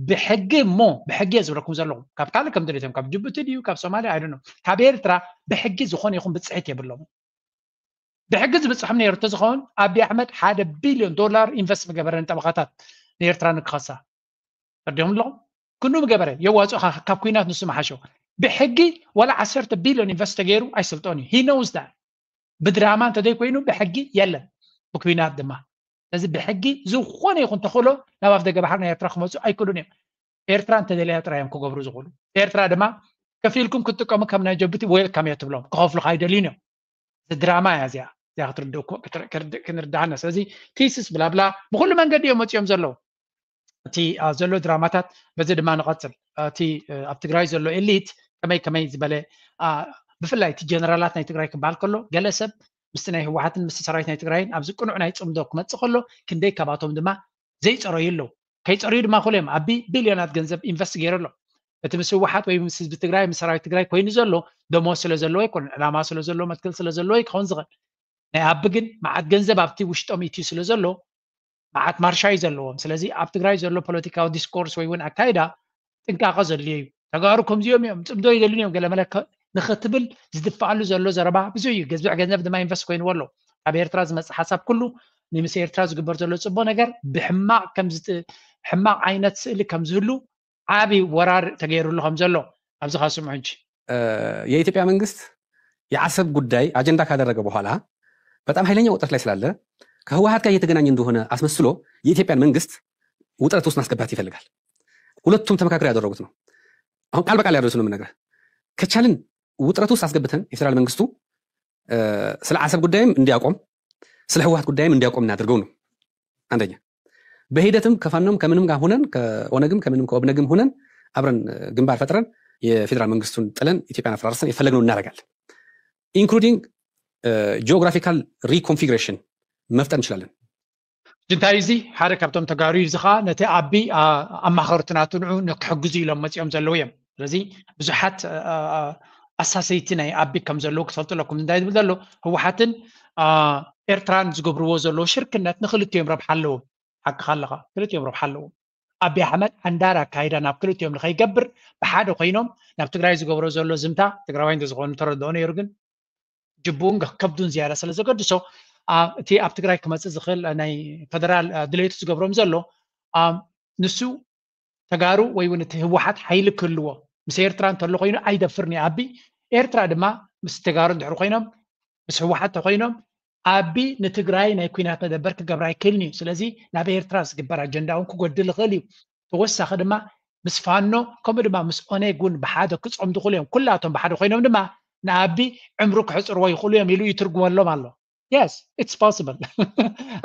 ብሕጊ እሞ ብሕጊ እየ ዝብለኩም ዘለኹም ካብ ካልእ ከም ድሌቶም ካብ ጅቡቲ ድዩ ካብ ሶማሊያ ኣይደ ካብ ኤርትራ ብሕጊ ዝኾነ ይኹን ብፅሒት የብሎም። ብሕጊ ዝብፅሖም ነይሩ እንተዝኸውን ኣቢ ኣሕመድ ሓደ ቢልዮን ዶላር ኢንቨስት ምገበረ ንጠበኻታት ንኤርትራ ንክኸሳ ተርዲኦም ኣለኹም። ክንዱ ምገበረ የዋፅኦኻ ካብ ኩናት ንሱ መሓሾ ብሕጊ ዋላ ዓሰርተ ቢልዮን ኢንቨስት ተገይሩ ኣይስልጦን እዩ። He knows that። ብድራማ እንተዘይኮይኑ ብሕጊ የለን። ብኩናት ድማ ስለዚ ብሕጊ ዝኾነ ይኹን ተኽእሎ ናብ ኣፍ ደገ ባሕሪ ናይ ኤርትራ ክመፁ ኣይክእሉን እዮም። ኤርትራ እንተደልያ ጥራይ እዮም ክገብሩ ዝኽእሉ። ኤርትራ ድማ ከፊልኩም ክትጥቀሙ ከም ናይ ጀቡቲ ዌልካም እየ ትብሎም። ክኸፍሉካ ኣይደልዩን እዮም። እዚ ድራማ እያ እዚኣ እዚኣ ክትርድእኩ ክትር- ክርድ- ክንርድኣና። ስለዚ ቲስስ ብላብላ ብኩሉ መንገዲ እዮም መፂኦም ዘለዉ። እቲ አ፣ ዘሎ ድራማታት በዚ ድማ ንቐፅል። እቲ እ፣ ኣብ ትግራይ ዘሎ ኤሊት ከመይ ከመይ ዝበለ አ፣ ብፍላይ እቲ ጀነራላት ናይ ትግራይ ክበሃል ከሎ ገለ ሰብ ምስቲ ናይ ህወሓትን ምስቲ ሰራዊት ናይ ትግራይን ኣብዚ ቅኑዕ ናይ ፅምዶ ክመፅእ ከሎ ክንደይ ካባቶም ድማ ዘይፀረዩ ኣለዉ። ከይፀረዩ ድማ ክእሉ እዮም። ኣቢ ቢልዮናት ገንዘብ ኢንቨስት ገይሩ ኣሎ። እቲ ምስ ህወሓት ወይ ምስ ህዝቢ ትግራይ ምስ ሰራዊት ትግራይ ኮይኑ ዘሎ ደሞዝ ስለ ዘለዎ ኣይኮነን፣ ዕላማ ስለ ዘለዎ መትከል ስለ ዘለዎ ክኸውን ዝኽእል። ናይ ኣቢ ግን መዓት ገንዘብ ኣብቲ ውሽጦም ኢትዩ ስለ ዘሎ መዓት ማርሻ እዩ ዘለዎም። ስለዚ ኣብ ትግራይ ዘሎ ፖለቲካዊ ዲስኮርስ ወይ እውን ኣካይዳ ጥንቃቐ ዘድልዮ እዩ። ተጋሩ ከምዚኦም እዮም፣ ፅምዶ ይደልን እዮም ገለ መለ ከ- ንኽትብል ዝድፈኣሉ ዘሎ ዘረባ ብዙሕ እዩ። ገዝብዕ ገንዘብ ድማ ኢንቨስት ኮይንዎ ኣሎ። ካብ ኤርትራ ዝመፅእ ሓሳብ ኩሉ ንምስ ኤርትራ ዝግበር ዘሎ ፅቡቅ ነገር ብሕማቅ ከም ዝጥ- ሕማቅ ዓይነት ስእሊ ከም ዝህሉ ዓቢ ወራር ተገይሩሉ ከም ዘሎ ኣብዚ ካስምዑ እንጂ የኢትዮጵያ መንግስት የአሰብ ጉዳይ አጀንዳ ካደረገ በኋላ በጣም ኃይለኛ ውጥረት ላይ ስላለ ከህወሓት ጋር እየተገናኘ እንደሆነ አስመስሎ የኢትዮጵያን መንግስት ውጥረት ውስጥ ማስገባት ይፈልጋል። ሁለቱም ተመካክረው ያደረጉት ነው። አሁን ቃል በቃል ያደረሱ ነው የምነግርህ። ከቻልን ውጥረት ውስጥ አስገብተን የፌዴራል መንግስቱ እ፣ ስለ አሰብ ጉዳይም እንዲያቆም ስለ ህወሓት ጉዳይም እንዲያቆም እናድርገው ነው። አንደኛ በሂደትም ከፋኖም ከምንም ጋር ሆነን ከኦነግም ከምንም ከኦብነግም ሆነን አብረን እ፣ ግንባር ፈጥረን የፌዴራል መንግስቱን ጥለን ኢትዮጵያን አፈራርሰን የፈለግነው እናደርጋለን። ኢንክሉዲንግ ጂኦግራፊካል ሪኮንፊግሬሽን መፍጠር እንችላለን። እንታይ እዚ ሓደ ካብቶም ተጋሩ እዩ። እዚ ከዓ ነቲ ኣቢ አ- ኣማኸርቲ ናቱ ንዑ ንክሕግዙ ኢሎም መፂኦም ዘለዉ እዮም። ስለዚ ብዙሓት አ- አ- ኣሳሰይቲ ናይ ኣቢ ከም ዘለዉ ክትፈልጡ ኣለኩም። እንታይ ዝብል ዘሎ ህወሓትን አ፣ ኤርትራን ዝገብርዎ ዘለዉ ሽርክነት ንክልቲኦም ረብሓ ኣለዎም። ሓቅኻ ኣለኻ፣ ክልቲኦም ረብሓ ኣለዎም። ኣቢ ኣሕመድ ሓንዳር ኣካይዳ ናብ ክልቲኦም ንኸይገብር ብሓደ ኮይኖም ናብ ትግራይ ዝገብሮ ዘሎ ዝምታ ትግራዋይ እንተዝኾኑ ተረድኦ ነይሩ ግን ጅቡን ከብዱን ዝያዳ ስለ ዘገድሶ አ፣ እቲ ኣብ ትግራይ ክመፅእ ዝኽእል ናይ ፈደራል አ፣ ድሌቱ ዝገብሮም ዘሎ አ፣ ንሱ ተጋሩ ወይ እውን እቲ ህወሓት ሓይሊ ክህልዎ ምስ ኤርትራ እንተሎ ኮይኑ ኣይደፍርን እዩ ኣቢ። ኤርትራ ድማ ምስ ተጋሩ እንድሕር ኮይኖም ምስ ህወሓት ተኮይኖም ኣቢ ንትግራይ ናይ ኩናት መደበር ክገብር ኣይክእልን እዩ። ስለዚ ናብ ኤርትራ ዝግበር ኣጀንዳ እውን ክጎድል ይኽእል እዩ። ተወሳኺ ድማ ምስ ፋኖ ከምኡ ድማ ምስ ኦነግ እውን ብሓደ ክፀምዱ ይኽእሉ እዮም። ኩላቶም ብሓደ ኮይኖም ድማ ንኣቢ ዕምሩ ክሕፅርዎ ይኽእሉ እዮም ኢሉ ይትርጉመሎም ኣሎ። Yes, it's possible.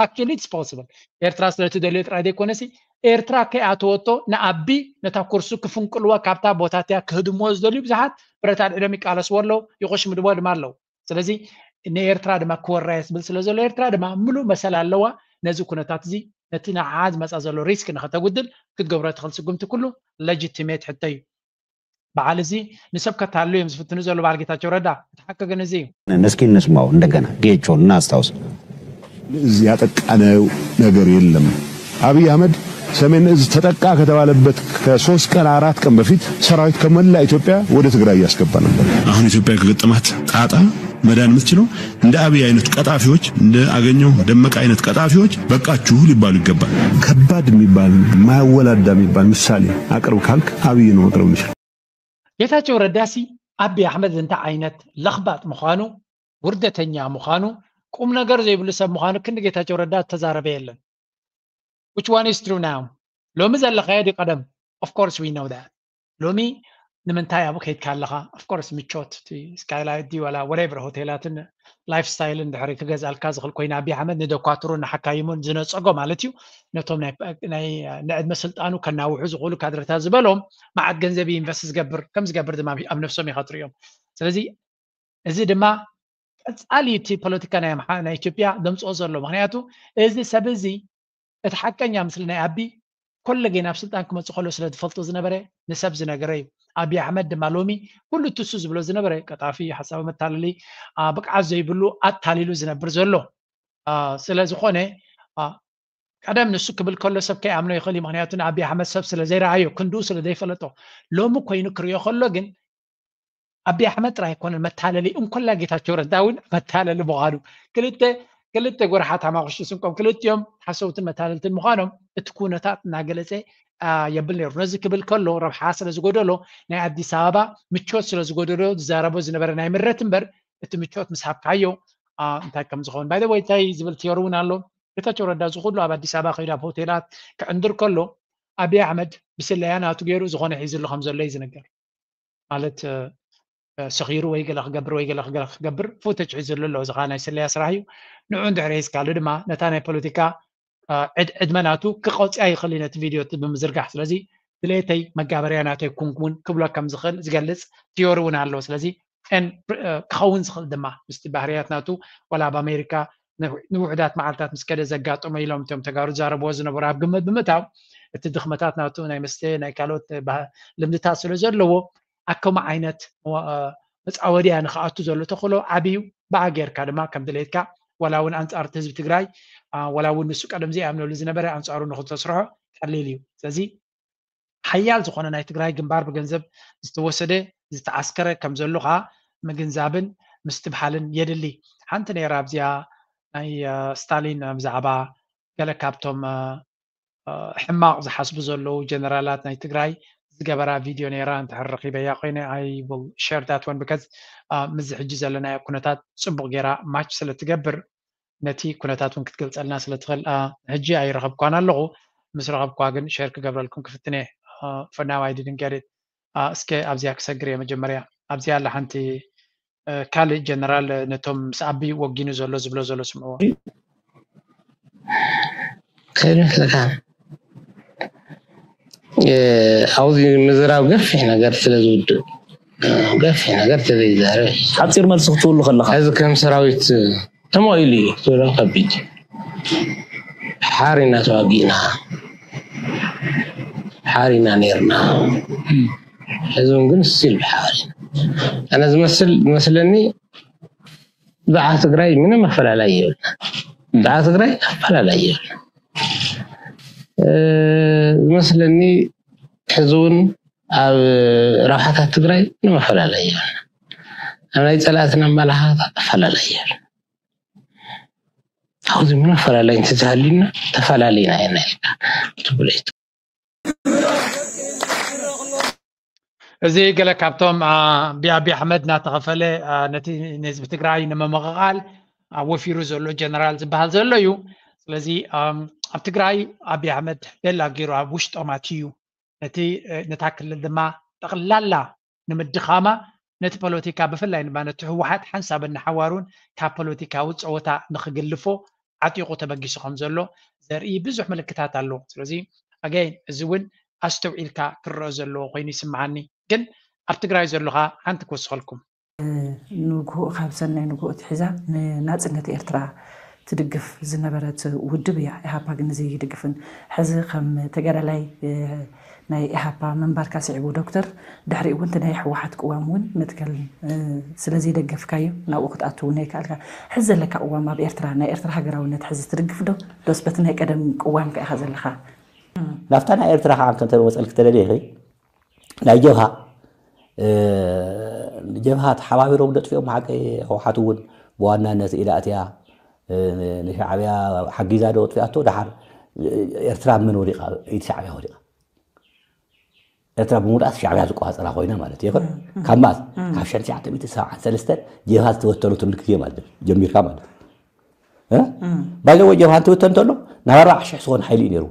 Actually it's possible። ኤርትራ ስለትደልዮ ጥራይ ዘይኮነሲ ኤርትራ ከይኣተወቶ ንኣቢ ነታ ኩርሱ ክፍንቅልዋ ካብታ ቦታ እቲኣ ክህድምዎ ዝደልዩ ብዙሓት ብረት ኣልዒሎም ይቃለስዎ ኣለዉ፣ ይቆሽምድዎ ድማ ኣለዉ። ስለዚ ንኤርትራ ድማ ክወራ እየ ዝብል ስለ ዘሎ ኤርትራ ድማ ምሉእ መሰል ኣለዋ ነዚ ኩነታት እዚ ነቲ ንዓ ዝመፃ ዘሎ ሪስክ ንኸተጉድል ክትገብሮ ትኽእል ስጉምቲ ኩሉ ለጅቲሜት ሕቶ እዩ። በዓል እዚ ንሰብ ከታልሉ እዮም ዝፍትኑ ዘሎ በዓል ጌታቸው ረዳ። እቲ ሓቂ ግን እዚ እዩ። እስኪ እንስማው እንደገና ጌቾን እናስታውስ። ያጠቃነው ነገር የለም። አብይ አህመድ ሰሜን እዝ ተጠቃ ከተባለበት ከሶስት ቀን አራት ቀን በፊት ሰራዊት ከመላ ኢትዮጵያ ወደ ትግራይ እያስገባ ነበር። አሁን ኢትዮጵያ ከገጠማት ጣጣ መዳን የምትችለው እንደ አብይ አይነት ቀጣፊዎች፣ እንደ አገኘው ደመቀ አይነት ቀጣፊዎች በቃችሁ ሊባሉ ይገባል። ከባድ የሚባል ማያወላዳ የሚባል ምሳሌ አቅርብ ካልክ አብይ ነው መቅረብ የሚችል። ጌታቸው ረዳሲ አብይ አሕመድ እንታይ ዓይነት ለኽባጥ ምዃኑ፣ ውርደተኛ ምዃኑ፣ ቁም ነገር ዘይብሉ ሰብ ምዃኑ ክንዲ ጌታቸው ረዳ ተዛረበ የለን። Which one is true now? ሎሚ ዘለኻዮ ድዩ ቀደም? Of course we know that. ሎሚ ንምንታይ ኣብኡ ከይድካ ኣለኻ? Of course ምቾት፣ እቲ ስካይላይት ድዩ ዋላ whatever ሆቴላትን ላይፍስታይልን ድሕሪ ክገዝኣልካ ዝኽእል ኮይኑ፣ ኣብይ ኣሕመድ ንደኳትሩን ንሓካይሙን ዝነፀጎ ማለት እዩ። ነቶም ናይ ናይ ንዕድመ ስልጣኑ ከናውሑ ዝኽእሉ ካድረታት ዝበሎም መዓት ገንዘብ ኢንቨስት ዝገብር ከም ዝገብር ድማ ኣብ ነፍሶም ኢኻ ትሪኦም። ስለዚ እዚ ድማ ቀፃሊ እቲ ፖለቲካ ናይ ኣምሓ- ናይ ኢትዮጵያ ዘምፅኦ ዘሎ። ምክንያቱ እዚ ሰብ እዚ እቲ ሓቀኛ ምስሊ ናይ ኣቢ ኮለጌ ናብ ስልጣን ክመፅእ ከሎ ስለ ዝፈልጦ ዝነበረ ንሰብ ዝነገረ እዩ። ኣቢ ኣሕመድ ድማ ሎሚ ኩሉ ትሱ ዝብሎ ዝነበረ ቀጣፊ፣ ሓሳዊ፣ መታለሊ፣ አ፣ ብቅዓት ዘይብሉ ኣታሊሉ ዝነብር ዘሎ አ፣ ስለ ዝኾነ አ፣ ቀደም ንሱ ክብል ከሎ ሰብ ከይኣምኖ ይኽእል እዩ። ምክንያቱ ንኣቢ ኣሕመድ ሰብ ስለ ዘይረኣዮ ክንድኡ ስለ ዘይፈለጦ ሎሚ ኮይኑ ክሪኦ ከሎ ግን ኣቢ ኣሕመድ ጥራይ ኣይኮነን መታለሊ፣ እንኮላ ጌታቸው ረዳ እውን መታለሊ ምዃኑ ክልተ ክልተ ጎርሓት ኣማኽሽቲ ስንቆም ክልቲኦም ሓሰውትን መታለልትን ምዃኖም እቲ ኩነታት እናገለፀ አ፣ የብል ነይሩ። ነዚ ክብል ከሎ ረብሓ ስለ ዝጎደሎ ናይ ኣዲስ ኣበባ ምቾት ስለ ዝጎደሎ ዝዛረቦ ዝነበረ ናይ ምረት እምበር እቲ ምቾት ምስ ሃብካዮ አ፣ እንታይ ከም ዝኸውን ባይ ወይ እንታይ ዝብል ቲዮሪ እውን ኣሎ። ጌታቸው ረዳ እዚ ኩሉ ኣብ ኣዲስ ኣበባ ከይዱ ኣብ ሆቴላት ክዕንድር ከሎ ኣቢ ኣሕመድ ብስለያ ናቱ ገይሩ ዝኾነ ሒዝሉ ከም ዘሎ እዩ ዝነገር። ማለት እ፣ እ፣ ሰኺሩ ወይ ገለ ክገብር ወይ ገለ ክገለ ክገብር ፉተጅ ሒዝሉ ኣሎ። እዚ ከዓ ናይ ስለያ ስራሕ እዩ። ንዑ እንድሕር ሒዝካሉ ድማ ነታ ናይ ፖለቲካ እ፣ ዕድ- ዕድመ ናቱ ክቐፅያ ይኽእል እዩ ነቲ ቪድዮ እቲ ብምዝርጋሕ። ስለዚ ድሌተይ መጋበርያ ናተይ ኩንኩን ክብሎ ከም ዝኽእል ዝገልፅ ቲዮሪ እውን ኣሎ። ስለዚ ን ክኸውን ዝኽእል ድማ ምስቲ ባህርያት ናቱ ዋላ ኣብ ኣሜሪካ ንውሕዳት መዓልታት ምስ ከደ ዘጋጠሞ ኢሎም እቶም ተጋሩ ዝዛረብዎ ዝነበሩ ኣብ ግምት ብምእታው እቲ ድኽመታት ናቱ ናይ መስተ ናይ ካልኦት ልምድታት ስለ ዘለዎ ኣከምኡ ዓይነት መፃወድያ ንክኣቱ ዘሎ ተኽእሎ ዓብዩ ብኣ ጌርካ ድማ ከም ድሌትካ ዋላ እውን ኣንፃር እቲ ህዝቢ ትግራይ ዋላ እውን ንሱ ቀደም ዘይኣምነሉ ዝነበረ ኣንፃሩ ንክተስርሖ ቀሊል እዩ። ስለዚ ሓያል ዝኾነ ናይ ትግራይ ግንባር ብገንዘብ ዝተወሰደ ዝተዓስከረ ከም ዘሎ ከዓ ምግንዛብን ምስትብሃልን የድሊ። ሓንቲ ነይራ ኣብዚኣ ናይ ስታሊን ብዛዕባ ገለ ካብቶም ሕማቕ ዝሓስቡ ዘለዉ ጀነራላት ናይ ትግራይ ዝገበራ ቪድዮ ነይራ። እንድሕር ረኺበያ ኮይነ I will share that one because ምስዚ ሕጂ ዘለናዮ ኩነታት ፅቡቕ ጌራ ማች ስለ ትገብር ነቲ ኩነታት እውን ክትገልፀልና ስለ ትኽእል ሕጂ ኣይረኸብኳን ኣለኹ። ምስ ረኸብኳ ግን ሼር ክገብረልኩም ክፍትን እየ። For now I didn't get it. እስከ ኣብዚኣ ክሰግር እየ መጀመርያ። ኣብዚኣ ኣላ ሓንቲ ካልእ ጀነራል ነቶም ምስ ኣቢ ወጊኑ ዘሎ ዝብሎ ዘሎ ስምዕዎ። ከይመስለካ ኣብዚ ምዝራብ ገፊሕ ነገር ስለ ዝውድእ ገፊሕ ነገር ተዘይዛረብ ሓፂር መልሲ ክትብሉ ከለካ እዚ ከም ሰራዊት ተማኢሉ እዩ ትብሎ ከቢድ ሓሪና ተዋጊእና ሓሪና ነርና ሕዚ እውን ግን ስቲል ብሓባር ኢና ኣነ ዝመስል ዝመስለኒ ብዓ ትግራይ ምንም ኣፈላላይ የብልና ብዓ ትግራይ ኣፈላላይ የብልና ዝመስለኒ ሕዚ እውን ኣብ ረብሓታት ትግራይ ምንም ኣፈላላይ የብልና ኣብ ናይ ፀላእትን ኣመላኻት ኣፈላላይ የብልና ኣብዚ ምንም ኣፈላላይ እንተዝሃልዩና ተፈላለዩና ኢና ኢልካ ትብሎ እዚ ገለ ካብቶም ብኣቢ ኣሕመድ እናተኸፈለ ነቲ ንህዝቢ ትግራይ ንምምቕቓል ወፊሩ ዘሎ ጀነራል ዝበሃል ዘሎ እዩ። ስለዚ ኣብ ትግራይ ኣቢ ኣሕመድ ቤላ ገይሩ ኣብ ውሽጦም ኣትዩ ነቲ ነታ ክልል ድማ ጠቕላላ ንምድኻማ ነቲ ፖለቲካ ብፍላይ ድማ ነቲ ህወሓት ሓንሳብን ንሓዋሩን ካብ ፖለቲካዊ ፀወታ ንክግልፎ ዓጢቑ ተበጊሱ ከም ዘሎ ዘርኢ ብዙሕ ምልክታት ኣሎ። ስለዚ ኣገይን እዚ እውን ኣስተውዒልካ ክረአ ዘለዎ ኮይኑ ይስምዓኒ። ግን ኣብ ትግራይ ዘለኻ ሓንቲ ክወስኸልኩም ንግሆ ካብ ሰናይ ንግሆ ትሒዛ ንናፅነት ኤርትራ ትድግፍ ዝነበረት ውድብ እያ። ኢሃፓ ግን እዚ ይድግፍን ሕዚ ከም ተጋዳላይ ናይ ኢሃፓ ምንባርካ ስዒቡ ዶክተር ድሕሪኡ እውን ናይ ህወሓት ቅዋም እውን መትከል ስለዘይደገፍካዩ ናብኡ ክትኣትው እውን ኣይከኣልካ። ሕዚ ዘለካ ቅዋም ኣብ ኤርትራ ናይ ኤርትራ ሃገራውነት ሕዚ ትድግፍ ዶ ዶስ በቲ ናይ ቀደም ቅዋምካ ኢኻ ዘለኻ? ናብታ ናይ ኤርትራ ከዓ ከምተ መፀል ክተለልየ ናይ ጀብሃ ጀብሃ ተሓባቢሮም ደጥፊኦም ሓቂ ህወሓት እውን ብዋናነት ኢላ እቲያ ንሻዕብያ ሓጊዛ ዶ ኣጥፊኣቶ። ደሓር ኤርትራ ምን ወዲቃ? ኢድ ሻዕብያ ወዲቃ። ኤርትራ ብምውዳት ሻዕብያ ዝቆፃፀራ ኮይና ማለት እዩ። ካብ ማት ካብ ሸን ትሽዓተ ሚእቲ ሰብዓን ሰለስተን ጀብሃ ዝተበተነትሉ ግዜ ማለት እዩ ጀሚርካ ማለት እዩ። ባይዘወ ጀብሃ እንትብተን እንተሎ ናብ ኣርባዓ ሽሕ ዝኾን ሓይሊ እዩ ነይሩ።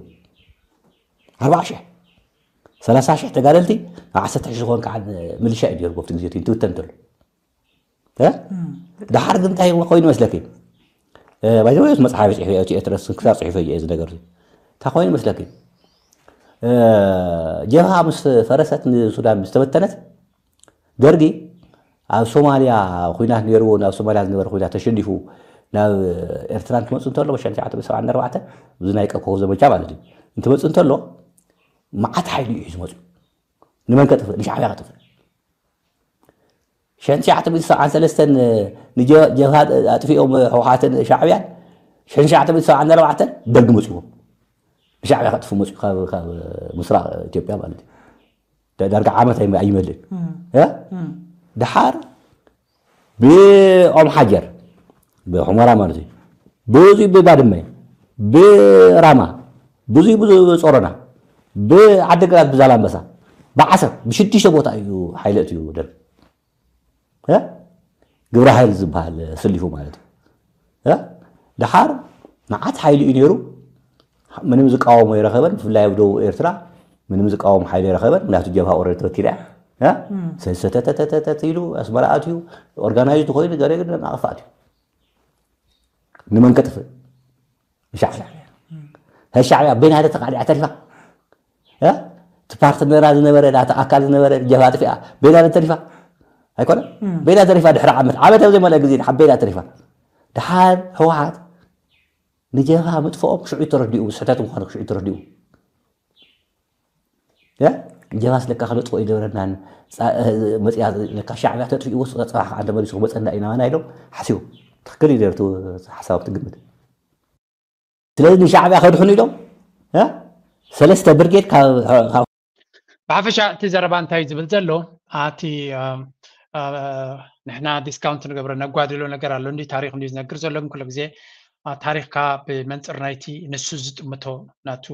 ኣርባዓ ሽሕ ሰላሳ ሽሕ ተጋደልቲ፣ ዓሰርተ ሽሕ ዝኾን ከዓ ምልሻ እዩ ነይሩ። ኣብቲ ግዜ እቲ እንትብተን እንተሎ ደሓር ግን እንታይ ኮይኑ መስለኪ? ባይዘወ መፅሓፍ ፅሒፈ እቲ ኤርትራ ስንክሳር ፅሒፈ እየ እዚ ነገር እንታይ ኮይኑ መስለኪ? ጀብሃ ምስ ፈረሰት ንሱዳን ምስ ተበተነት ደርጊ ኣብ ሶማልያ ኩናት ነይርዎ ናብ ሶማልያ ዝነበረ ኩናት ተሸኒፉ ናብ ኤርትራ እንትመፁ እንተሎ ሸን ትሽዓተ ሰብዓን ኣርባዕተን ብዙ ናይ ቀኮ ዘመቻ ማለት እዩ እንትመፁ እንተሎ መዓት ሓይሊ እዩ ዝመፁ። ንመን ከጥፍእ? ንሻዕብያ ከጥፍእ። ሸን ትሽዓተ ሚእቲ ሰብዓን ሰለስተን ንጀብሃ ኣጥፊኦም ህወሓትን ሻዕብያን ሸን ትሽዓተ ሚእቲ ሰብዓን ኣርባዕተን ደርጊ መፅዎም ንሻዕብያ ከጥፍ መፅኡ ካብ ምስራቅ ኢትዮጵያ ማለት እዩ። ዳርጋ ዓመት ኣይመልእን ደሓር ብኦም ሓጀር ብሑመራ ማለት እዩ ብዙ ብባድመ ብራማ ብዙ ብዙ ብፆረና ብዓደግራት ብዛላንበሳ ብዓሰብ ብሽዱሽተ ቦታ እዩ ሓይለ እትዩ ደርግ ግብረ ሓይል ዝበሃል ስሊፉ ማለት እዩ። ደሓር መዓት ሓይሊ እዩ ነይሩ። ምንም ዝቃወሞ ይረኸበን ብፍላይ ኣብ ደቡብ ኤርትራ ምንም ዝቃወም ሓይሊ ይረኸበን ምክንያቱ ጀብሃ ኦረድ ተበቲላ እያ። ሰተተተተተት ኢሉ ኣስመራ ኣትዩ ኦርጋናይዝ ኮይኑ ገለ ግን ኣቕፋት እዩ። ንመን ከጥፍእ? ንሻዕብያ። ሻዕብያ በይና ደ ተቃሊዓ ተሪፋ። እቲ ፓርትነራ ዝነበረ ናቲ ኣካል ዝነበረ ጀብሃ ጥፊኣ በይና ደ ተሪፋ። ኣይኮነ በይና ተሪፋ ድሕሪ ዓመት ዓመት ኣብ ዘይመልአ ግዜ ድሓ በይና ተሪፋ። ድሓር ህወሓት ንጀብሃ ምጥፍኦም ሽዑ ተረዲኡ ስሕተት ምዃኑ ሽዑ ተረዲኡ። ጀብሃ ስለካ ክነጥፎ ይነበረናን መፅያ ለካ ሻዕብያ ተጥፊኡ ወስ ፀባሕ ከዓ እንተመሊሱ ክመፀና ኢና ኢና ኢሎም ሓሲቦም። ትክክል እዩ ነርቱ ሓሳብ ትግምት። ስለዚ ንሻዕብያ ከድሕኑ ኢሎም ሰለስተ ብርጌድ ካብ ብሓፈሻ እቲ ዘረባ እንታይ ዝብል ዘሎ ኣቲ ንሕና ዲስካውንት ንገብረ ነጓድሎ ነገር ኣሎ እንዲ ታሪክ እንዲ ዝነግር ዘሎ ግን ኩሉ ግዜ ታሪክካ ብመንፅር ናይቲ ንሱ ዝጥምቶ ናቱ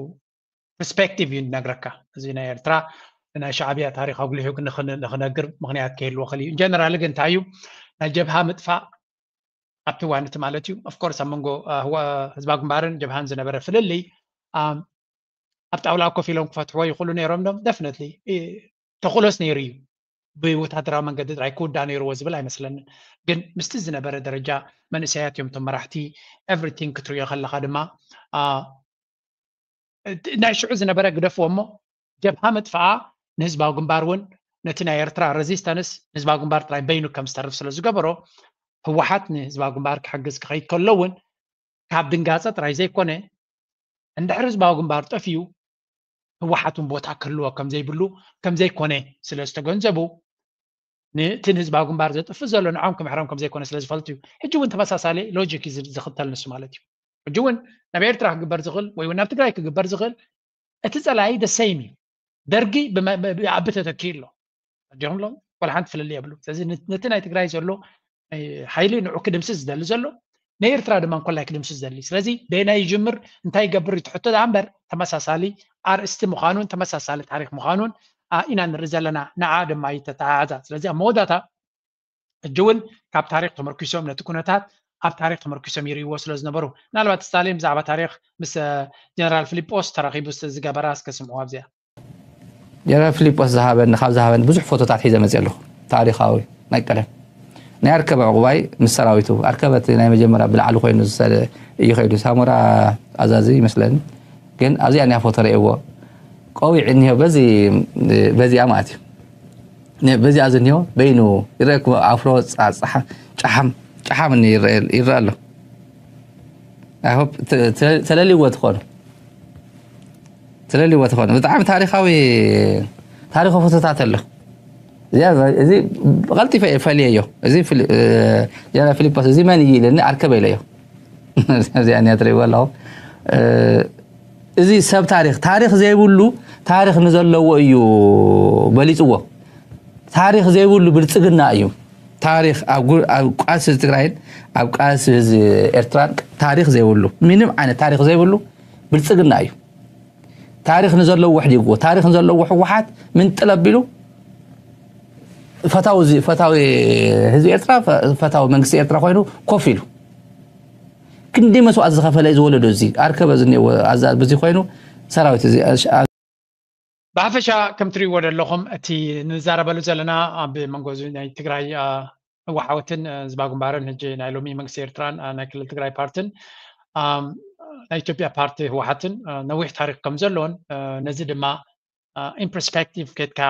ፐርስፔክቲቭ እዩ ንነግረካ። እዚ ናይ ኤርትራ ናይ ሻዕብያ ታሪክ ኣጉሊሑ ንክነግር ምክንያት ክህልዎ ክእል እዩ። ጀነራል ግን እንታይ እዩ ናይ ጀብሃ ምጥፋእ ኣብቲ እዋን እቲ ማለት እዩ ኦፍኮርስ ኣብ መንጎ ህዝባዊ ግንባርን ጀብሃን ዝነበረ ፍልልይ ኣብ ጣውላ ኮፍ ኢሎም ክፈትሕዎ ይኽእሉ ነይሮም ዶም ደፍነትሊ ተኽእሎስ ነይሩ እዩ። ብወታደራዊ መንገዲ ጥራይ ክውዳእ ነይርዎ ዝብል ኣይመስለንን። ግን ምስቲ ዝነበረ ደረጃ መንእሰያት እዮም እቶም መራሕቲ ኤቭሪቲንግ ክትሪኦ ከለካ ድማ ናይ ሽዑ ዝነበረ ግደፍዎ እሞ ጀብሃ ምጥፍኣ ንህዝባዊ ግንባር እውን ነቲ ናይ ኤርትራ ሬዚስተንስ ንህዝባዊ ግንባር ጥራይ በይኑ ከም ዝተርፍ ስለ ዝገበሮ ህወሓት ንህዝባዊ ግንባር ክሕግዝ ክኸይድ ከሎ እውን ካብ ድንጋፀ ጥራይ ዘይኮነ እንድሕር ህዝባዊ ግንባር ጠፊኡ ህወሓት እውን ቦታ ክህልዎ ከምዘይብሉ ከምዘይኮነ ስለ ዝተገንዘቡ ንቲ ንህዝባዊ ግንባር ዘጥፍእ ዘሎ ንዖም ክምሕሮም ከምዘይኮነ ስለ ዝፈልጡ እዩ። ሕጂ እውን ተመሳሳሊ ሎጂክ እዩ ዝኽተል ንሱ ማለት እዩ። ሕጂ እውን ናብ ኤርትራ ክግበር ዝኽእል ወይ እውን ናብ ትግራይ ክግበር ዝኽእል እቲ ፀላኢ ደሰይም እዩ። ደርጊ ብኣቢ ተተኪ ኣሎ ዲኹም ሎ ቆልሓንቲ ፍልል የብሉ። ስለዚ ነቲ ናይ ትግራይ ዘሎ ሓይሊ ንዑ ክድምስስ ዝደሊ ዘሎ ናይ ኤርትራ ድማ እንኮላይ ክድምስስ ዝደሊ። ስለዚ ደና ይጅምር እንታይ ይገብር ይትሕቶ ዳ እምበር ተመሳሳሊ ኣርእስቲ ምዃኑን ተመሳሳሊ ታሪክ ምዃኑን ኢና ንርኢ ዘለና። ንዓ ድማ ይተተሓሓዛ። ስለዚ ኣብ መወዳታ ሕጂ እውን ካብ ታሪክ ተመርኪሶም ነቲ ኩነታት ኣብ ታሪክ ተመርኪሶም ይርእይዎ ስለ ዝነበሩ ምናልባት ስታሊን ብዛዕባ ታሪክ ምስ ጀነራል ፊሊጶስ ተራኺቡ ዝገበራ እስከ ስምዑ ኣብዚኣ። ጀነራል ፊሊጶስ ዝሃበኒ ካብ ዝሃበኒ ብዙሕ ፎቶታት ሒዘ መፅእ ኣለኹ። ታሪካዊ ናይ ቀደም ናይ ኣርከበ ዕቁባይ ምስ ሰራዊቱ ኣርከበ እቲ ናይ መጀመርያ ብላዕሊ ኮይኑ ዝሰለ እዩ ከይዱ ሳሞራ ኣዛዚ ይመስለኒ ግን ኣብዚኣ ኒያ ፎቶ ረእዎ ቆዊዕ እኒሆ በዚ በዚኣ ማለት እዩ በዚኣ ዝኒሆ በይኑ ይረአኩ ኣፍሮ ጫሓም ጫሓም ይረአ ኣሎ ተለልዎ ትኾኑ ተለልዎ ትኾኑ ብጣዕሚ ታሪካዊ ታሪካዊ ፎቶታት ኣሎ እዚ ብቐልጢፈ እየ ፈልየዮ እዚ ጀነራል ፊሊጶስ እዚ መን እዩ ኢለኒ ኣርከበ ኢለዮ እዚኣ እያ ትርእይዎ ኣለኹም እዚ ሰብ ታሪኽ ታሪኽ ዘይብሉ ታሪኽ ንዘለዎ እዩ በሊፅዎ። ታሪኽ ዘይብሉ ብልፅግና እዩ። ታሪኽ ኣብ ቃልሲ ትግራይን ኣብ ቃልሲ ህዝቢ ኤርትራን ታሪኽ ዘይብሉ፣ ምንም ዓይነት ታሪኽ ዘይብሉ ብልፅግና እዩ። ታሪኽ ንዘለዎ ሕዲግዎ፣ ታሪኽ ንዘለዎ ህወሓት ምንጥል ኣቢሉ ፈታዊ ህዝቢ ኤርትራ፣ ፈታዊ መንግስቲ ኤርትራ ኮይኑ ኮፍ ኢሉ ክንዲ መስዋእቲ ዝኸፈለ ዝወለዶ እዚ ኣርከበ ዝኒኤዎ ኣዛብ እዚ ኮይኑ ሰራዊት እዚ ብሓፈሻ ከም ትሪእዎ ዘለኹም እቲ ንዛረበሉ ዘለና ኣብ መንጎ ናይ ትግራይ ህወሓትን ህዝባዊ ግንባርን ሕጂ ናይ ሎሚ መንግስቲ ኤርትራን ናይ ክልል ትግራይ ፓርትን ናይ ኢትዮጵያ ፓርቲ ህወሓትን ነዊሕ ታሪክ ከም ዘለዎን ነዚ ድማ in perspective ከድካ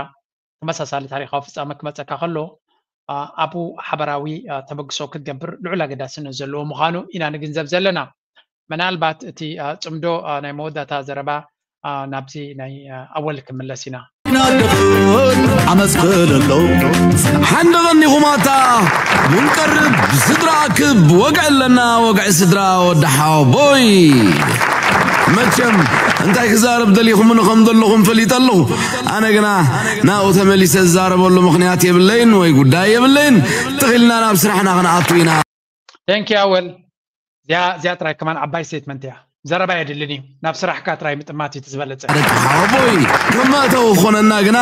ተመሳሳሊ ታሪካዊ ፍፃመ ክመፀካ ከሎ ኣብኡ ሓበራዊ ተበግሶ ክትገብር ልዑል ኣገዳስነት ዘለዎ ምዃኑ ኢና ንግንዘብ ዘለና። ምናልባት እቲ ፅምዶ ናይ መወዳእታ ዘረባ ናብዚ ናይ ኣወል ክምለስ ኢና። ዓመፅ ክእለሎ ሓንደ ቀኒኹማታ ምንቀርብ ስድራ ክብ ወግዒ ኣለና ወግዒ ስድራ ወዲ ሓወቦይ። መቸም እንታይ ክዛረብ ደሊኹምኒ ከም ዘለኹም ፈሊጠ ኣለኹ። ኣነ ግና ናብኡ ተመሊሰ ዝዛረበሉ ምኽንያት የብለይን ወይ ጉዳይ የብለይን። ትኺልና ናብ ስራሕና ክንኣቱ ኢና። Thank you ኣወል። እዚኣ እዚኣ ጥራይ ከማን ዓባይ statement እያ። ዘረባ የድልን እዩ። ናብ ስራሕካ ጥራይ ምጥማት እዩ ዝበለፀ። ደቂ ሓወቦይ ከም መእተዊ ክኾነና ግና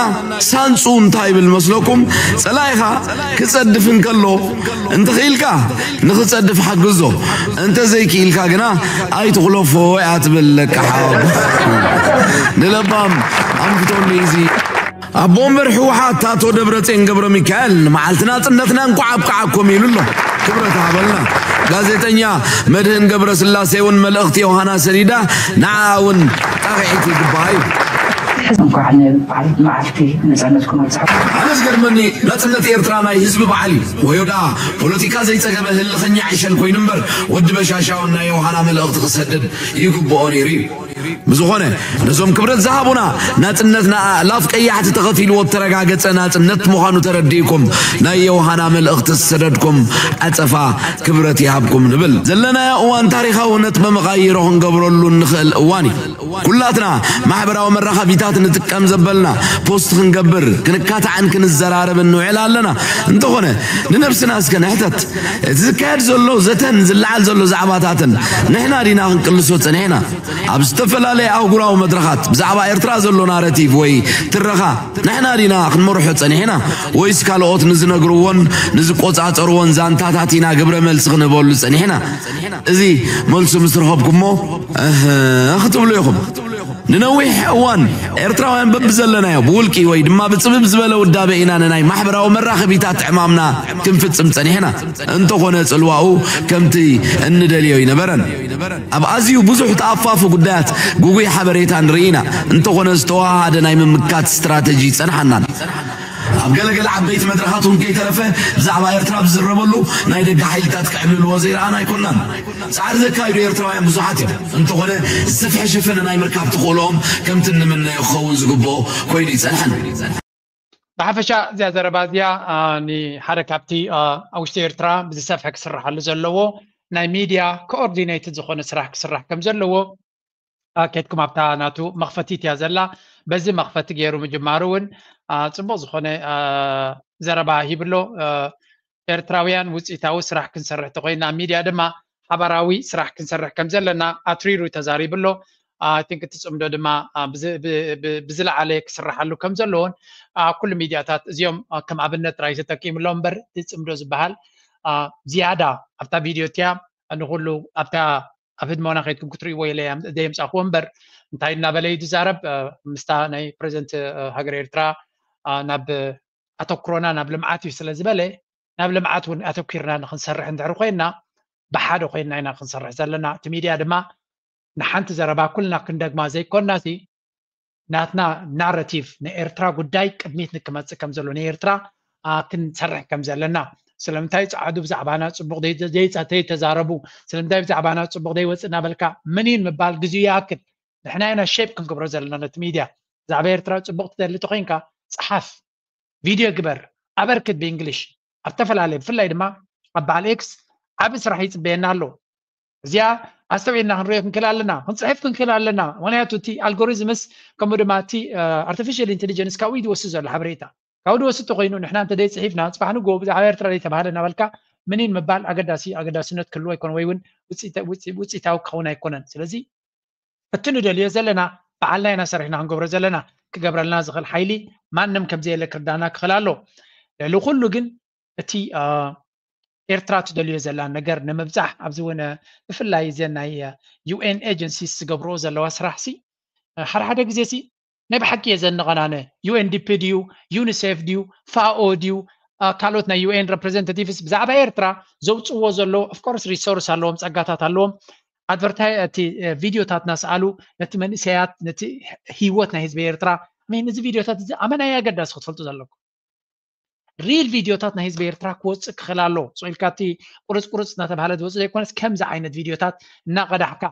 ሳንፁ እንታይ ይብል መስለኩም? ፀላኢኻ ክፀድፍ እንከሎ እንተኽኢልካ ንኽፀድፍ ሓግዞ፣ እንተዘይክኢልካ ግና ኣይትኹለፎ እያ ትብል። ደቂ ሓወቦይ ንለባም ኣንፍቶኒ እዚ ኣቦ ወንበር ህወሓት ኣቶ ደብረፅዮን ገብረ ሚካኤል ንመዓልቲ ናፅነትና እንኳዕ ኣብቅዓኩም ኢሉ ኣሎ። ክብረት ሃበልና። ጋዜጠኛ መድህን ገብረ ስላሴ እውን መልእኽቲ ዮሃና ሰዲዳ ንዓ እውን ጣቕዒት ይግባኣ እዩ። ሕዚ እንኳዕ ንበዓል መዓልቲ ነፃነትኩም ኣብፅሐኩም። ኣነ ዝገርመኒ ናፅነት ኤርትራ ናይ ህዝቢ በዓል እዩ ወዮ ደኣ ፖለቲካ ዘይፀገበ ህልኸኛ ዕሸል ኮይኑ እምበር ወዲ በሻሻውን ናይ ዮሃና መልእኽቲ ክሰድድ ይግብኦ ነይሩ እዩ። ብዝኾነ ነዞም ክብረት ዝሃቡና ናፅነትና ኣእላፍ ቀያሕቲ ተኸፊልዎ እተረጋገፀ ናፅነት ምዃኑ ተረዲእኩም ናይ የውሃና መልእኽቲ ዝሰደድኩም ዓፀፋ ክብረት ይሃብኩም ንብል። ዘለናዮ እዋን ታሪኻዊ ነጥበ መቓይሮ ክንገብረሉ እንኽእል እዋን እዩ። ኩላትና ማሕበራዊ መራኸቢታት ንጥቀም ዘበልና ፖስት ክንገብር ክንካታዕን ክንዘራረብን ንውዕል ኣለና። እንተኾነ ንነብስና እስከ ንሕተት። እቲ ዝካየድ ዘሎ ዘተን ዝለዓል ዘሎ ዛዕባታትን ንሕና ዲና ክንቅልሶ ጸኒሕና? ኣብ ዝተፈላለየ ኣህጉራዊ መድረኻት ብዛዕባ ኤርትራ ዘሎ ናረቲቭ ወይ ትረኻ ንሕና ዲና ክንመርሖ ጸኒሕና? ወይስ ካልኦት ንዝነግርዎን ንዝቆጻጸርዎን ዛንታታት ኢና ግብረ መልሲ ክንህበሉ ጸኒሕና? እዚ መልሱ ምስ ረኸብኩሞ እህ ክትብሉ ኢኹም። ንነዊሕ እዋን ኤርትራውያን በብዘለናዮ ብውልቂ ወይ ድማ ብጽብብ ዝበለ ውዳበ ኢና ንናይ ማሕበራዊ መራኸቢታት ዕማምና ክንፍጽም ጸኒሕና። እንተኾነ ጽልዋኡ ከምቲ እንደልዮ ኣይነበረን። ኣብ ኣዝዩ ብዙሕ ተኣፋፊ ጉዳያት ግጉይ ሓበሬታ ንርኢ ኢና። እንተኾነ ዝተወሃሃደ ናይ ምምካት ስትራተጂ ኣይጸንሓናን። ኣብ ገለገለ ዓበይቲ መድረኻት እውን ከይተረፈ ብዛዕባ ኤርትራ ኣብ ዝዝረበሉ ናይ ደገ ሓይልታት ክዕብልልዎ ዘይረኣና ኣይኮናን። ጻዕሪ ዘካይዱ ኤርትራውያን ብዙሓት እዮም። እንተኾነ ዝሰፍሐ ሸፈነ ናይ ምርካብ ተኽእሎኦም ከምቲ እንምነዮ ክኸውን ዝግብኦ ኮይኑ ኣይጸንሐን። ብሓፈሻ እዚኣ ዘረባ እዚኣ ንሓደ ካብቲ ኣብ ውሽጢ ኤርትራ ብዝሰፍሐ ክስርሓሉ ዘለዎ ናይ ሚድያ ኮኦርዲኔትድ ዝኾነ ስራሕ ክስራሕ ከም ዘለዎ ከድኩም ኣብታ ናቱ መኽፈቲት እያ ዘላ። በዚ መኽፈቲ ገይሩ ምጅማሩ እውን ፅቡቕ ዝኾነ ዘረባ ሂብሎ። ኤርትራውያን ውፅኢታዊ ስራሕ ክንሰርሕ ተኮይና ኣብ ሚድያ ድማ ሓባራዊ ስራሕ ክንሰርሕ ከም ዘለና ኣትሪሩ ተዛሪብሎ። I think እቲ ፅምዶ ድማ ብዝለዓለ ክስርሓሉ ከም ዘለዎን ኩሉ ሚድያታት እዚኦም ከም ኣብነት ጥራይ ተጠቂምሎ እምበር እቲ ፅምዶ ዝበሃል ዝያዳ ኣብታ ቪድዮ እቲያ ንኩሉ ኣብታ ኣብ ህድሞና ከይድኩም ክትርእይዎ ኢለ ዘየምፃእክዎ እምበር እንታይ እናበለ እዩ ዝዛረብ ምስታ ናይ ፕሬዚደንት ሃገር ኤርትራ ናብ ኣተኩሮና ናብ ልምዓት እዩ ስለ ዝበለ ናብ ልምዓት እውን ኣተኪርና ንክንሰርሕ እንድሕር ኮይና ብሓደ ኮይና ኢና ክንሰርሕ ዘለና እቲ ሚድያ ድማ ንሓንቲ ዘረባ ኩልና ክንደግማ ዘይኮናሲ ናትና ናረቲቭ ንኤርትራ ጉዳይ ቅድሚት ንክመፅእ ከም ዘሎ ንኤርትራ ክንሰርሕ ከም ዘለና ስለምንታይ ፀዓዱ ብዛዕባና ፅቡቅ ዘይተዛረቡ ስለምንታይ ብዛዕባና ፅቡቅ ዘይወፅእ እናበልካ ምኒን ምባል ግዜኡ ይኣክል ንሕና ኢና ሼፕ ክንገብሮ ዘለና ነቲ ሚድያ ብዛዕባ ኤርትራ ፅቡቅ ትደሊ ተኮይንካ ፀሓፍ ቪድዮ ግበር ኣበርክት ብእንግሊሽ ኣብ ተፈላለየ ብፍላይ ድማ ኣብ በዓል ኤክስ ዓቢ ስራሕ ይፅበየና ኣሎ እዚኣ ኣስተውዒልና ክንሪኦ ክንክእል ኣለና፣ ክንፅሕፍ ክንክእል ኣለና። ምክንያቱ እቲ ኣልጎሪዝምስ ከምኡ ድማ እቲ ኣርቲፊሻል ኢንቴሊጀንስ ካብኡ እዩ ዝወስድ ዘሎ ሓበሬታ። ካብኡ ዝወስድ ተኮይኑ ንሕና እንተደይ ፅሒፍና ፅባሕ ንጎ ብዛዕባ ኤርትራ ዘይተባሃለ እናበልካ ምኒን ምባል ኣገዳሲ ኣገዳስነት ክህልዎ ኣይኮነ ወይ እውን ውፅኢታዊ ክኸውን ኣይኮነን። ስለዚ እቲ ንደልዮ ዘለና ባዕልና ኢና ሰሪሕና ክንገብሮ ዘለና። ክገብረልና ዝኽእል ሓይሊ ማንም ከምዘየለ ክርዳና ክኽእል ኣሎ። ልዕሊ ኩሉ ግን እቲ ኤርትራ ትደልዮ ዘላ ነገር ንምብፃሕ ኣብዚ እውን ብፍላይ እዘን ናይ ዩኤን ኤጀንሲስ ዝገብርኦ ዘለዋ ስራሕ ሲ ሓደ ሓደ ግዜ ሲ ናይ ብሓቂ እየ ዘንቐናነ። ዩኤንዲፒ ድዩ፣ ዩኒሴፍ ድዩ፣ ፋኦ ድዩ፣ ካልኦት ናይ ዩኤን ሬፕሬዘንታቲቭስ ብዛዕባ ኤርትራ ዘውፅዎ ዘለዉ ኦፍኮርስ ሪሶርስ ኣለዎም፣ ፀጋታት ኣለዎም። ኣድቨርታይ እቲ ቪድዮታት እናሰኣሉ ነቲ መንእሰያት ነቲ ህይወት ናይ ህዝቢ ኤርትራ ምን እዚ ቪድዮታት እዚ ኣመናይ ኣገዳሲ ክትፈልጡ ዘለኩም። ሪል ቪድዮታት ናይ ህዝቢ ኤርትራ ክወፅእ ክኽእል ኣሎ። ስቕ ኢልካ እቲ ቁርፅ ቁርፅ እናተባሃለ ዝወፅእ ዘይኮነስ ከምዚ ዓይነት ቪድዮታት እናቐዳሕካ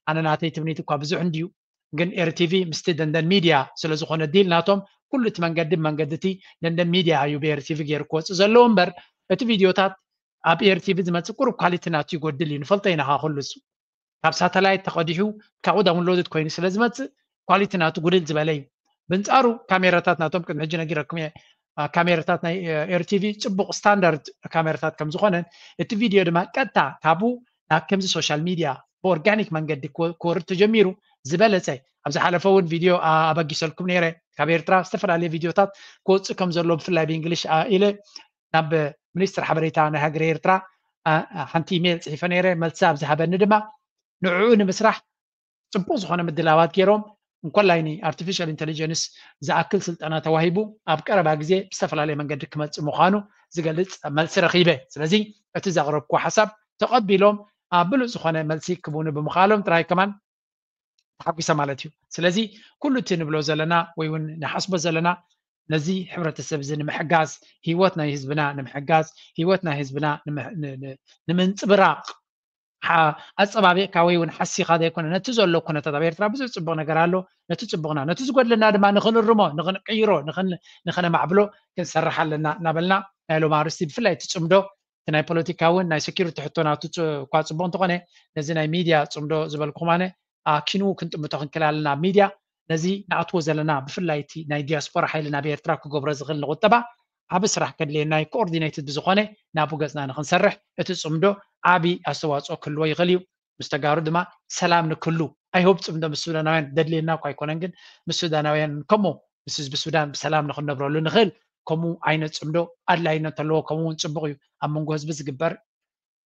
ኣነ ናተይ ትምኒት እኳ ብዙሕ እንድዩ ግን ኤርቲቪ ምስቲ ደንደን ሚድያ ስለዝኾነ ዲል ናቶም ኩሉ እቲ መንገዲ ብመንገዲ እቲ ደንደን ሚድያ እዩ ብኤርቲቪ ገይሩ ክወፅእ ዘለዎ እምበር እቲ ቪድዮታት ኣብ ኤርቲቪ ዝመፅእ ቁሩብ ኳሊቲ ናቱ ይጎድል እዩ ንፈልጦ ኢና ካ ኩሉ እሱ ካብ ሳተላይት ተቐዲሑ ካብኡ ዳውንሎድድ ኮይኑ ስለ ዝመፅእ ኳሊቲ ናቱ ጉድል ዝበለ እዩ ብንፃሩ ካሜራታት ናቶም ቅድሚ ሕጂ ነጊረኩም እየ ካሜራታት ናይ ኤርቲቪ ፅቡቕ ስታንዳርድ ካሜራታት ከም ዝኾነን እቲ ቪድዮ ድማ ቀጥታ ካብኡ ናብ ከምዚ ሶሻል ሚድያ ብኦርጋኒክ መንገዲ ክወርድ ተጀሚሩ ዝበለፀ ኣብ ዝሓለፈ እውን ቪድዮ ኣበጊሰልኩም ነይረ ካብ ኤርትራ ዝተፈላለዩ ቪድዮታት ክወፅእ ከም ዘሎ ብፍላይ ብእንግሊሽ ኢለ ናብ ሚኒስትር ሓበሬታ ናይ ሃገረ ኤርትራ ሓንቲ ኢሜይል ፅሒፈ ነይረ መልሲ ኣብ ዝሃበኒ ድማ ንዕኡ ንምስራሕ ፅቡቅ ዝኾነ ምድላዋት ገይሮም እንኮላይ ን ኣርቲፊሻል ኢንቴሊጀንስ ዝኣክል ስልጠና ተዋሂቡ ኣብ ቀረባ ግዜ ብዝተፈላለየ መንገዲ ክመፅእ ምዃኑ ዝገልፅ መልሲ ረኺበ ስለዚ እቲ ዘቕረብኩ ሓሳብ ተቐቢሎም ኣብ ብሉፅ ዝኾነ መልሲ ክቡኒ ብምኻሎም ጥራይ ከማን ተሓጒሰ ማለት እዩ ስለዚ ኩሉ እቲ ንብሎ ዘለና ወይ እውን ንሓስቦ ዘለና ነዚ ሕብረተሰብ እዚ ንምሕጋዝ ህይወት ናይ ህዝብና ንምሕጋዝ ህይወት ናይ ህዝብና ንምንፅብራቕ ኣፀባቢቕካ ወይ እውን ሓሲኻ ዘይኮነ ነቲ ዘሎ ኩነታት ኣብ ኤርትራ ብዙሕ ፅቡቕ ነገር ኣሎ ነቲ ፅቡቕና ነቲ ዝጎድለና ድማ ንኽንርሞ ንኽንቅይሮ ንኽነማዕብሎ ክንሰርሕ ኣለና እናበልና ናይ ሎም ኣርስቲ ብፍላይ እቲ ፅምዶ እቲ ናይ ፖለቲካ እውን ናይ ሴኪሪቲ ሕቶ ናቱ እኳ ፅቡቕ እንተኾነ ነዚ ናይ ሚድያ ፅምዶ ዝበልኩኹም ኣነ ኣኪኑ ክንጥምቶ ክንክእል ኣለና ኣብ ሚድያ ነዚ ንኣትዎ ዘለና ብፍላይ እቲ ናይ ዲያስፖራ ሓይሊ ናብ ኤርትራ ክገብሮ ዝኽእል ንቁጠባ ዓቢ ስራሕ ከድልየና እዩ ኮኦርዲኔትድ ብዝኾነ ናብኡ ገፅና ንክንሰርሕ እቲ ፅምዶ ዓቢ ኣስተዋፅኦ ክህልዎ ይኽእል እዩ ምስ ተጋሩ ድማ ሰላም ንክሉ ኣይሆብ ፅምዶ ምስ ሱዳናውያን ደድልየና እኳ ኣይኮነን ግን ምስ ሱዳናውያን ከምኡ ምስ ህዝቢ ሱዳን ብሰላም ንክንነብረሉ ንኽእል ከምኡ ዓይነት ፅምዶ ኣድላይነት ኣለዎ ከምኡ እውን ፅቡቅ እዩ ኣብ መንጎ ህዝቢ ዝግበር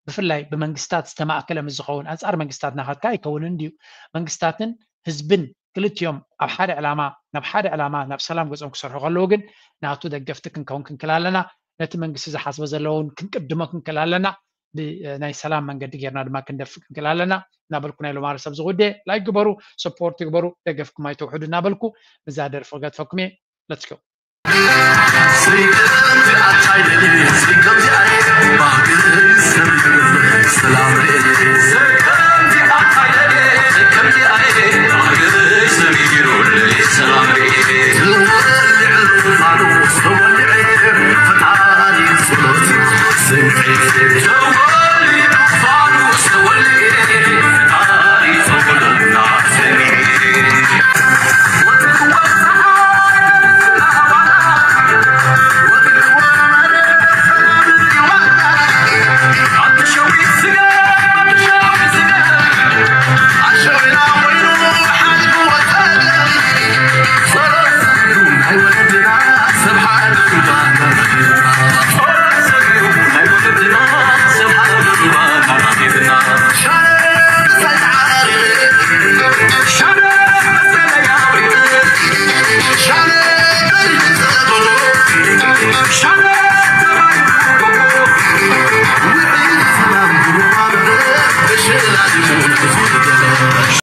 ብፍላይ ብመንግስታት ዝተማእከለ ምስ ዝኸውን ኣንፃር መንግስታት ናኻትካ ኣይከውንን ድዩ መንግስታትን ህዝብን ክልቲኦም ኣብ ሓደ ዕላማ ናብ ሓደ ዕላማ ናብ ሰላም ገፆም ክሰርሑ ከለዉ ግን ናቱ ደገፍቲ ክንከውን ክንክል ኣለና ነቲ መንግስቲ ዝሓስቦ ዘለውን ክንቅድሞ ክንክል ኣለና ብናይ ሰላም መንገዲ ጌርና ድማ ክንደፍእ ክንክል ኣለና እናበልኩ ናይ ሎማሪ ሰብ ዝጉዴ ላይክ ግበሩ ሰፖርት ግበሩ ደገፍኩም ኣይተውሕዱ እናበልኩ ብዛ ደርፊ ክገድፈኩም እየ let's go